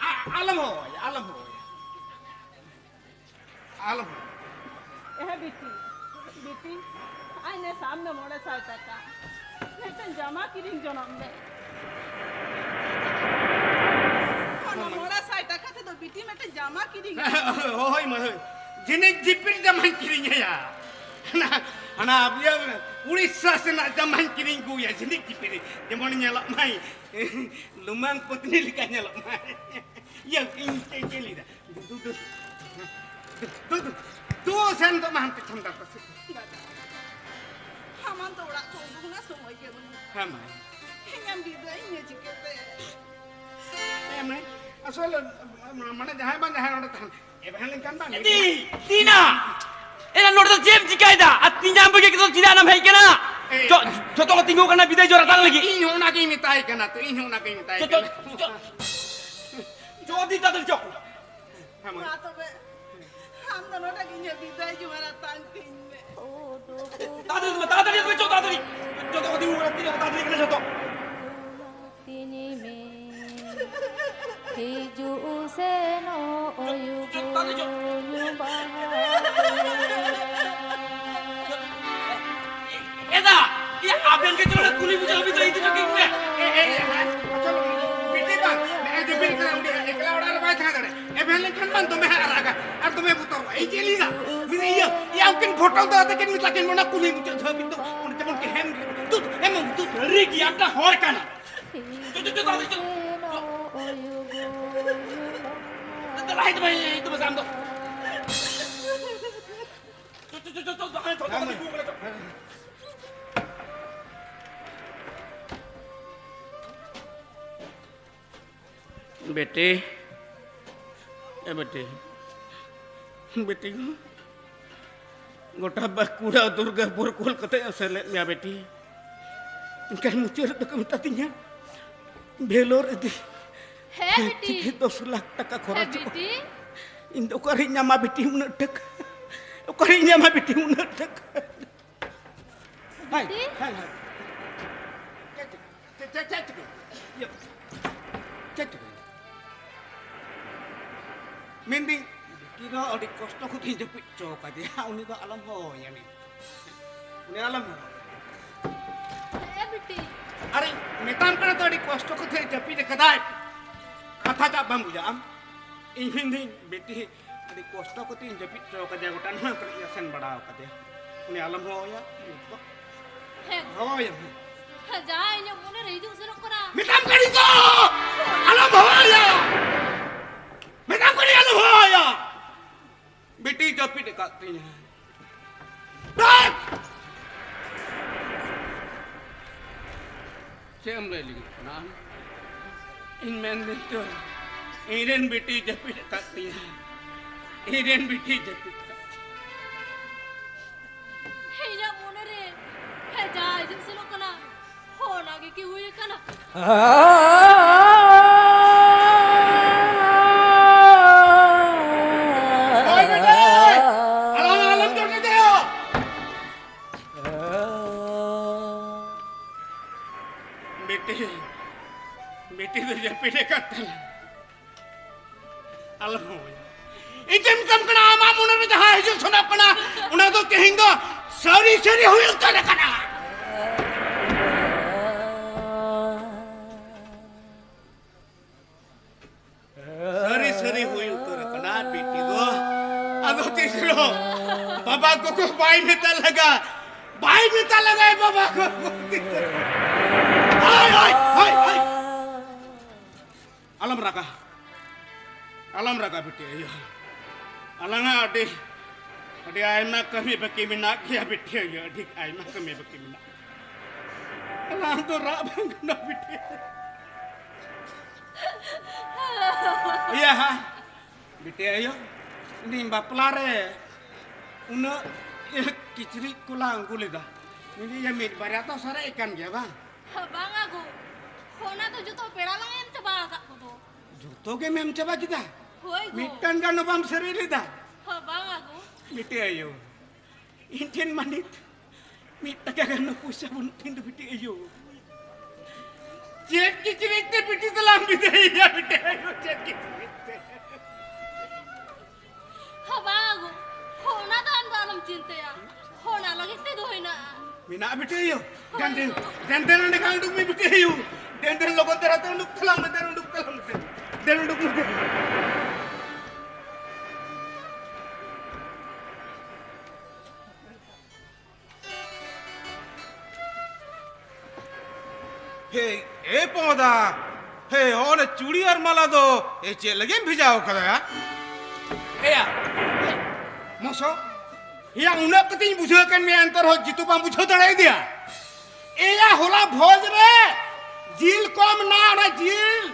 ᱟ-, ᱟᱞᱚᱢ ᱦᱚᱦᱚᱣᱟᱭᱟ, ᱟᱞᱚᱢ ᱦᱚᱦᱚᱣᱟᱭᱟ, ᱟᱞᱚᱢ ᱦᱚᱦᱚᱣᱟᱭᱟ᱾ ᱮᱦᱮ ᱵᱤᱴᱤ, ᱵᱤᱴᱤ, ᱟᱭ ᱱᱮ ᱥᱟᱵ ᱢᱮ ᱢᱚᱬᱮ ᱥᱟᱭ ᱴᱟᱠᱟ᱾ ᱢᱤᱫᱴᱮᱱ ᱡᱟᱢᱟ ᱠᱤᱨᱤᱧ ᱡᱚᱱᱚᱜ ᱢᱮ᱾ ᱚᱱᱟ ᱢᱚᱬᱮ ᱥᱟᱭ ᱴᱟᱠᱟ ᱛᱮᱫᱚ ᱵᱤᱴᱤ ᱢᱤᱫᱴᱮᱱ ᱡᱟᱢᱟ ᱠᱤᱨᱤᱧ ᱦᱳᱭ ᱢᱟ, ᱦᱳᱭ᱾ ᱡᱷᱤᱱᱤᱠ ᱡᱤᱯᱤᱨ ᱡᱟᱢᱟᱧ ᱠᱤᱨᱤᱧ ᱟᱭᱟ᱾ ᱦᱟᱱᱟ, ᱦᱟᱱᱟ ᱤᱭᱟᱹ, ᱩᱲᱤᱥᱥᱟ ᱥᱮᱱᱟᱜ ᱡᱟᱢᱟᱧ ᱠᱤᱨᱤᱧ ᱟᱹᱜᱩᱭᱟ, ᱡᱷᱤᱱᱤᱠ ᱡᱤᱯᱤᱨ᱾ ᱡᱮᱢᱚᱱ ᱧᱮᱞᱚᱜ ᱢᱟᱭ, ᱞᱩᱢᱟᱝ ᱯᱚᱛᱱᱤ ᱞᱮᱠᱟ ᱧᱮᱞᱚᱜ ᱢᱟᱭ᱾ ᱤᱭᱟᱹ, ᱤᱧ ᱪᱮᱫ ᱤᱧ ᱞᱟᱹᱭᱫᱟ? ᱫᱩ, ᱫᱩ, ᱫᱩ, ᱫᱩ, ᱫᱩ, ᱫᱩ, ᱥᱮᱱ ᱫᱚ ᱢᱟ ᱦᱟᱱᱛᱮ ᱪᱷᱟᱢᱰᱟ ᱯᱟᱥᱮ᱾ ᱫᱟᱫᱟ, ᱟᱢᱟᱜ ᱫᱚ ᱚᱲᱟᱜ ᱠᱷᱚᱱ ᱩᱰᱩᱠ ᱨᱮᱱᱟᱜ ᱥᱚᱢᱚᱭ ᱜᱮ ᱵᱟᱹᱱᱩᱜᱼᱟ᱾ ᱦᱮᱸ ᱢᱟᱹᱭ᱾ ᱤᱧᱮᱢ ᱵᱤᱫᱟᱹᱭᱤᱧᱟ ᱪᱤᱠᱟᱹᱛᱮ? ᱦᱮᱸ ᱢᱟᱹᱭ, ᱟᱥᱚᱞ ᱢᱟᱱᱮ ᱡᱟᱦᱟᱸᱭ ᱵᱟᱝ ᱡᱟᱦᱟᱸᱭ ᱚᱸᱰᱮ ᱛᱟᱦᱮᱱ, ᱮ ᱵᱟᱝ ᱞᱮᱱᱠᱷᱟᱱ ᱵᱟᱝ᱾ ᱮ ᱫᱤ, ᱛᱤᱱᱟ! ᱮᱱᱟ ᱱᱚᱰᱮ ᱫᱚ ᱪᱮᱫ ᱮᱢ ᱪᱤᱠᱟᱹᱭᱮᱫᱟ? ᱟᱨ ᱛᱤᱧᱟ ᱵᱟᱹᱜᱤ ᱠᱟᱛᱮ ᱪᱮᱫᱟᱜ ᱮᱢ ᱦᱮᱡ ᱠᱟᱱᱟ? ᱮ, ᱡᱚ-, ᱡᱚᱛᱚ ᱠᱚ ᱛᱤᱸᱜᱩ ᱠᱟᱱᱟ ᱵᱤᱫᱟᱹᱭ ᱡᱚᱦᱟᱨ ᱟᱛᱟᱝ ᱞᱟᱹᱜᱤᱫ᱾ ᱤᱧ ᱦᱚᱸ ᱚᱱᱟᱜᱤᱧ ᱢᱮᱛᱟᱭ ᱠᱟᱱᱟ ᱛᱚ, ᱤᱧ ᱦᱚᱸ ᱚᱱᱟᱜᱤᱧ ᱢᱮᱛᱟᱭ ᱡᱚᱛᱚ, ᱠᱟᱱᱟ᱾ ᱡᱚ-, ᱡᱚ-, ᱫᱤ ᱛᱟᱲᱟᱛᱟᱲᱤ ᱪᱚ᱾ ᱦᱮᱸ, ᱢᱟᱹᱭ᱾ ᱢᱟ ᱛᱚᱵᱮ, ᱟᱢ ᱫᱚ ᱱᱚᱰᱮ ᱜᱮ ᱤᱧᱟᱹᱜ ᱵᱤᱫᱟᱹᱭ ᱡᱚᱦᱟᱨ ᱟᱛᱟᱝ ᱛᱤᱧ ᱢᱮ᱾ ᱛᱟᱲᱟᱛᱟᱲᱤ ᱢᱮ, ᱛᱟᱲᱟᱛᱟᱲᱤ ᱢᱮ, ᱪᱚ, ᱛᱟᱲᱟᱛᱟᱲᱤ᱾ ᱡᱚᱛᱚ ᱠᱚ ᱛᱤᱸᱜᱩ ᱠᱟᱱᱟ, ᱛᱤᱱᱟᱹᱜ ᱛᱟᱲᱟᱛᱟᱲᱤ ᱠᱟᱱᱟ ᱡᱚᱛᱚ᱾ ᱛᱤᱧ ᱢᱮ, ᱦᱤᱡᱩᱜ ᱥᱮᱱᱚᱜ ᱚᱭᱩ ᱡᱚᱛᱚ, ᱡᱚᱛᱚ᱾ ᱵᱟᱦᱟ᱾ ᱮᱫᱟ, ᱤᱭᱟᱹ, ᱟᱵᱮᱱ ᱜᱮ ᱪᱚ ᱠᱩᱞᱦᱤ ᱢᱩᱪᱟᱹᱫ ᱦᱟᱹᱵᱤᱡ ᱫᱚ ᱤᱫᱤ ᱦᱚᱴᱚ ᱠᱟᱹᱧ ᱯᱮ᱾ ᱮ, ᱮ, ᱮ, ᱦᱮᱸ? ᱟᱪᱪᱷᱟ, ᱵᱤᱴᱤ ᱵᱟᱝ, ᱱᱮᱜᱼᱮ ᱡᱮ ᱵᱤᱨ ᱠᱟᱱᱟ, ᱩᱱᱤ ᱮᱠᱞᱟ ᱚᱲᱟᱜ ᱨᱮ ᱵᱟᱭ ᱛᱟᱦᱮᱸ ᱫᱟᱲᱮᱭᱟᱜᱼᱟ᱾ ᱮᱵᱷᱮᱱ ᱞᱮᱱᱠᱷᱟᱱ ᱵᱟᱝ ᱫᱚᱢᱮ ᱦᱟᱸᱜ ᱨᱟᱜᱟ ᱟᱨ ᱫᱚᱢᱮ ᱵᱚᱛᱚᱨᱚᱜᱼᱟ᱾ ᱤᱧ ᱪᱮᱫ ᱤᱧ ᱞᱟᱹᱭᱫᱟ? ᱢᱮᱱᱫᱟᱹᱧ, ᱤᱭᱟᱹ, ᱤᱭᱟᱹ, ᱩᱱᱠᱤᱱ ᱯᱷᱳᱴᱳ ᱫᱚ ᱟᱫᱚ ᱠᱤᱱ ᱢᱮᱛᱟ ᱠᱤᱱ ᱚᱱᱟ ᱠᱩᱞᱦᱤ ᱢᱩᱪᱟᱹᱫ ᱫᱷᱟᱹᱵᱤᱡ ᱫᱚ, ᱚᱸᱰᱮ ᱡᱮᱢᱚᱱ ᱠᱤᱱ ᱦᱮᱢ ᱫᱩᱫ, ᱦᱮᱢ ᱫᱩᱫ, ᱥᱟᱹᱨᱤ ᱜᱮ ᱟᱢ ᱫᱚ ᱦᱚᱲ ᱠᱟᱱᱟ᱾ ᱪᱚ, ᱪᱚ, ᱪᱚ, ᱪᱚ, ᱪᱚ, ᱪᱚ᱾ ᱪᱟᱞᱟᱜ ᱦᱤᱡᱩᱜ ᱢᱮ, ᱦᱤᱡᱩᱜ ᱢᱮ ᱟᱢ ᱫᱚ᱾ ᱪᱚ, ᱪᱚ, ᱪᱚ, ᱪᱚ, ᱪᱚ, ᱪᱚ, ᱪᱚ, ᱪᱚ, ᱪᱚ᱾ ᱵᱤᱴᱤ, ᱮ ᱵᱤᱴᱤ, ᱵᱤᱴᱤ ᱜᱚ, ᱜᱚᱴᱟ ᱵᱟᱸᱠᱩᱲᱟ ᱫᱩᱨᱜᱟᱯᱩᱨ ᱠᱩᱞ ᱠᱟᱛᱮ ᱮᱥᱮᱨ ᱞᱮᱫ ᱢᱮᱭᱟ ᱵᱤᱴᱤ᱾ ᱮᱱᱠᱷᱟᱱ ᱢᱩᱪᱟᱹᱫ ᱨᱮᱫᱚ ᱠᱚ ᱢᱮᱛᱟ ᱫᱤᱧᱟ, ᱵᱷᱮᱞᱳᱨ ᱤᱫᱤ᱾ ᱦᱮᱸ ᱵᱤᱴᱤ᱾ ᱪᱤᱠᱟᱹ ᱫᱚᱥ ᱞᱟᱠᱷ ᱴᱟᱠᱟ ᱦᱮᱸ ᱠᱷᱚᱨᱚᱪᱚᱜᱼᱟ᱾ ᱵᱤᱴᱤ᱾ ᱤᱧ ᱫᱚ ᱚᱠᱟᱨᱤᱧ ᱧᱟᱢᱟ ᱵᱤᱴᱤ ᱩᱱᱟᱹᱜ ᱴᱟᱠᱟ? ᱚᱠᱟᱨᱤᱧ ᱧᱟᱢᱟ ᱵᱤᱴᱤ ᱩᱱᱟᱹᱜ ᱴᱟᱠᱟ? ᱦᱟᱭ, ᱵᱤᱴᱤ? ᱦᱟᱭ, ᱦᱟᱭ᱾ ᱪᱮᱫ ᱪᱤᱠᱟᱹ? ᱪᱮᱫ, ᱪᱮᱫ, ᱪᱮᱫ ᱪᱤᱠᱟᱹ? ᱤᱭᱟᱹ, ᱪᱮᱫ ᱪᱤᱠᱟᱹ? ᱢᱮᱱᱫᱟᱹᱧ, ᱵᱤᱴᱤ ᱫᱚ ᱟᱹᱰᱤ ᱠᱚᱥᱴᱚ ᱠᱚᱛᱮᱧ ᱡᱟᱹᱯᱤᱫ ᱦᱚᱪᱚ ᱠᱟᱫᱮᱭᱟ, ᱩᱱᱤ ᱫᱚ ᱟᱞᱚᱢ ᱦᱚᱦᱚᱣᱟᱭᱟ ᱱᱤᱛ᱾ ᱩᱱᱤ ᱟᱞᱚᱢ ᱦᱚᱦᱚᱣᱟᱭᱟ᱾ ᱦᱮᱸ ᱵᱤᱴᱤ᱾ ᱟᱨᱮ, ᱢᱮᱛᱟᱢ ᱠᱟᱱᱟ ᱛᱚ, ᱟᱹᱰᱤ ᱠᱚᱥᱴᱚ ᱠᱚᱛᱮ ᱡᱟᱹᱯᱤᱫ ᱠᱟᱫᱟᱭ᱾ ᱠᱟᱛᱷᱟ ᱴᱟᱜ ᱵᱟᱢ ᱵᱩᱡᱷᱟᱹᱣᱟ ᱟᱢ? ᱤᱧ ᱢᱮᱱᱫᱟᱹᱧ, ᱵᱤᱴᱤ ᱟᱹᱰᱤ ᱠᱚᱥᱴᱚ ᱠᱟᱛᱮᱧ ᱡᱟᱹᱯᱤᱫ ᱦᱚᱪᱚ ᱠᱟᱫᱮᱭᱟ, ᱜᱚᱴᱟ ᱱᱚᱣᱟ ᱠᱚᱨᱮ ᱤᱧ ᱟᱥᱮᱱ ᱵᱟᱲᱟ ᱠᱟᱫᱮᱭᱟ᱾ ᱩᱱᱤ ᱟᱞᱚᱢ ᱦᱚᱦᱚᱭᱟ ᱱᱤᱛ ᱫᱚ᱾ ᱦᱮᱸ᱾ ᱦᱚᱦᱚᱭᱟ ᱢᱮ᱾ ᱦᱮᱸ, ᱡᱟᱦᱟᱸᱭ ᱤᱧᱟᱹᱜ ᱢᱚᱱᱮᱨᱮ ᱦᱤᱡᱩᱜ ᱥᱮᱱᱚᱜ ᱠᱟᱱᱟ᱾ ᱢᱮᱛᱟᱢ ᱠᱟᱹᱱᱟᱹᱧ ᱛᱚ, ᱟᱞᱚᱢ ᱦᱚᱦᱚᱭᱟ᱾ ᱢᱮᱛᱟᱢ ᱠᱟᱹᱱᱟᱹᱧ ᱟᱞᱚᱢ ᱦᱚᱦᱚᱭᱟ᱾ ᱵᱤᱴᱤ ᱡᱟᱹᱯᱤᱫ ᱟᱠᱟᱫ ᱛᱤᱧᱟᱹ᱾ ᱰᱟᱠ! ᱪᱮᱫ ᱮᱢ ᱞᱟᱹᱭ ᱞᱟᱹᱜᱤᱫ ᱠᱟᱱᱟ ᱟᱢ? ᱤᱧ ᱢᱮᱱᱫᱟᱹᱧ ᱛᱚ, ᱤᱧᱨᱮᱱ ᱵᱤᱴᱤ ᱡᱟᱹᱯᱤᱫ ᱟᱠᱟᱫ ᱛᱤᱧᱟᱹ᱾ ᱤᱧᱨᱮᱱ ᱵᱤᱴᱤ ᱡᱟᱹᱯᱤᱫ ᱟᱠᱟᱫ ᱛᱤᱧᱟᱹ᱾ ᱤᱧᱟᱹᱜ ᱢᱚᱱᱮᱨᱮ ᱦᱮᱸ ᱡᱟ ᱦᱤᱡᱩᱜ ᱥᱮᱱᱚᱜ ᱠᱟᱱᱟ, ᱚᱱᱟ ᱜᱮ ᱠᱤ ᱦᱩᱭ ᱟᱠᱟᱱᱟ? ᱳᱭ ᱵᱮᱴᱟ! ᱟᱞᱟᱝ ᱟᱞᱚᱢ ᱡᱚᱴᱮᱫᱮᱭᱟ᱾ ᱵᱤᱴᱤ, ᱵᱤᱴᱤ ᱫᱚ ᱡᱟᱹᱯᱤᱫ ᱟᱠᱟᱫ ᱛᱟᱞᱟᱝ᱾ ᱟᱞᱚᱢ ᱦᱚᱦᱚᱭᱟ᱾ ᱤᱧ ᱪᱮᱫ ᱢᱮᱛᱟᱢ ᱠᱟᱱᱟ, ᱟᱢᱟᱜ ᱢᱚᱱᱮ ᱨᱮ ᱡᱟᱦᱟᱸ ᱦᱤᱡᱩᱜ ᱥᱟᱱᱟᱜ ᱠᱟᱱᱟ, ᱚᱱᱟ ᱫᱚ ᱛᱮᱦᱮᱧ ᱫᱚ ᱥᱟᱹᱨᱤ ᱥᱟᱹᱨᱤ ᱦᱩᱭ ᱩᱛᱟᱹᱨ ᱟᱠᱟᱱᱟ᱾ ᱥᱟᱹᱨᱤ ᱥᱟᱹᱨᱤ ᱦᱩᱭ ᱩᱛᱟᱹᱨ ᱟᱠᱟᱱᱟ ᱵᱤᱴᱤ ᱫᱚ᱾ ᱟᱫᱚ ᱛᱤᱥ ᱨᱮᱦᱚᱸ ᱵᱟᱵᱟ ᱜᱚᱜᱚ ᱵᱟᱭ ᱢᱮᱛᱟ ᱞᱟᱜᱟ, ᱵᱟᱭ ᱢᱮᱛᱟ ᱞᱟᱜᱟᱭ ᱵᱟᱵᱟ ᱜᱚᱜᱚ᱾ ᱦᱟᱭ, ᱦᱟᱭ, ᱦᱟᱭ, ᱦᱟᱭ᱾ ᱟᱞᱚᱢ ᱨᱟᱜᱟ, ᱟᱞᱚᱢ ᱨᱟᱜᱟ ᱵᱤᱴᱤ ᱟᱭᱳ᱾ ᱟᱞᱟᱝᱟᱜ ᱟᱹᱰᱤ, ᱟᱹᱰᱤ ᱟᱭᱢᱟ ᱠᱟᱹᱢᱤ ᱵᱟᱹᱠᱤ ᱢᱮᱱᱟᱜ ᱜᱮᱭᱟ ᱵᱤᱴᱤ ᱟᱭᱳ, ᱟᱹᱰᱤ ᱟᱭᱢᱟ ᱠᱟᱹᱢᱤ ᱵᱟᱹᱠᱤ ᱢᱮᱱᱟᱜ᱾ ᱟᱞᱟᱝ ᱫᱚ ᱨᱟᱜ ᱵᱟᱝ ᱜᱟᱱᱚᱜ ᱵᱤᱴᱤ᱾ ᱤᱭᱟᱹ ᱦᱟ, ᱵᱤᱴᱤ ᱟᱭᱳ, ᱤᱧ ᱵᱟᱯᱞᱟ ᱨᱮ ᱩᱱᱟᱹᱜ ᱠᱤᱪᱨᱤᱡ ᱠᱚ ᱞᱟᱝ ᱟᱹᱜᱩ ᱞᱮᱫᱟ, ᱤᱧ ᱢᱤᱫ ᱵᱟᱨᱭᱟ ᱫᱚ ᱥᱟᱨᱮᱡ ᱟᱠᱟᱱ ᱜᱮᱭᱟ ᱵᱟᱝ? ᱦᱚᱸ, ᱵᱟᱝᱟ ᱜᱳ, ᱚᱱᱟ ᱫᱚ ᱡᱚᱛᱚ ᱯᱮᱲᱟ ᱞᱟᱝ ᱮᱢ ᱪᱟᱵᱟ ᱟᱠᱟᱫ ᱠᱚᱫᱚ᱾ ᱡᱚᱛᱚ ᱜᱮᱢ ᱮᱢ ᱪᱟᱵᱟ ᱠᱮᱫᱟ? ᱦᱳᱭ ᱜᱳ᱾ ᱢᱤᱫᱴᱟᱝ ᱜᱟᱱ ᱦᱚᱸ ᱵᱟᱢ ᱥᱟᱨᱮᱡ ᱞᱮᱫᱟ? ᱦᱚᱸ, ᱵᱟᱝᱟ ᱜᱳ᱾ ᱵᱤᱴᱤ ᱟᱭᱳ, ᱤᱧ ᱴᱷᱮᱱ ᱢᱟ ᱱᱤᱛ ᱢᱤᱫ ᱴᱟᱠᱟ ᱜᱟᱱ ᱦᱚᱸ ᱯᱚᱭᱥᱟ ᱵᱟᱹᱱᱩᱜ ᱛᱤᱧ ᱫᱚ ᱵᱤᱴᱤ ᱟᱭᱳ᱾ ᱪᱮᱫ ᱠᱤᱪᱨᱤᱡ ᱛᱮ ᱵᱤᱴᱤ ᱫᱚᱞᱟᱝ ᱵᱤᱫᱟᱹᱭᱮᱭᱟ ᱵᱤᱴᱤ ᱟᱭᱳ, ᱪᱮᱫ ᱠᱤᱪᱨᱤᱡ ᱛᱮ? ᱦᱚᱸ, ᱵᱟᱝᱟ ᱜᱳ, ᱚᱱᱟ ᱫᱚ ᱟᱢ ᱫᱚ ᱟᱞᱚᱢ ᱪᱤᱱᱛᱟᱹᱭᱟ, ᱚᱱᱟ ᱞᱟᱹᱜᱤᱫ ᱛᱮ ᱫᱚ ᱦᱮᱱᱟᱜᱼᱟ᱾ ᱢᱮᱱᱟᱜᱼᱟ ᱵᱤᱴᱤ ᱟᱭᱳ᱾ ᱫᱮᱱ, ᱫᱮᱱ, ᱫᱮᱱ, ᱫᱮᱱ, ᱚᱸᱰᱮ ᱠᱷᱚᱱ ᱩᱰᱩᱠ ᱢᱮ ᱵᱤᱴᱤ ᱟᱭᱳ᱾ ᱫᱮᱱ, ᱫᱮᱱ, ᱞᱚᱜᱚᱱ ᱫᱷᱟᱨᱟ ᱛᱮ ᱩᱰᱩᱠ ᱛᱟᱞᱟᱝ ᱢᱮ, ᱫᱮᱱ, ᱩᱰᱩᱠ ᱛᱟᱞᱟᱝ ᱢᱮ, ᱫᱮᱱ᱾ ᱫᱮᱱ, ᱩᱰᱩᱠ ᱢᱮ, ᱫᱮᱱ᱾ ᱦᱮ, ᱮ ᱯᱚᱢᱚᱫᱟ, ᱦᱮ, ᱦᱚᱸ ᱚᱱᱟ ᱪᱩᱲᱤ ᱟᱨ ᱢᱟᱞᱟ ᱫᱚ, ᱮ, ᱪᱮᱫ ᱞᱟᱹᱜᱤᱫ ᱮᱢ ᱵᱷᱮᱡᱟᱣ ᱠᱟᱫᱟ ᱭᱟ? ᱮᱭᱟ, ᱢᱚᱥᱚ, ᱮᱭᱟ, ᱩᱱᱟᱹᱜ ᱠᱟᱛᱮᱧ ᱵᱩᱡᱷᱟᱹᱣ ᱠᱟᱱ ᱢᱮᱭᱟ, ᱮᱱᱛᱮ ᱨᱮᱦᱚᱸ ᱡᱤᱛᱩ ᱵᱟᱢ ᱵᱩᱡᱷᱟᱹᱣ ᱫᱟᱲᱮᱭᱟᱫᱮᱭᱟ? ᱮᱭᱟ, ᱦᱚᱞᱟ ᱵᱷᱚᱡᱽ ᱨᱮ ᱡᱤᱞ ᱠᱚᱢ ᱮᱱᱟ, ᱚᱱᱟ ᱡᱤᱞ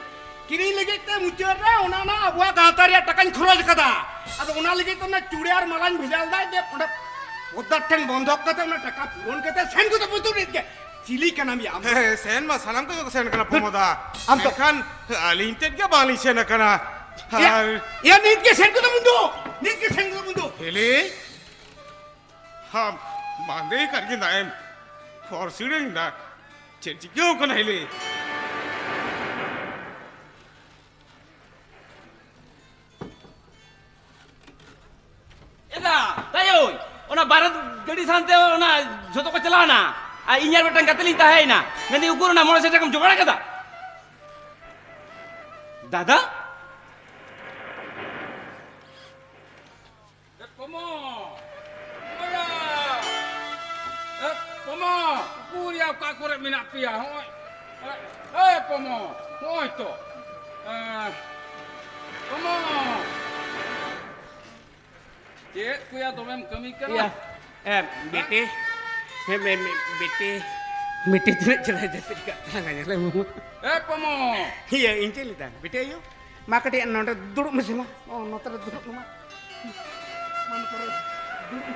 ᱠᱤᱨᱤᱧ ᱞᱟᱹᱜᱤᱫ ᱛᱮ ᱢᱩᱪᱟᱹᱫ ᱨᱮ ᱚᱱᱟ, ᱚᱱᱟ ᱟᱵᱚᱣᱟᱜ ᱜᱟᱶᱛᱟ ᱨᱮᱭᱟᱜ ᱴᱟᱠᱟᱧ ᱠᱷᱚᱨᱚᱪ ᱟᱠᱟᱫᱟ᱾ ᱟᱫᱚ ᱚᱱᱟ ᱞᱟᱹᱜᱤᱫ ᱛᱮ ᱚᱱᱟ ᱪᱩᱲᱤ ᱟᱨ ᱢᱟᱞᱟᱧ ᱵᱷᱮᱡᱟ ᱞᱮᱫᱟ, ᱡᱮ ᱚᱸᱰᱮ ᱯᱚᱫᱽᱫᱟ ᱴᱷᱮᱱ ᱵᱚᱱᱫᱷᱚᱠ ᱠᱟᱛᱮ ᱚᱱᱟ ᱴᱟᱠᱟ ᱯᱩᱨᱚᱱ ᱠᱟᱛᱮ ᱥᱮᱱ ᱜᱚᱫᱚᱜ ᱵᱚᱱ ᱛᱩᱞᱤᱫ ᱜᱮ᱾ ᱪᱤᱞᱤ ᱠᱟᱱᱟᱢ ᱭᱟ ᱟᱢ? ᱦᱮᱸ, ᱥᱮᱱ ᱢᱟ ᱥᱟᱱᱟᱢ ᱠᱚᱜᱮ ᱠᱚ ᱥᱮᱱ ᱠᱟᱱᱟ ᱯᱚᱢᱚᱫᱟ᱾ ᱟᱢ ᱫᱚ ᱢᱮᱱᱠᱷᱟᱱ ᱟᱹᱞᱤᱧ ᱛᱮᱫ ᱜᱮ ᱵᱟᱝᱞᱤᱧ ᱥᱮᱱ ᱟᱠᱟᱱᱟ᱾ ᱭᱟ, ᱟᱨ ᱭᱟ, ᱱᱤᱛ ᱜᱮ ᱥᱮᱱ ᱜᱚᱫᱚᱜ ᱵᱚᱱ ᱫᱚ, ᱱᱤᱛ ᱜᱮ ᱥᱮᱱ ᱜᱚᱫᱚᱜ ᱵᱚᱱ ᱫᱚ᱾ ᱦᱮᱞᱮ, ᱟᱢ ᱵᱟᱸᱫᱮ ᱟᱠᱟᱫ ᱜᱮᱸᱫᱟᱜ ᱮᱢ ᱯᱷᱚᱨᱥᱤᱲᱟᱹᱧ ᱮᱫᱟ᱾ ᱪᱮᱫ ᱪᱤᱠᱟᱹᱣ ᱠᱟᱱᱟ ᱦᱤᱞᱤ? ᱮᱫᱟ, ᱛᱟᱭᱳᱭ, ᱚᱱᱟ ᱵᱟᱨᱚᱛ ᱜᱟᱹᱰᱤ ᱥᱟᱶᱛᱮ ᱚᱱᱟ ᱡᱷᱚᱛᱚ ᱠᱚ ᱪᱟᱞᱟᱣᱱᱟ᱾ ᱟᱨ ᱤᱧ ᱟᱨ ᱢᱤᱫᱴᱟᱝ ᱜᱟᱛᱮ ᱞᱤᱧ ᱛᱟᱦᱮᱸᱭᱮᱱᱟ᱾ ᱢᱮᱱᱫᱟᱹᱧ, "ᱩᱠᱩᱨ ᱚᱱᱟ ᱢᱚᱬᱮ ᱥᱟᱭ ᱴᱟᱠᱟᱢ ᱡᱚᱜᱟᱲ ᱟᱠᱟᱫᱟ?" ᱫᱟᱫᱟ? ᱮ ᱯᱚᱢᱚ! ᱚᱭᱟ! ᱮ ᱯᱚᱢᱚ! ᱩᱠᱩᱨ ᱭᱟ, ᱚᱠᱟ ᱠᱚᱨᱮ ᱢᱮᱱᱟᱜ ᱯᱮᱭᱟ? ᱦᱚᱸᱜᱼᱚᱭ, ᱮ, ᱮ ᱯᱚᱢᱚ! ᱦᱚᱸᱜᱼᱚᱭ ᱛᱚ᱾ ᱮ, ᱯᱚᱢᱚ! ᱪᱮᱫ ᱠᱚᱭᱟ ᱫᱚᱢᱮᱢ ᱠᱟᱹᱢᱤ ᱠᱟᱱᱟ? ᱤᱭᱟ, ᱮ, ᱵᱤᱴᱤ, ᱦᱮᱸ, ᱢᱮ, ᱢᱮ, ᱵᱤᱴᱤ, ᱵᱤᱴᱤ ᱛᱤᱱᱟᱹᱜ ᱪᱮᱦᱨᱟ ᱡᱟᱹᱯᱤᱫ ᱠᱟᱜ ᱛᱟᱞᱟᱝᱟ, ᱧᱮᱞᱮ ᱢᱮ᱾ ᱮ ᱯᱚᱢᱚ! ᱤᱭᱟᱹ, ᱤᱧ ᱪᱮᱫ ᱞᱮᱫᱟ? ᱵᱤᱴᱤ ᱟᱭᱳ, ᱢᱟ ᱠᱟᱹᱴᱤᱡ ᱱᱚᱰᱮ ᱫᱩᱲᱩᱵ ᱢᱮᱥᱮ ᱢᱟ᱾ ᱚ, ᱱᱚᱛᱮ ᱨᱮ ᱫᱩᱲᱩᱵ ᱢᱮ ᱢᱟ᱾ ᱢᱟ ᱱᱚᱛᱮ ᱨᱮ ᱫᱩᱲᱩᱵ ᱢᱮ᱾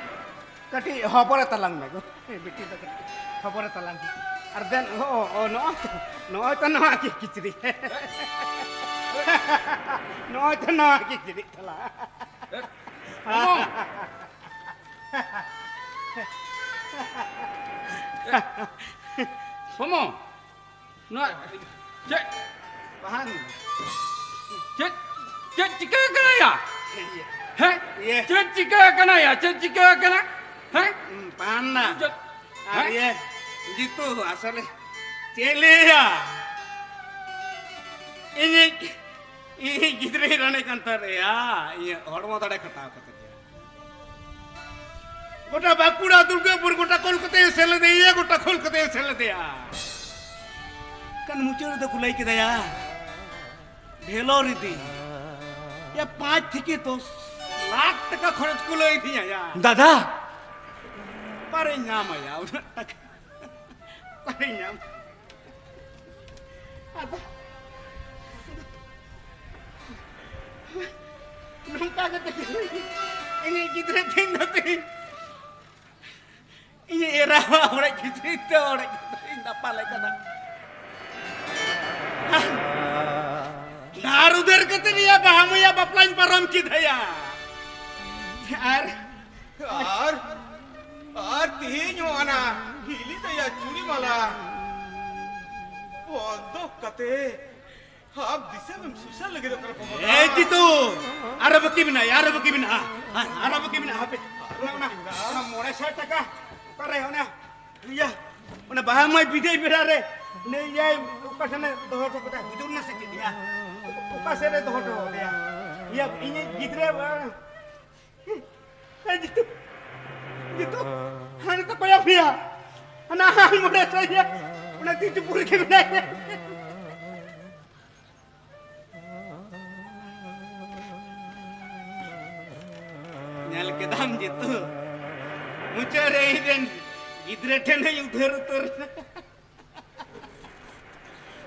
ᱠᱟᱹᱴᱤᱡ ᱦᱚᱵᱚᱨᱮ ᱛᱟᱞᱟᱝ ᱢᱮ ᱜᱚ᱾ ᱵᱤᱴᱤ ᱫᱚ ᱠᱟᱹᱴᱤᱡ ᱦᱚᱵᱚᱨᱮ ᱛᱟᱞᱟᱝ ᱢᱮ᱾ ᱟᱨ ᱫᱮᱱ, ᱚ, ᱚ, ᱱᱚᱜᱼᱚᱭ ᱛᱚ, ᱱᱚᱜᱼᱚᱭ ᱛᱚ ᱱᱚᱣᱟ ᱜᱮ ᱠᱤᱪᱨᱤᱡ᱾ ᱱᱚᱜᱼᱚᱭ ᱛᱚ ᱱᱚᱣᱟ ᱜᱮ ᱠᱤᱪᱨᱤᱡ ᱛᱟᱞᱟᱝ᱾ ᱮ, ᱚᱢᱚ᱾ ᱮ, ᱚᱢᱚ᱾ ᱱᱚᱣᱟ ᱪᱮᱫ? ᱵᱟᱝ᱾ ᱪᱮᱫ, ᱪᱮᱫ ᱪᱤᱠᱟᱹ ᱠᱟᱱᱟᱭᱟ? ᱤᱭᱟᱹ᱾ ᱦᱮᱸ? ᱤᱭᱟᱹ᱾ ᱪᱮᱫ ᱪᱤᱠᱟᱹ ᱠᱟᱱᱟᱭᱟ? ᱪᱮᱫ ᱪᱤᱠᱟᱹ ᱠᱟᱱᱟ? ᱦᱮᱸ? ᱦᱩᱸ, ᱯᱟᱱᱱᱟ᱾ ᱪᱮᱫ? ᱟᱨ ᱦᱮᱸ? ᱤᱭᱟᱹ, ᱡᱤᱛᱩ, ᱟᱥᱚᱞᱮ ᱪᱮᱫ ᱞᱟᱹᱭᱟ? ᱤᱧᱤᱡ, ᱤᱧᱤᱡ ᱜᱤᱫᱽᱨᱟᱹᱭ ᱨᱟᱱᱮ ᱠᱟᱱ ᱛᱟᱞᱮᱭᱟ, ᱤᱧᱟᱹᱜ ᱦᱚᱲᱢᱚ ᱫᱟᱲᱮ ᱠᱷᱟᱴᱟᱣ ᱠᱟᱛᱮ ᱜᱮ᱾ ᱜᱚᱴᱟ ᱵᱟᱸᱠᱩᱲᱟ, ᱫᱩᱨᱜᱟᱯᱩᱨ, ᱜᱚᱴᱟ ᱠᱳᱞᱠᱟᱛᱟᱭ ᱥᱮᱞᱮᱫᱮᱭᱟ, ᱜᱚᱴᱟ ᱠᱳᱞᱠᱟᱛᱟᱭ ᱥᱮᱞᱮᱫᱮᱭᱟ᱾ ᱠᱟᱱ ᱢᱩᱪᱟᱹᱫ ᱨᱮᱫᱚ ᱠᱚ ᱞᱟᱹᱭ ᱠᱮᱫᱟᱭᱟ, ᱵᱷᱮᱞᱳᱨ ᱤᱫᱤ᱾ ᱭᱟ, ᱯᱟᱸᱪ ᱛᱷᱮᱠᱮ ᱫᱚᱥ ᱞᱟᱠᱷ ᱴᱟᱠᱟ ᱠᱷᱚᱨᱚᱪ ᱠᱚ ᱞᱟᱹᱭ ᱫᱤᱧᱟ ᱭᱟ᱾ ᱫᱟᱫᱟ! ᱚᱠᱟᱨᱮᱧ ᱧᱟᱢᱟᱭᱟ ᱩᱱᱟᱹᱜ ᱴᱟᱠᱟ? ᱚᱠᱟᱨᱮᱧ ᱧᱟᱢᱟ? ᱟᱫᱚ ᱱᱚᱝᱠᱟ ᱠᱟᱛᱮ ᱜᱮ ᱤᱧᱤᱡ ᱜᱤᱫᱽᱨᱟᱹ ᱛᱤᱧ ᱫᱚ ᱛᱤᱧ ᱤᱧ ᱮᱨᱟᱣᱟᱜ ᱚᱲᱮᱡ ᱠᱤᱪᱨᱤᱡ ᱛᱮ ᱚᱲᱮᱡ ᱠᱤᱪᱨᱤᱡ ᱫᱟᱯᱟᱞᱮ ᱠᱟᱱᱟ᱾ ᱫᱷᱟᱨ ᱩᱫᱷᱟᱹᱨ ᱠᱟᱛᱮ ᱱᱤᱭᱟᱹ ᱵᱟᱦᱟ ᱢᱟᱹᱭᱟ ᱵᱟᱯᱞᱟᱧ ᱯᱟᱨᱚᱢ ᱠᱮᱫᱟᱭᱟ᱾ ᱟᱨ ᱟᱨ, ᱟᱨ ᱛᱮᱦᱮᱧ ᱦᱚᱸ ᱚᱱᱟ ᱦᱤᱞᱤ ᱫᱟᱭᱟ ᱪᱩᱲᱤ ᱢᱟᱞᱟ ᱵᱚᱱᱫᱚᱠ ᱠᱟᱛᱮ ᱟᱯ ᱫᱤᱥᱚᱢ ᱮᱢ ᱥᱩᱥᱟᱹᱨ ᱞᱟᱹᱜᱤᱫᱚᱜ ᱠᱟᱱᱟ ᱵᱟᱵᱟ᱾ ᱮ ᱡᱤᱛᱩ, ᱟᱨᱚ ᱵᱟᱹᱠᱤ ᱢᱮᱱᱟᱜᱼᱟ, ᱟᱨᱚ ᱵᱟᱹᱠᱤ ᱢᱮᱱᱟᱜᱼᱟ, ᱟᱨᱚ ᱵᱟᱹᱠᱤ ᱢᱮᱱᱟᱜᱼᱟ᱾ ᱦᱟᱯᱮ, ᱚᱱᱟ, ᱚᱱᱟ, ᱚᱱᱟ ᱢᱚᱬᱮ ᱥᱟᱭ ᱴᱟᱠᱟ ᱚᱠᱟᱨᱮ ᱚᱱᱟ, ᱤᱭᱟᱹ, ᱚᱱᱟ ᱵᱟᱦᱟ ᱢᱟᱹᱭ ᱵᱤᱫᱟᱹᱭ ᱵᱮᱲᱟ ᱨᱮ ᱩᱱᱤ ᱤᱭᱟᱹ ᱚᱠᱟ ᱥᱮᱱᱮ ᱫᱚᱦᱚ ᱦᱚᱴᱚ ᱠᱟᱫᱟ, ᱦᱩᱡᱩᱨ ᱱᱟ ᱥᱮ ᱪᱮᱫ ᱭᱟ? ᱚᱠᱟ ᱥᱮᱫ ᱨᱮ ᱫᱚᱦᱚ ᱦᱚᱴᱚ ᱠᱟᱫᱮᱭᱟ? ᱤᱭᱟᱹ, ᱤᱧᱤᱡ ᱜᱤᱫᱽᱨᱟᱹ, ᱮ, ᱡᱤᱛᱩ, ᱡᱤᱛᱩ, ᱦᱟᱱᱮ ᱛᱚ ᱠᱚᱭᱚᱜ ᱯᱮᱭᱟ, ᱦᱟᱱᱟ ᱢᱚᱬᱮ ᱥᱟᱭ ᱭᱟ, ᱚᱱᱟ ᱛᱤ ᱪᱩᱯᱩᱫ ᱨᱮᱜᱮ ᱢᱮᱱᱟᱭᱟ᱾ ᱧᱮᱞ ᱠᱮᱫᱟᱢ ᱡᱤᱛᱩ, ᱢᱩᱪᱟᱹᱫ ᱨᱮ ᱤᱧ ᱨᱮᱱ ᱜᱤᱫᱽᱨᱟᱹ ᱴᱷᱮᱱ ᱦᱚᱸᱧ ᱩᱫᱷᱟᱹᱨ ᱩᱛᱟᱹᱨ ᱮᱱᱟ᱾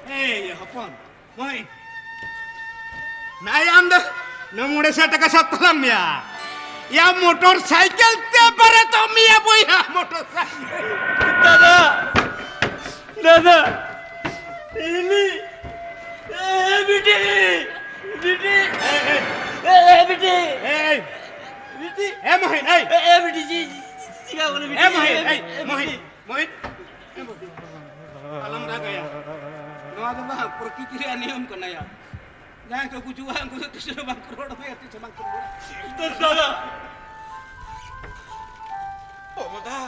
ᱮᱭ ᱦᱚᱯᱚᱱ, ᱢᱟᱹᱭ, ᱱᱟᱭ ᱟᱢ ᱫᱚ ᱱᱚᱣᱟ ᱢᱚᱬᱮ ᱥᱟᱭ ᱴᱟᱠᱟ ᱥᱟᱵ ᱛᱟᱞᱟᱝ ᱢᱮᱭᱟ᱾ ᱭᱟ ᱢᱚᱴᱚᱨ ᱥᱟᱭᱠᱮᱞ ᱛᱮ ᱵᱟᱨᱮ ᱛᱚ ᱢᱮᱭᱟ ᱵᱚᱭᱦᱟ, ᱢᱚᱴᱚᱨ ᱥᱟᱭᱠᱮᱞ᱾ ᱫᱟᱫᱟ, ᱫᱟᱫᱟ, ᱤᱞᱤ, ᱮ ᱵᱤᱴᱤ, ᱵᱤᱴᱤ, ᱮ, ᱮ, ᱮ ᱵᱤᱴᱤ, ᱮᱭ, ᱵᱤᱴᱤ, ᱮ ᱢᱚᱦᱤᱱ, ᱮᱭ, ᱮ, ᱮ ᱵᱤᱴᱤ, ᱪᱮᱫ ᱪᱤᱠᱟ ᱠᱟᱱᱟ ᱵᱤᱴᱤ? ᱮ ᱢᱚᱦᱤᱱ, ᱮᱭ, ᱮ ᱢᱚᱦᱤᱱ, ᱵᱤᱴᱤ᱾ ᱢᱚᱦᱤᱱ, ᱮ ᱢᱚᱦᱤᱱ, ᱟᱞᱚᱢ ᱨᱟᱜᱟᱭᱟ᱾ ᱱᱚᱣᱟ ᱫᱚ ᱵᱟᱝ, ᱯᱨᱚᱠᱨᱤᱛᱤ ᱨᱮᱭᱟᱜ ᱱᱤᱭᱚᱢ ᱠᱟᱱᱟ ᱭᱟ᱾ ᱡᱟᱦᱟᱸᱭ ᱠᱚ ᱜᱩᱡᱩᱜᱼᱟ, ᱩᱱᱠᱩ ᱫᱚ ᱛᱤᱥ ᱦᱚᱸ ᱵᱟᱝ ᱠᱚ ᱨᱚᱲ ᱟᱠᱚ ᱭᱟ, ᱛᱤᱥ ᱦᱚᱸ ᱵᱟᱝ ᱠᱚ ᱨᱚᱲᱟ᱾ ᱫᱟᱫᱟ,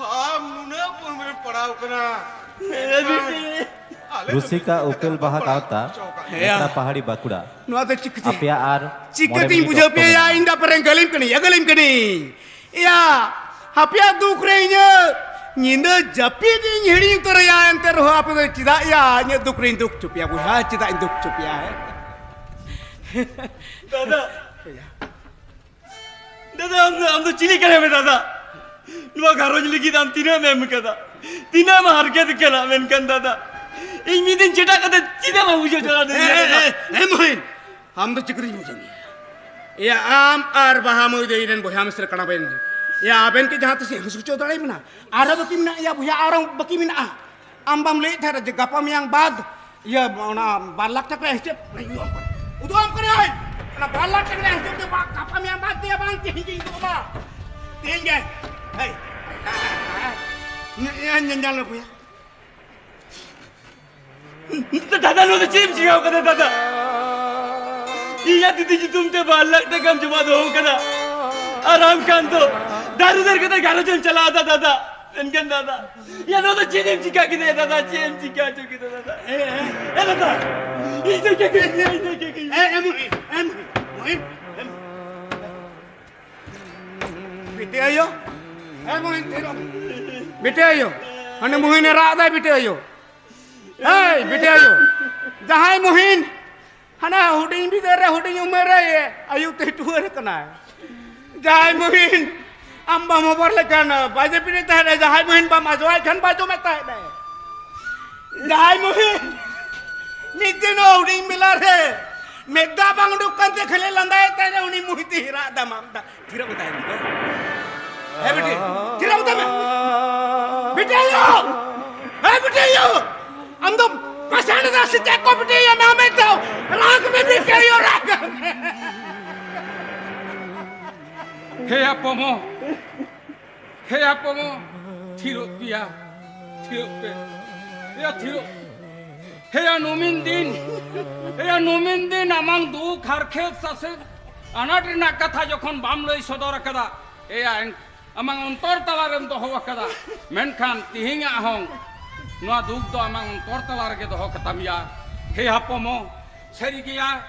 ᱟᱢ ᱱᱩᱱᱟᱹᱜ ᱵᱚᱦᱮᱢ ᱨᱮᱢ ᱯᱟᱲᱟᱣ ᱠᱟᱱᱟ᱾ ᱟᱞᱮ ᱫᱚ ᱨᱩᱥᱤᱠᱟ ᱢᱤᱫ ᱩᱯᱮᱞ ᱵᱟᱦᱟ ᱠᱟᱛᱮ ᱜᱟᱶᱛᱟ, ᱦᱮᱸᱭᱟ᱾ ᱱᱮᱛᱨᱟ ᱯᱟᱦᱟᱲᱤ, ᱵᱟᱠᱩᱲᱟ᱾ ᱱᱚᱣᱟ ᱫᱚ ᱪᱤᱠᱟᱹᱛᱮ, ᱟᱯᱮᱭᱟᱜ ᱟᱨ ᱪᱤᱠᱟᱹᱛᱤᱧ ᱢᱚᱬᱮ ᱢᱤᱱᱤᱴ ᱵᱩᱡᱷᱟᱹᱣ ᱚᱠᱛᱚ ᱯᱮᱭᱟ? ᱢᱮᱱᱟᱜᱼᱟ᱾ ᱤᱧ ᱫᱚ ᱟᱯᱮᱨᱮᱱ ᱜᱟᱹᱞᱤᱢ ᱠᱟᱹᱱᱟᱹᱧ, ᱜᱟᱹᱞᱤᱢ ᱠᱟᱹᱱᱟᱹᱧ᱾ ᱮᱭᱟ, ᱟᱯᱮᱭᱟᱜ ᱫᱩᱠ ᱨᱮ ᱤᱧᱟᱹᱜ ᱧᱤᱫᱟᱹ ᱡᱟᱹᱯᱤᱫ ᱤᱧ ᱦᱤᱲᱤᱧ ᱩᱛᱟᱹᱨᱟ᱾ ᱮᱱᱛᱮ ᱨᱮᱦᱚᱸ ᱟᱯᱮ ᱫᱚ ᱪᱮᱫᱟᱜ ᱭᱟ ᱤᱧᱟᱹᱜ ᱫᱩᱠ ᱨᱮᱧ ᱫᱩᱠ ᱦᱚᱪᱚ ᱯᱮᱭᱟ ᱵᱚᱭᱦᱟ? ᱪᱮᱫᱟᱜ ᱤᱧ ᱫᱩᱠ ᱦᱚᱪᱚ ᱯᱮᱭᱟ? ᱫᱟᱫᱟ, ᱫᱟᱫᱟ, ᱟᱢ ᱫᱚ, ᱟᱢ ᱫᱚ ᱪᱤᱞᱤ ᱠᱟᱱᱟᱢ ᱫᱟᱫᱟ? ᱱᱚᱣᱟ ᱜᱷᱟᱨᱚᱸᱡᱽ ᱞᱟᱹᱜᱤᱫ ᱟᱢ ᱛᱤᱱᱟᱹᱜ ᱮᱢ ᱮᱢ ᱠᱟᱫᱟ, ᱛᱤᱱᱟᱹᱜ ᱮᱢ ᱦᱟᱨᱠᱮᱛ ᱠᱟᱱᱟ, ᱢᱮᱱᱠᱷᱟᱱ ᱫᱟᱫᱟ, ᱤᱧ ᱢᱤᱫ ᱫᱤᱱ ᱪᱮᱴᱟᱜ ᱠᱟᱛᱮ ᱪᱮᱫᱟᱜ ᱵᱟᱢ ᱵᱩᱡᱷᱟᱹᱣ ᱦᱚᱪᱚ ᱫᱟᱲᱮᱭᱟᱹᱧᱟ ᱮ, ᱮ, ᱫᱟᱫᱟ? ᱮ, ᱮ, ᱢᱚᱦᱤᱱ, ᱟᱢ ᱫᱚ ᱪᱤᱠᱟᱹᱨᱤᱧ ᱵᱩᱡᱷᱟᱹᱣ ᱢᱮᱭᱟ? ᱮᱭᱟ, ᱟᱢ ᱟᱨ ᱵᱟᱦᱟ ᱢᱟᱹᱭ ᱫᱚ ᱤᱧ ᱨᱮᱱ ᱵᱚᱭᱦᱟ ᱢᱤᱥᱨᱟ ᱠᱟᱱᱟ ᱵᱮᱱ᱾ ᱮᱭᱟ, ᱟᱵᱮᱱ ᱠᱤ ᱡᱟᱦᱟᱸ ᱛᱤᱥ ᱦᱟᱹᱥᱩ ᱦᱚᱪᱚ ᱫᱟᱲᱮ ᱵᱮᱱᱟ? ᱟᱨᱚ ᱵᱟᱹᱠᱤ ᱢᱮᱱᱟᱜᱼᱟ, ᱮᱭᱟ ᱵᱚᱭᱦᱟ, ᱟᱨᱚ ᱵᱟᱹᱠᱤ ᱢᱮᱱᱟᱜᱼᱟ᱾ ᱟᱢ ᱵᱟᱢ ᱞᱟᱹᱭᱮᱫ ᱛᱟᱦᱮᱸᱫ ᱡᱮ ᱜᱟᱯᱟ ᱢᱮᱭᱟᱝ ᱵᱟᱫᱽ ᱤᱭᱟᱹ, ᱚᱱᱟ ᱵᱟᱨ ᱞᱟᱠᱷ ᱴᱟᱠᱟ ᱦᱤᱥᱟᱹᱵ ᱩᱫᱩᱜ ᱟᱢ ᱠᱟᱹᱱᱟᱹᱧ᱾ ᱚᱱᱟ ᱵᱟᱨ ᱞᱟᱠᱷ ᱴᱟᱠᱟ ᱦᱤᱥᱟᱹᱵ ᱫᱚ ᱵᱟ-, ᱜᱟᱯᱟ ᱢᱮᱭᱟᱝ ᱵᱟᱫᱽ ᱫᱤᱭᱮ ᱵᱟᱝ, ᱛᱮᱦᱮᱧ ᱜᱤᱧ ᱩᱫᱩᱜ ᱟᱢᱟ᱾ ᱛᱮᱦᱮᱧ ᱜᱮ᱾ ᱦᱮᱭ᱾ ᱧᱮ-, ᱧᱮ-, ᱧᱮᱞ ᱢᱮ ᱵᱚᱭᱦᱟ᱾ ᱫᱟᱫᱟ, ᱱᱚᱣᱟ ᱫᱚ ᱪᱮᱫ ᱮᱢ ᱪᱤᱠᱟᱹᱣ ᱠᱟᱫᱟ ᱫᱟᱫᱟ? ᱤᱧᱟᱜ ᱫᱤᱫᱤ ᱧᱩᱛᱩᱢ ᱛᱮ ᱵᱟᱨ ᱞᱟᱠᱷ ᱴᱟᱠᱟᱢ ᱡᱚᱢᱟ ᱫᱚᱦᱚ ᱠᱟᱫᱟ᱾ ᱟᱨ ᱟᱢ ᱠᱷᱟᱱ ᱫᱚ ᱫᱟᱨᱩ ᱫᱟᱨ ᱠᱟᱛᱮ ᱜᱷᱟᱨᱚᱸᱡᱽ ᱮᱢ ᱪᱟᱞᱟᱣ ᱫᱟ ᱫᱟᱫᱟ᱾ ᱢᱮᱱᱠᱷᱟᱱ ᱫᱟᱫᱟ, ᱭᱟ ᱱᱚᱣᱟ ᱫᱚ ᱪᱮᱫ ᱮᱢ ᱪᱤᱠᱟ ᱠᱮᱫᱟ ᱫᱟᱫᱟ? ᱪᱮᱫ ᱮᱢ ᱪᱤᱠᱟ ᱦᱚᱪᱚ ᱠᱮᱫᱟ ᱫᱟᱫᱟ? ᱮ, ᱮ, ᱮ ᱫᱟᱫᱟ, ᱤᱧ ᱫᱚ ᱪᱮᱫ ᱮᱢ ᱪᱤᱠᱟ ᱦᱚᱪᱚ ᱠᱮᱫᱟ? ᱮ, ᱮ, ᱢᱩᱦᱤᱱ, ᱮ, ᱢᱩᱦᱤᱱ, ᱢᱩᱦᱤᱱ, ᱮ, ᱢᱩᱦᱤᱱ᱾ ᱵᱤᱴᱤ ᱟᱭᱳ, ᱮ ᱢᱩᱦᱤᱱ, ᱛᱷᱤᱨᱚᱜ ᱢᱮ᱾ ᱵᱤᱴᱤ ᱟᱭᱳ, ᱦᱟᱱᱮ ᱢᱩᱦᱤᱱᱮ ᱨᱟᱜ ᱫᱟᱭ, ᱵᱤᱴᱤ ᱟᱭᱳ᱾ ᱮᱭ, ᱵᱤᱴᱤ ᱟᱭᱳ, ᱡᱟᱦᱟᱸᱭ ᱢᱩᱦᱤᱱ ᱦᱟᱱᱟ ᱦᱩᱰᱤᱧ ᱵᱤᱫᱟᱹᱞ ᱨᱮ, ᱦᱩᱰᱤᱧ ᱩᱢᱮᱨ ᱨᱮ ᱟᱭᱩ ᱛᱮ ᱴᱩᱣᱟᱹᱨ ᱠᱟᱱᱟᱭ᱾ ᱡᱟᱦᱟᱸᱭ ᱢᱩᱦᱤᱱ ᱟᱢ ᱵᱟᱢ ᱦᱚᱵᱚᱨ ᱞᱮᱠᱷᱟᱱ ᱵᱟᱭ ᱡᱟᱹᱯᱤᱫ ᱛᱟᱦᱮᱸᱱᱟ, ᱡᱟᱦᱟᱸᱭ ᱢᱩᱦᱤᱱ ᱵᱟᱢ ᱟᱡᱚᱣᱟᱭ ᱠᱷᱟᱱ ᱵᱟᱭ ᱡᱚᱢᱮᱫ ᱛᱟᱦᱮᱸᱱᱟ᱾ ᱡᱟᱦᱟᱸᱭ ᱢᱩᱦᱤᱱ ᱢᱤᱫ ᱫᱤᱱ ᱦᱚᱸ ᱦᱩᱰᱤᱧ ᱵᱮᱞᱟ ᱨᱮ ᱢᱮᱫ ᱫᱟᱜ ᱵᱟᱝ ᱩᱰᱩᱠ ᱠᱟᱱ ᱛᱮ ᱠᱷᱟᱹᱞᱤ ᱞᱟᱸᱫᱟᱭᱮᱫ ᱛᱟᱦᱮᱱᱟ ᱩᱱᱤ ᱢᱩᱦᱤᱛᱤ ᱨᱟᱜ ᱫᱟᱢᱟᱢ ᱫᱟ᱾ ᱛᱷᱤᱨᱚᱜ ᱢᱮ ᱛᱟᱭᱚᱢ ᱫᱚ᱾ ᱦᱮ ᱵᱤᱴᱤ, ᱛᱷᱤᱨᱚᱜ ᱢᱮ ᱛᱟᱭᱚᱢ᱾ ᱵᱤᱴᱤ ᱟᱭᱳ! ᱦᱮ ᱵᱤᱴᱤ ᱟᱭᱳ! ᱟᱢ ᱫᱚ ᱯᱟᱥᱟᱲ ᱫᱟ ᱥᱮ ᱪᱮᱫ ᱠᱚ ᱵᱤᱴᱤ ᱟᱭᱳ? ᱢᱟ ᱢᱮᱫ ᱫᱟᱜ ᱨᱟᱜ ᱢᱮ ᱵᱤᱴᱤ ᱟᱭᱳ, ᱨᱟᱜ ᱢᱮ᱾ ᱦᱮ ᱟᱯᱚᱢᱚ, ᱦᱮ ᱟᱯᱚᱢᱚ, ᱛᱷᱤᱨᱚᱜ ᱯᱮᱭᱟ, ᱛᱷᱤᱨᱚᱜ ᱯᱮ᱾ ᱮᱭᱟ ᱛᱷᱤᱨᱚᱜ᱾ ᱦᱮᱭᱟ ᱱᱩᱢᱤᱱ ᱫᱤᱱ, ᱦᱮᱭᱟ ᱱᱩᱢᱤᱱ ᱫᱤᱱ ᱟᱢᱟᱝ ᱫᱩᱠ ᱦᱟᱨᱠᱷᱮᱛ ᱥᱟᱥᱮᱛ ᱟᱱᱟᱴ ᱨᱮᱱᱟᱜ ᱠᱟᱛᱷᱟ ᱡᱚᱠᱷᱚᱱ ᱵᱟᱢ ᱞᱟᱹᱭ ᱥᱚᱫᱚᱨ ᱟᱠᱟᱫᱟ, ᱮᱭᱟ ᱮᱱ-, ᱟᱢᱟᱝ ᱚᱱᱛᱚᱨ ᱛᱟᱞᱟᱨᱮᱢ ᱫᱚᱦᱚ ᱟᱠᱟᱫᱟ, ᱢᱮᱱᱠᱷᱟᱱ ᱛᱤᱦᱤᱧᱟᱜ ᱦᱚᱸ ᱱᱚᱣᱟ ᱫᱩᱠ ᱫᱚ ᱟᱢᱟᱝ ᱚᱱᱛᱚᱨ ᱛᱟᱞᱟ ᱨᱮᱜᱮ ᱫᱚᱦᱚ ᱠᱟᱛᱟᱢ ᱭᱟ᱾ ᱦᱮ ᱦᱟᱯᱚᱢᱚ, ᱥᱟᱹᱨᱤ ᱜᱮᱭᱟ,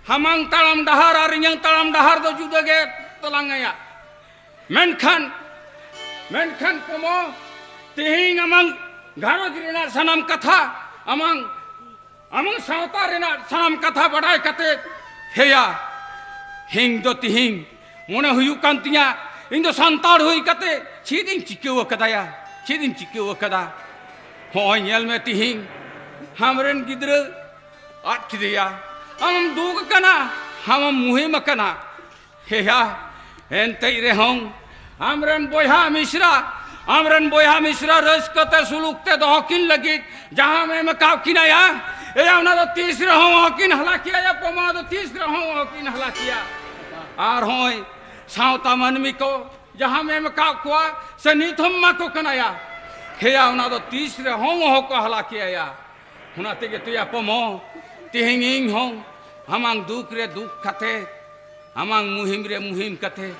ᱟᱢᱟᱝ ᱛᱟᱲᱟᱢ ᱰᱟᱦᱟᱨ ᱟᱨ ᱤᱧᱟᱹᱝ ᱛᱟᱲᱟᱢ ᱰᱟᱦᱟᱨ ᱫᱚ ᱡᱩᱫᱟᱹ ᱜᱮ ᱛᱟᱞᱟᱝ ᱟᱭᱟ᱾ ᱢᱮᱱᱠᱷᱟᱱ, ᱢᱮᱱᱠᱷᱟᱱ ᱠᱚᱢᱚ, ᱛᱮᱦᱮᱧ ᱟᱢᱟᱝ ᱜᱷᱟᱨᱚᱸᱡᱽ ᱨᱮᱱᱟᱜ ᱥᱟᱱᱟᱢ ᱠᱟᱛᱷᱟ, ᱟᱢᱟᱝ, ᱟᱢᱟᱝ ᱥᱟᱶᱛᱟ ᱨᱮᱱᱟᱜ ᱥᱟᱱᱟᱢ ᱠᱟᱛᱷᱟ ᱵᱟᱰᱟᱭ ᱠᱟᱛᱮ, ᱦᱮᱭᱟ, ᱤᱧ ᱫᱚ ᱛᱮᱦᱮᱧ ᱢᱚᱱᱮ ᱦᱩᱭᱩᱜ ᱠᱟᱱ ᱛᱤᱧᱟ, ᱤᱧ ᱫᱚ ᱥᱟᱱᱛᱟᱲ ᱦᱩᱭ ᱠᱟᱛᱮ ᱪᱮᱫ ᱤᱧ ᱪᱤᱠᱟᱹᱣ ᱟᱠᱟᱫᱟᱭᱟ, ᱪᱮᱫ ᱤᱧ ᱪᱤᱠᱟᱹᱣ ᱟᱠᱟᱫᱟ? ᱦᱚᱸᱜᱼᱚᱭ ᱧᱮᱞ ᱢᱮ ᱛᱮᱦᱮᱧ ᱟᱢᱨᱮᱱ ᱜᱤᱫᱽᱨᱟᱹ ᱟᱫ ᱠᱮᱫᱮᱭᱟ, ᱟᱢᱮᱢ ᱫᱩᱠ ᱟᱠᱟᱱᱟ, ᱟᱢᱮᱢ ᱢᱩᱦᱤᱢ ᱟᱠᱟᱱᱟ, ᱦᱮᱭᱟ, ᱮᱱᱛᱮᱡ ᱨᱮᱦᱚᱸ ᱟᱢᱨᱮᱱ ᱵᱚᱭᱦᱟ ᱢᱤᱥᱨᱟ, ᱟᱢᱨᱮᱱ ᱵᱚᱭᱦᱟ ᱢᱤᱥᱨᱟ ᱨᱟᱹᱥᱠᱟᱹ ᱛᱮ ᱥᱩᱞᱩᱠ ᱛᱮ ᱫᱚᱦᱚ ᱠᱤᱱ ᱞᱟᱹᱜᱤᱫ ᱡᱟᱦᱟᱸᱢ ᱮᱢ ᱟᱠᱟᱫ ᱠᱤᱱᱟ ᱭᱟ, ᱮᱭᱟ, ᱚᱱᱟ ᱫᱚ ᱛᱤᱥ ᱨᱮᱦᱚᱸ ᱚᱦᱚ ᱠᱤᱱ ᱦᱟᱞᱟ ᱠᱮᱭᱟ ᱭᱟ, ᱯᱚᱢᱟ ᱫᱚ ᱛᱤᱥ ᱨᱮᱦᱚᱸ ᱚᱦᱚ ᱠᱤᱱ ᱦᱟᱞᱟ ᱠᱮᱭᱟ᱾ ᱟᱨ ᱦᱚᱸᱜᱼᱚᱭ ᱥᱟᱶᱛᱟ ᱢᱟᱹᱱᱢᱤ ᱠᱚ ᱡᱟᱦᱟᱸᱢ ᱮᱢ ᱟᱠᱟᱫ ᱠᱚᱣᱟ ᱥᱮ ᱱᱤᱛ ᱦᱚᱸᱢ ᱮᱢᱟ ᱠᱚ ᱠᱟᱱᱟ ᱭᱟ, ᱦᱮᱭᱟ, ᱚᱱᱟ ᱫᱚ ᱛᱤᱥ ᱨᱮᱦᱚᱸ ᱚᱦᱚ ᱠᱚ ᱦᱟᱞᱟ ᱠᱮᱭᱟ ᱭᱟ᱾ ᱚᱱᱟ ᱛᱮᱜᱮ ᱛᱚ ᱭᱟ ᱯᱚᱢᱚ, ᱛᱮᱦᱮᱧ ᱤᱧ ᱦᱚᱸ ᱟᱢᱟᱝ ᱫᱩᱠ ᱨᱮ ᱫᱩᱠ ᱠᱟᱛᱮ, ᱟᱢᱟᱝ ᱢᱩᱦᱤᱢ ᱨᱮ ᱢᱩᱦᱤᱢ ᱠᱟᱛᱮ,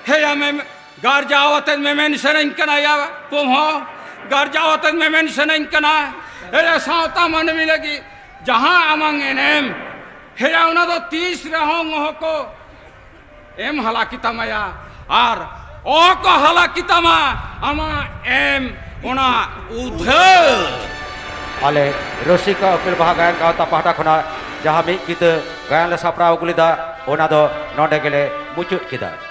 ᱦᱮᱭᱟ ᱢᱮᱢ-, ᱜᱟᱨᱡᱟᱣ ᱟᱛᱮᱫ ᱢᱮᱢᱮᱱ ᱥᱟᱱᱟᱧ ᱠᱟᱱᱟ ᱭᱟ ᱯᱚᱢᱚ, ᱜᱟᱨᱡᱟᱣ ᱟᱛᱮᱫ ᱢᱮᱢᱮᱱ ᱥᱟᱱᱟᱧ ᱠᱟᱱᱟ᱾ ᱦᱮᱭᱟ ᱥᱟᱶᱛᱟ ᱢᱟᱹᱱᱢᱤ ᱞᱟᱹᱜᱤᱫ ᱡᱟᱦᱟᱸ ᱟᱢᱟᱝ ᱮᱱᱮᱢ, ᱦᱮᱭᱟ ᱚᱱᱟ ᱫᱚ ᱛᱤᱥ ᱨᱮᱦᱚᱸ ᱚᱦᱚ ᱠᱚ ᱮᱢ ᱦᱟᱞᱟ ᱠᱮᱛᱟᱢᱟᱭᱟ ᱟᱨ ᱚᱦᱚ ᱠᱚ ᱦᱟᱞᱟ ᱠᱮᱛᱟᱢᱟ ᱟᱢᱟᱜ ᱮᱢ ᱚᱱᱟ ᱩᱫᱷᱟᱹᱨ᱾ ᱟᱞᱮ ᱨᱩᱥᱤᱠᱟ ᱩᱯᱮᱞ ᱵᱟᱦᱟ ᱜᱟᱭᱟᱱ ᱜᱟᱶᱛᱟ ᱯᱟᱦᱴᱟ ᱠᱷᱚᱱᱟᱜ ᱡᱟᱦᱟᱸ ᱢᱤᱫ ᱠᱤᱛᱟᱹ ᱜᱟᱭᱟᱱ ᱞᱮ ᱥᱟᱯᱲᱟᱣ ᱟᱹᱜᱩ ᱞᱮᱫᱟ, ᱚᱱᱟ ᱫᱚ ᱱᱚᱰᱮ ᱜᱮᱞᱮ ᱢᱩᱪᱟᱹᱫ ᱠᱮᱫᱟ᱾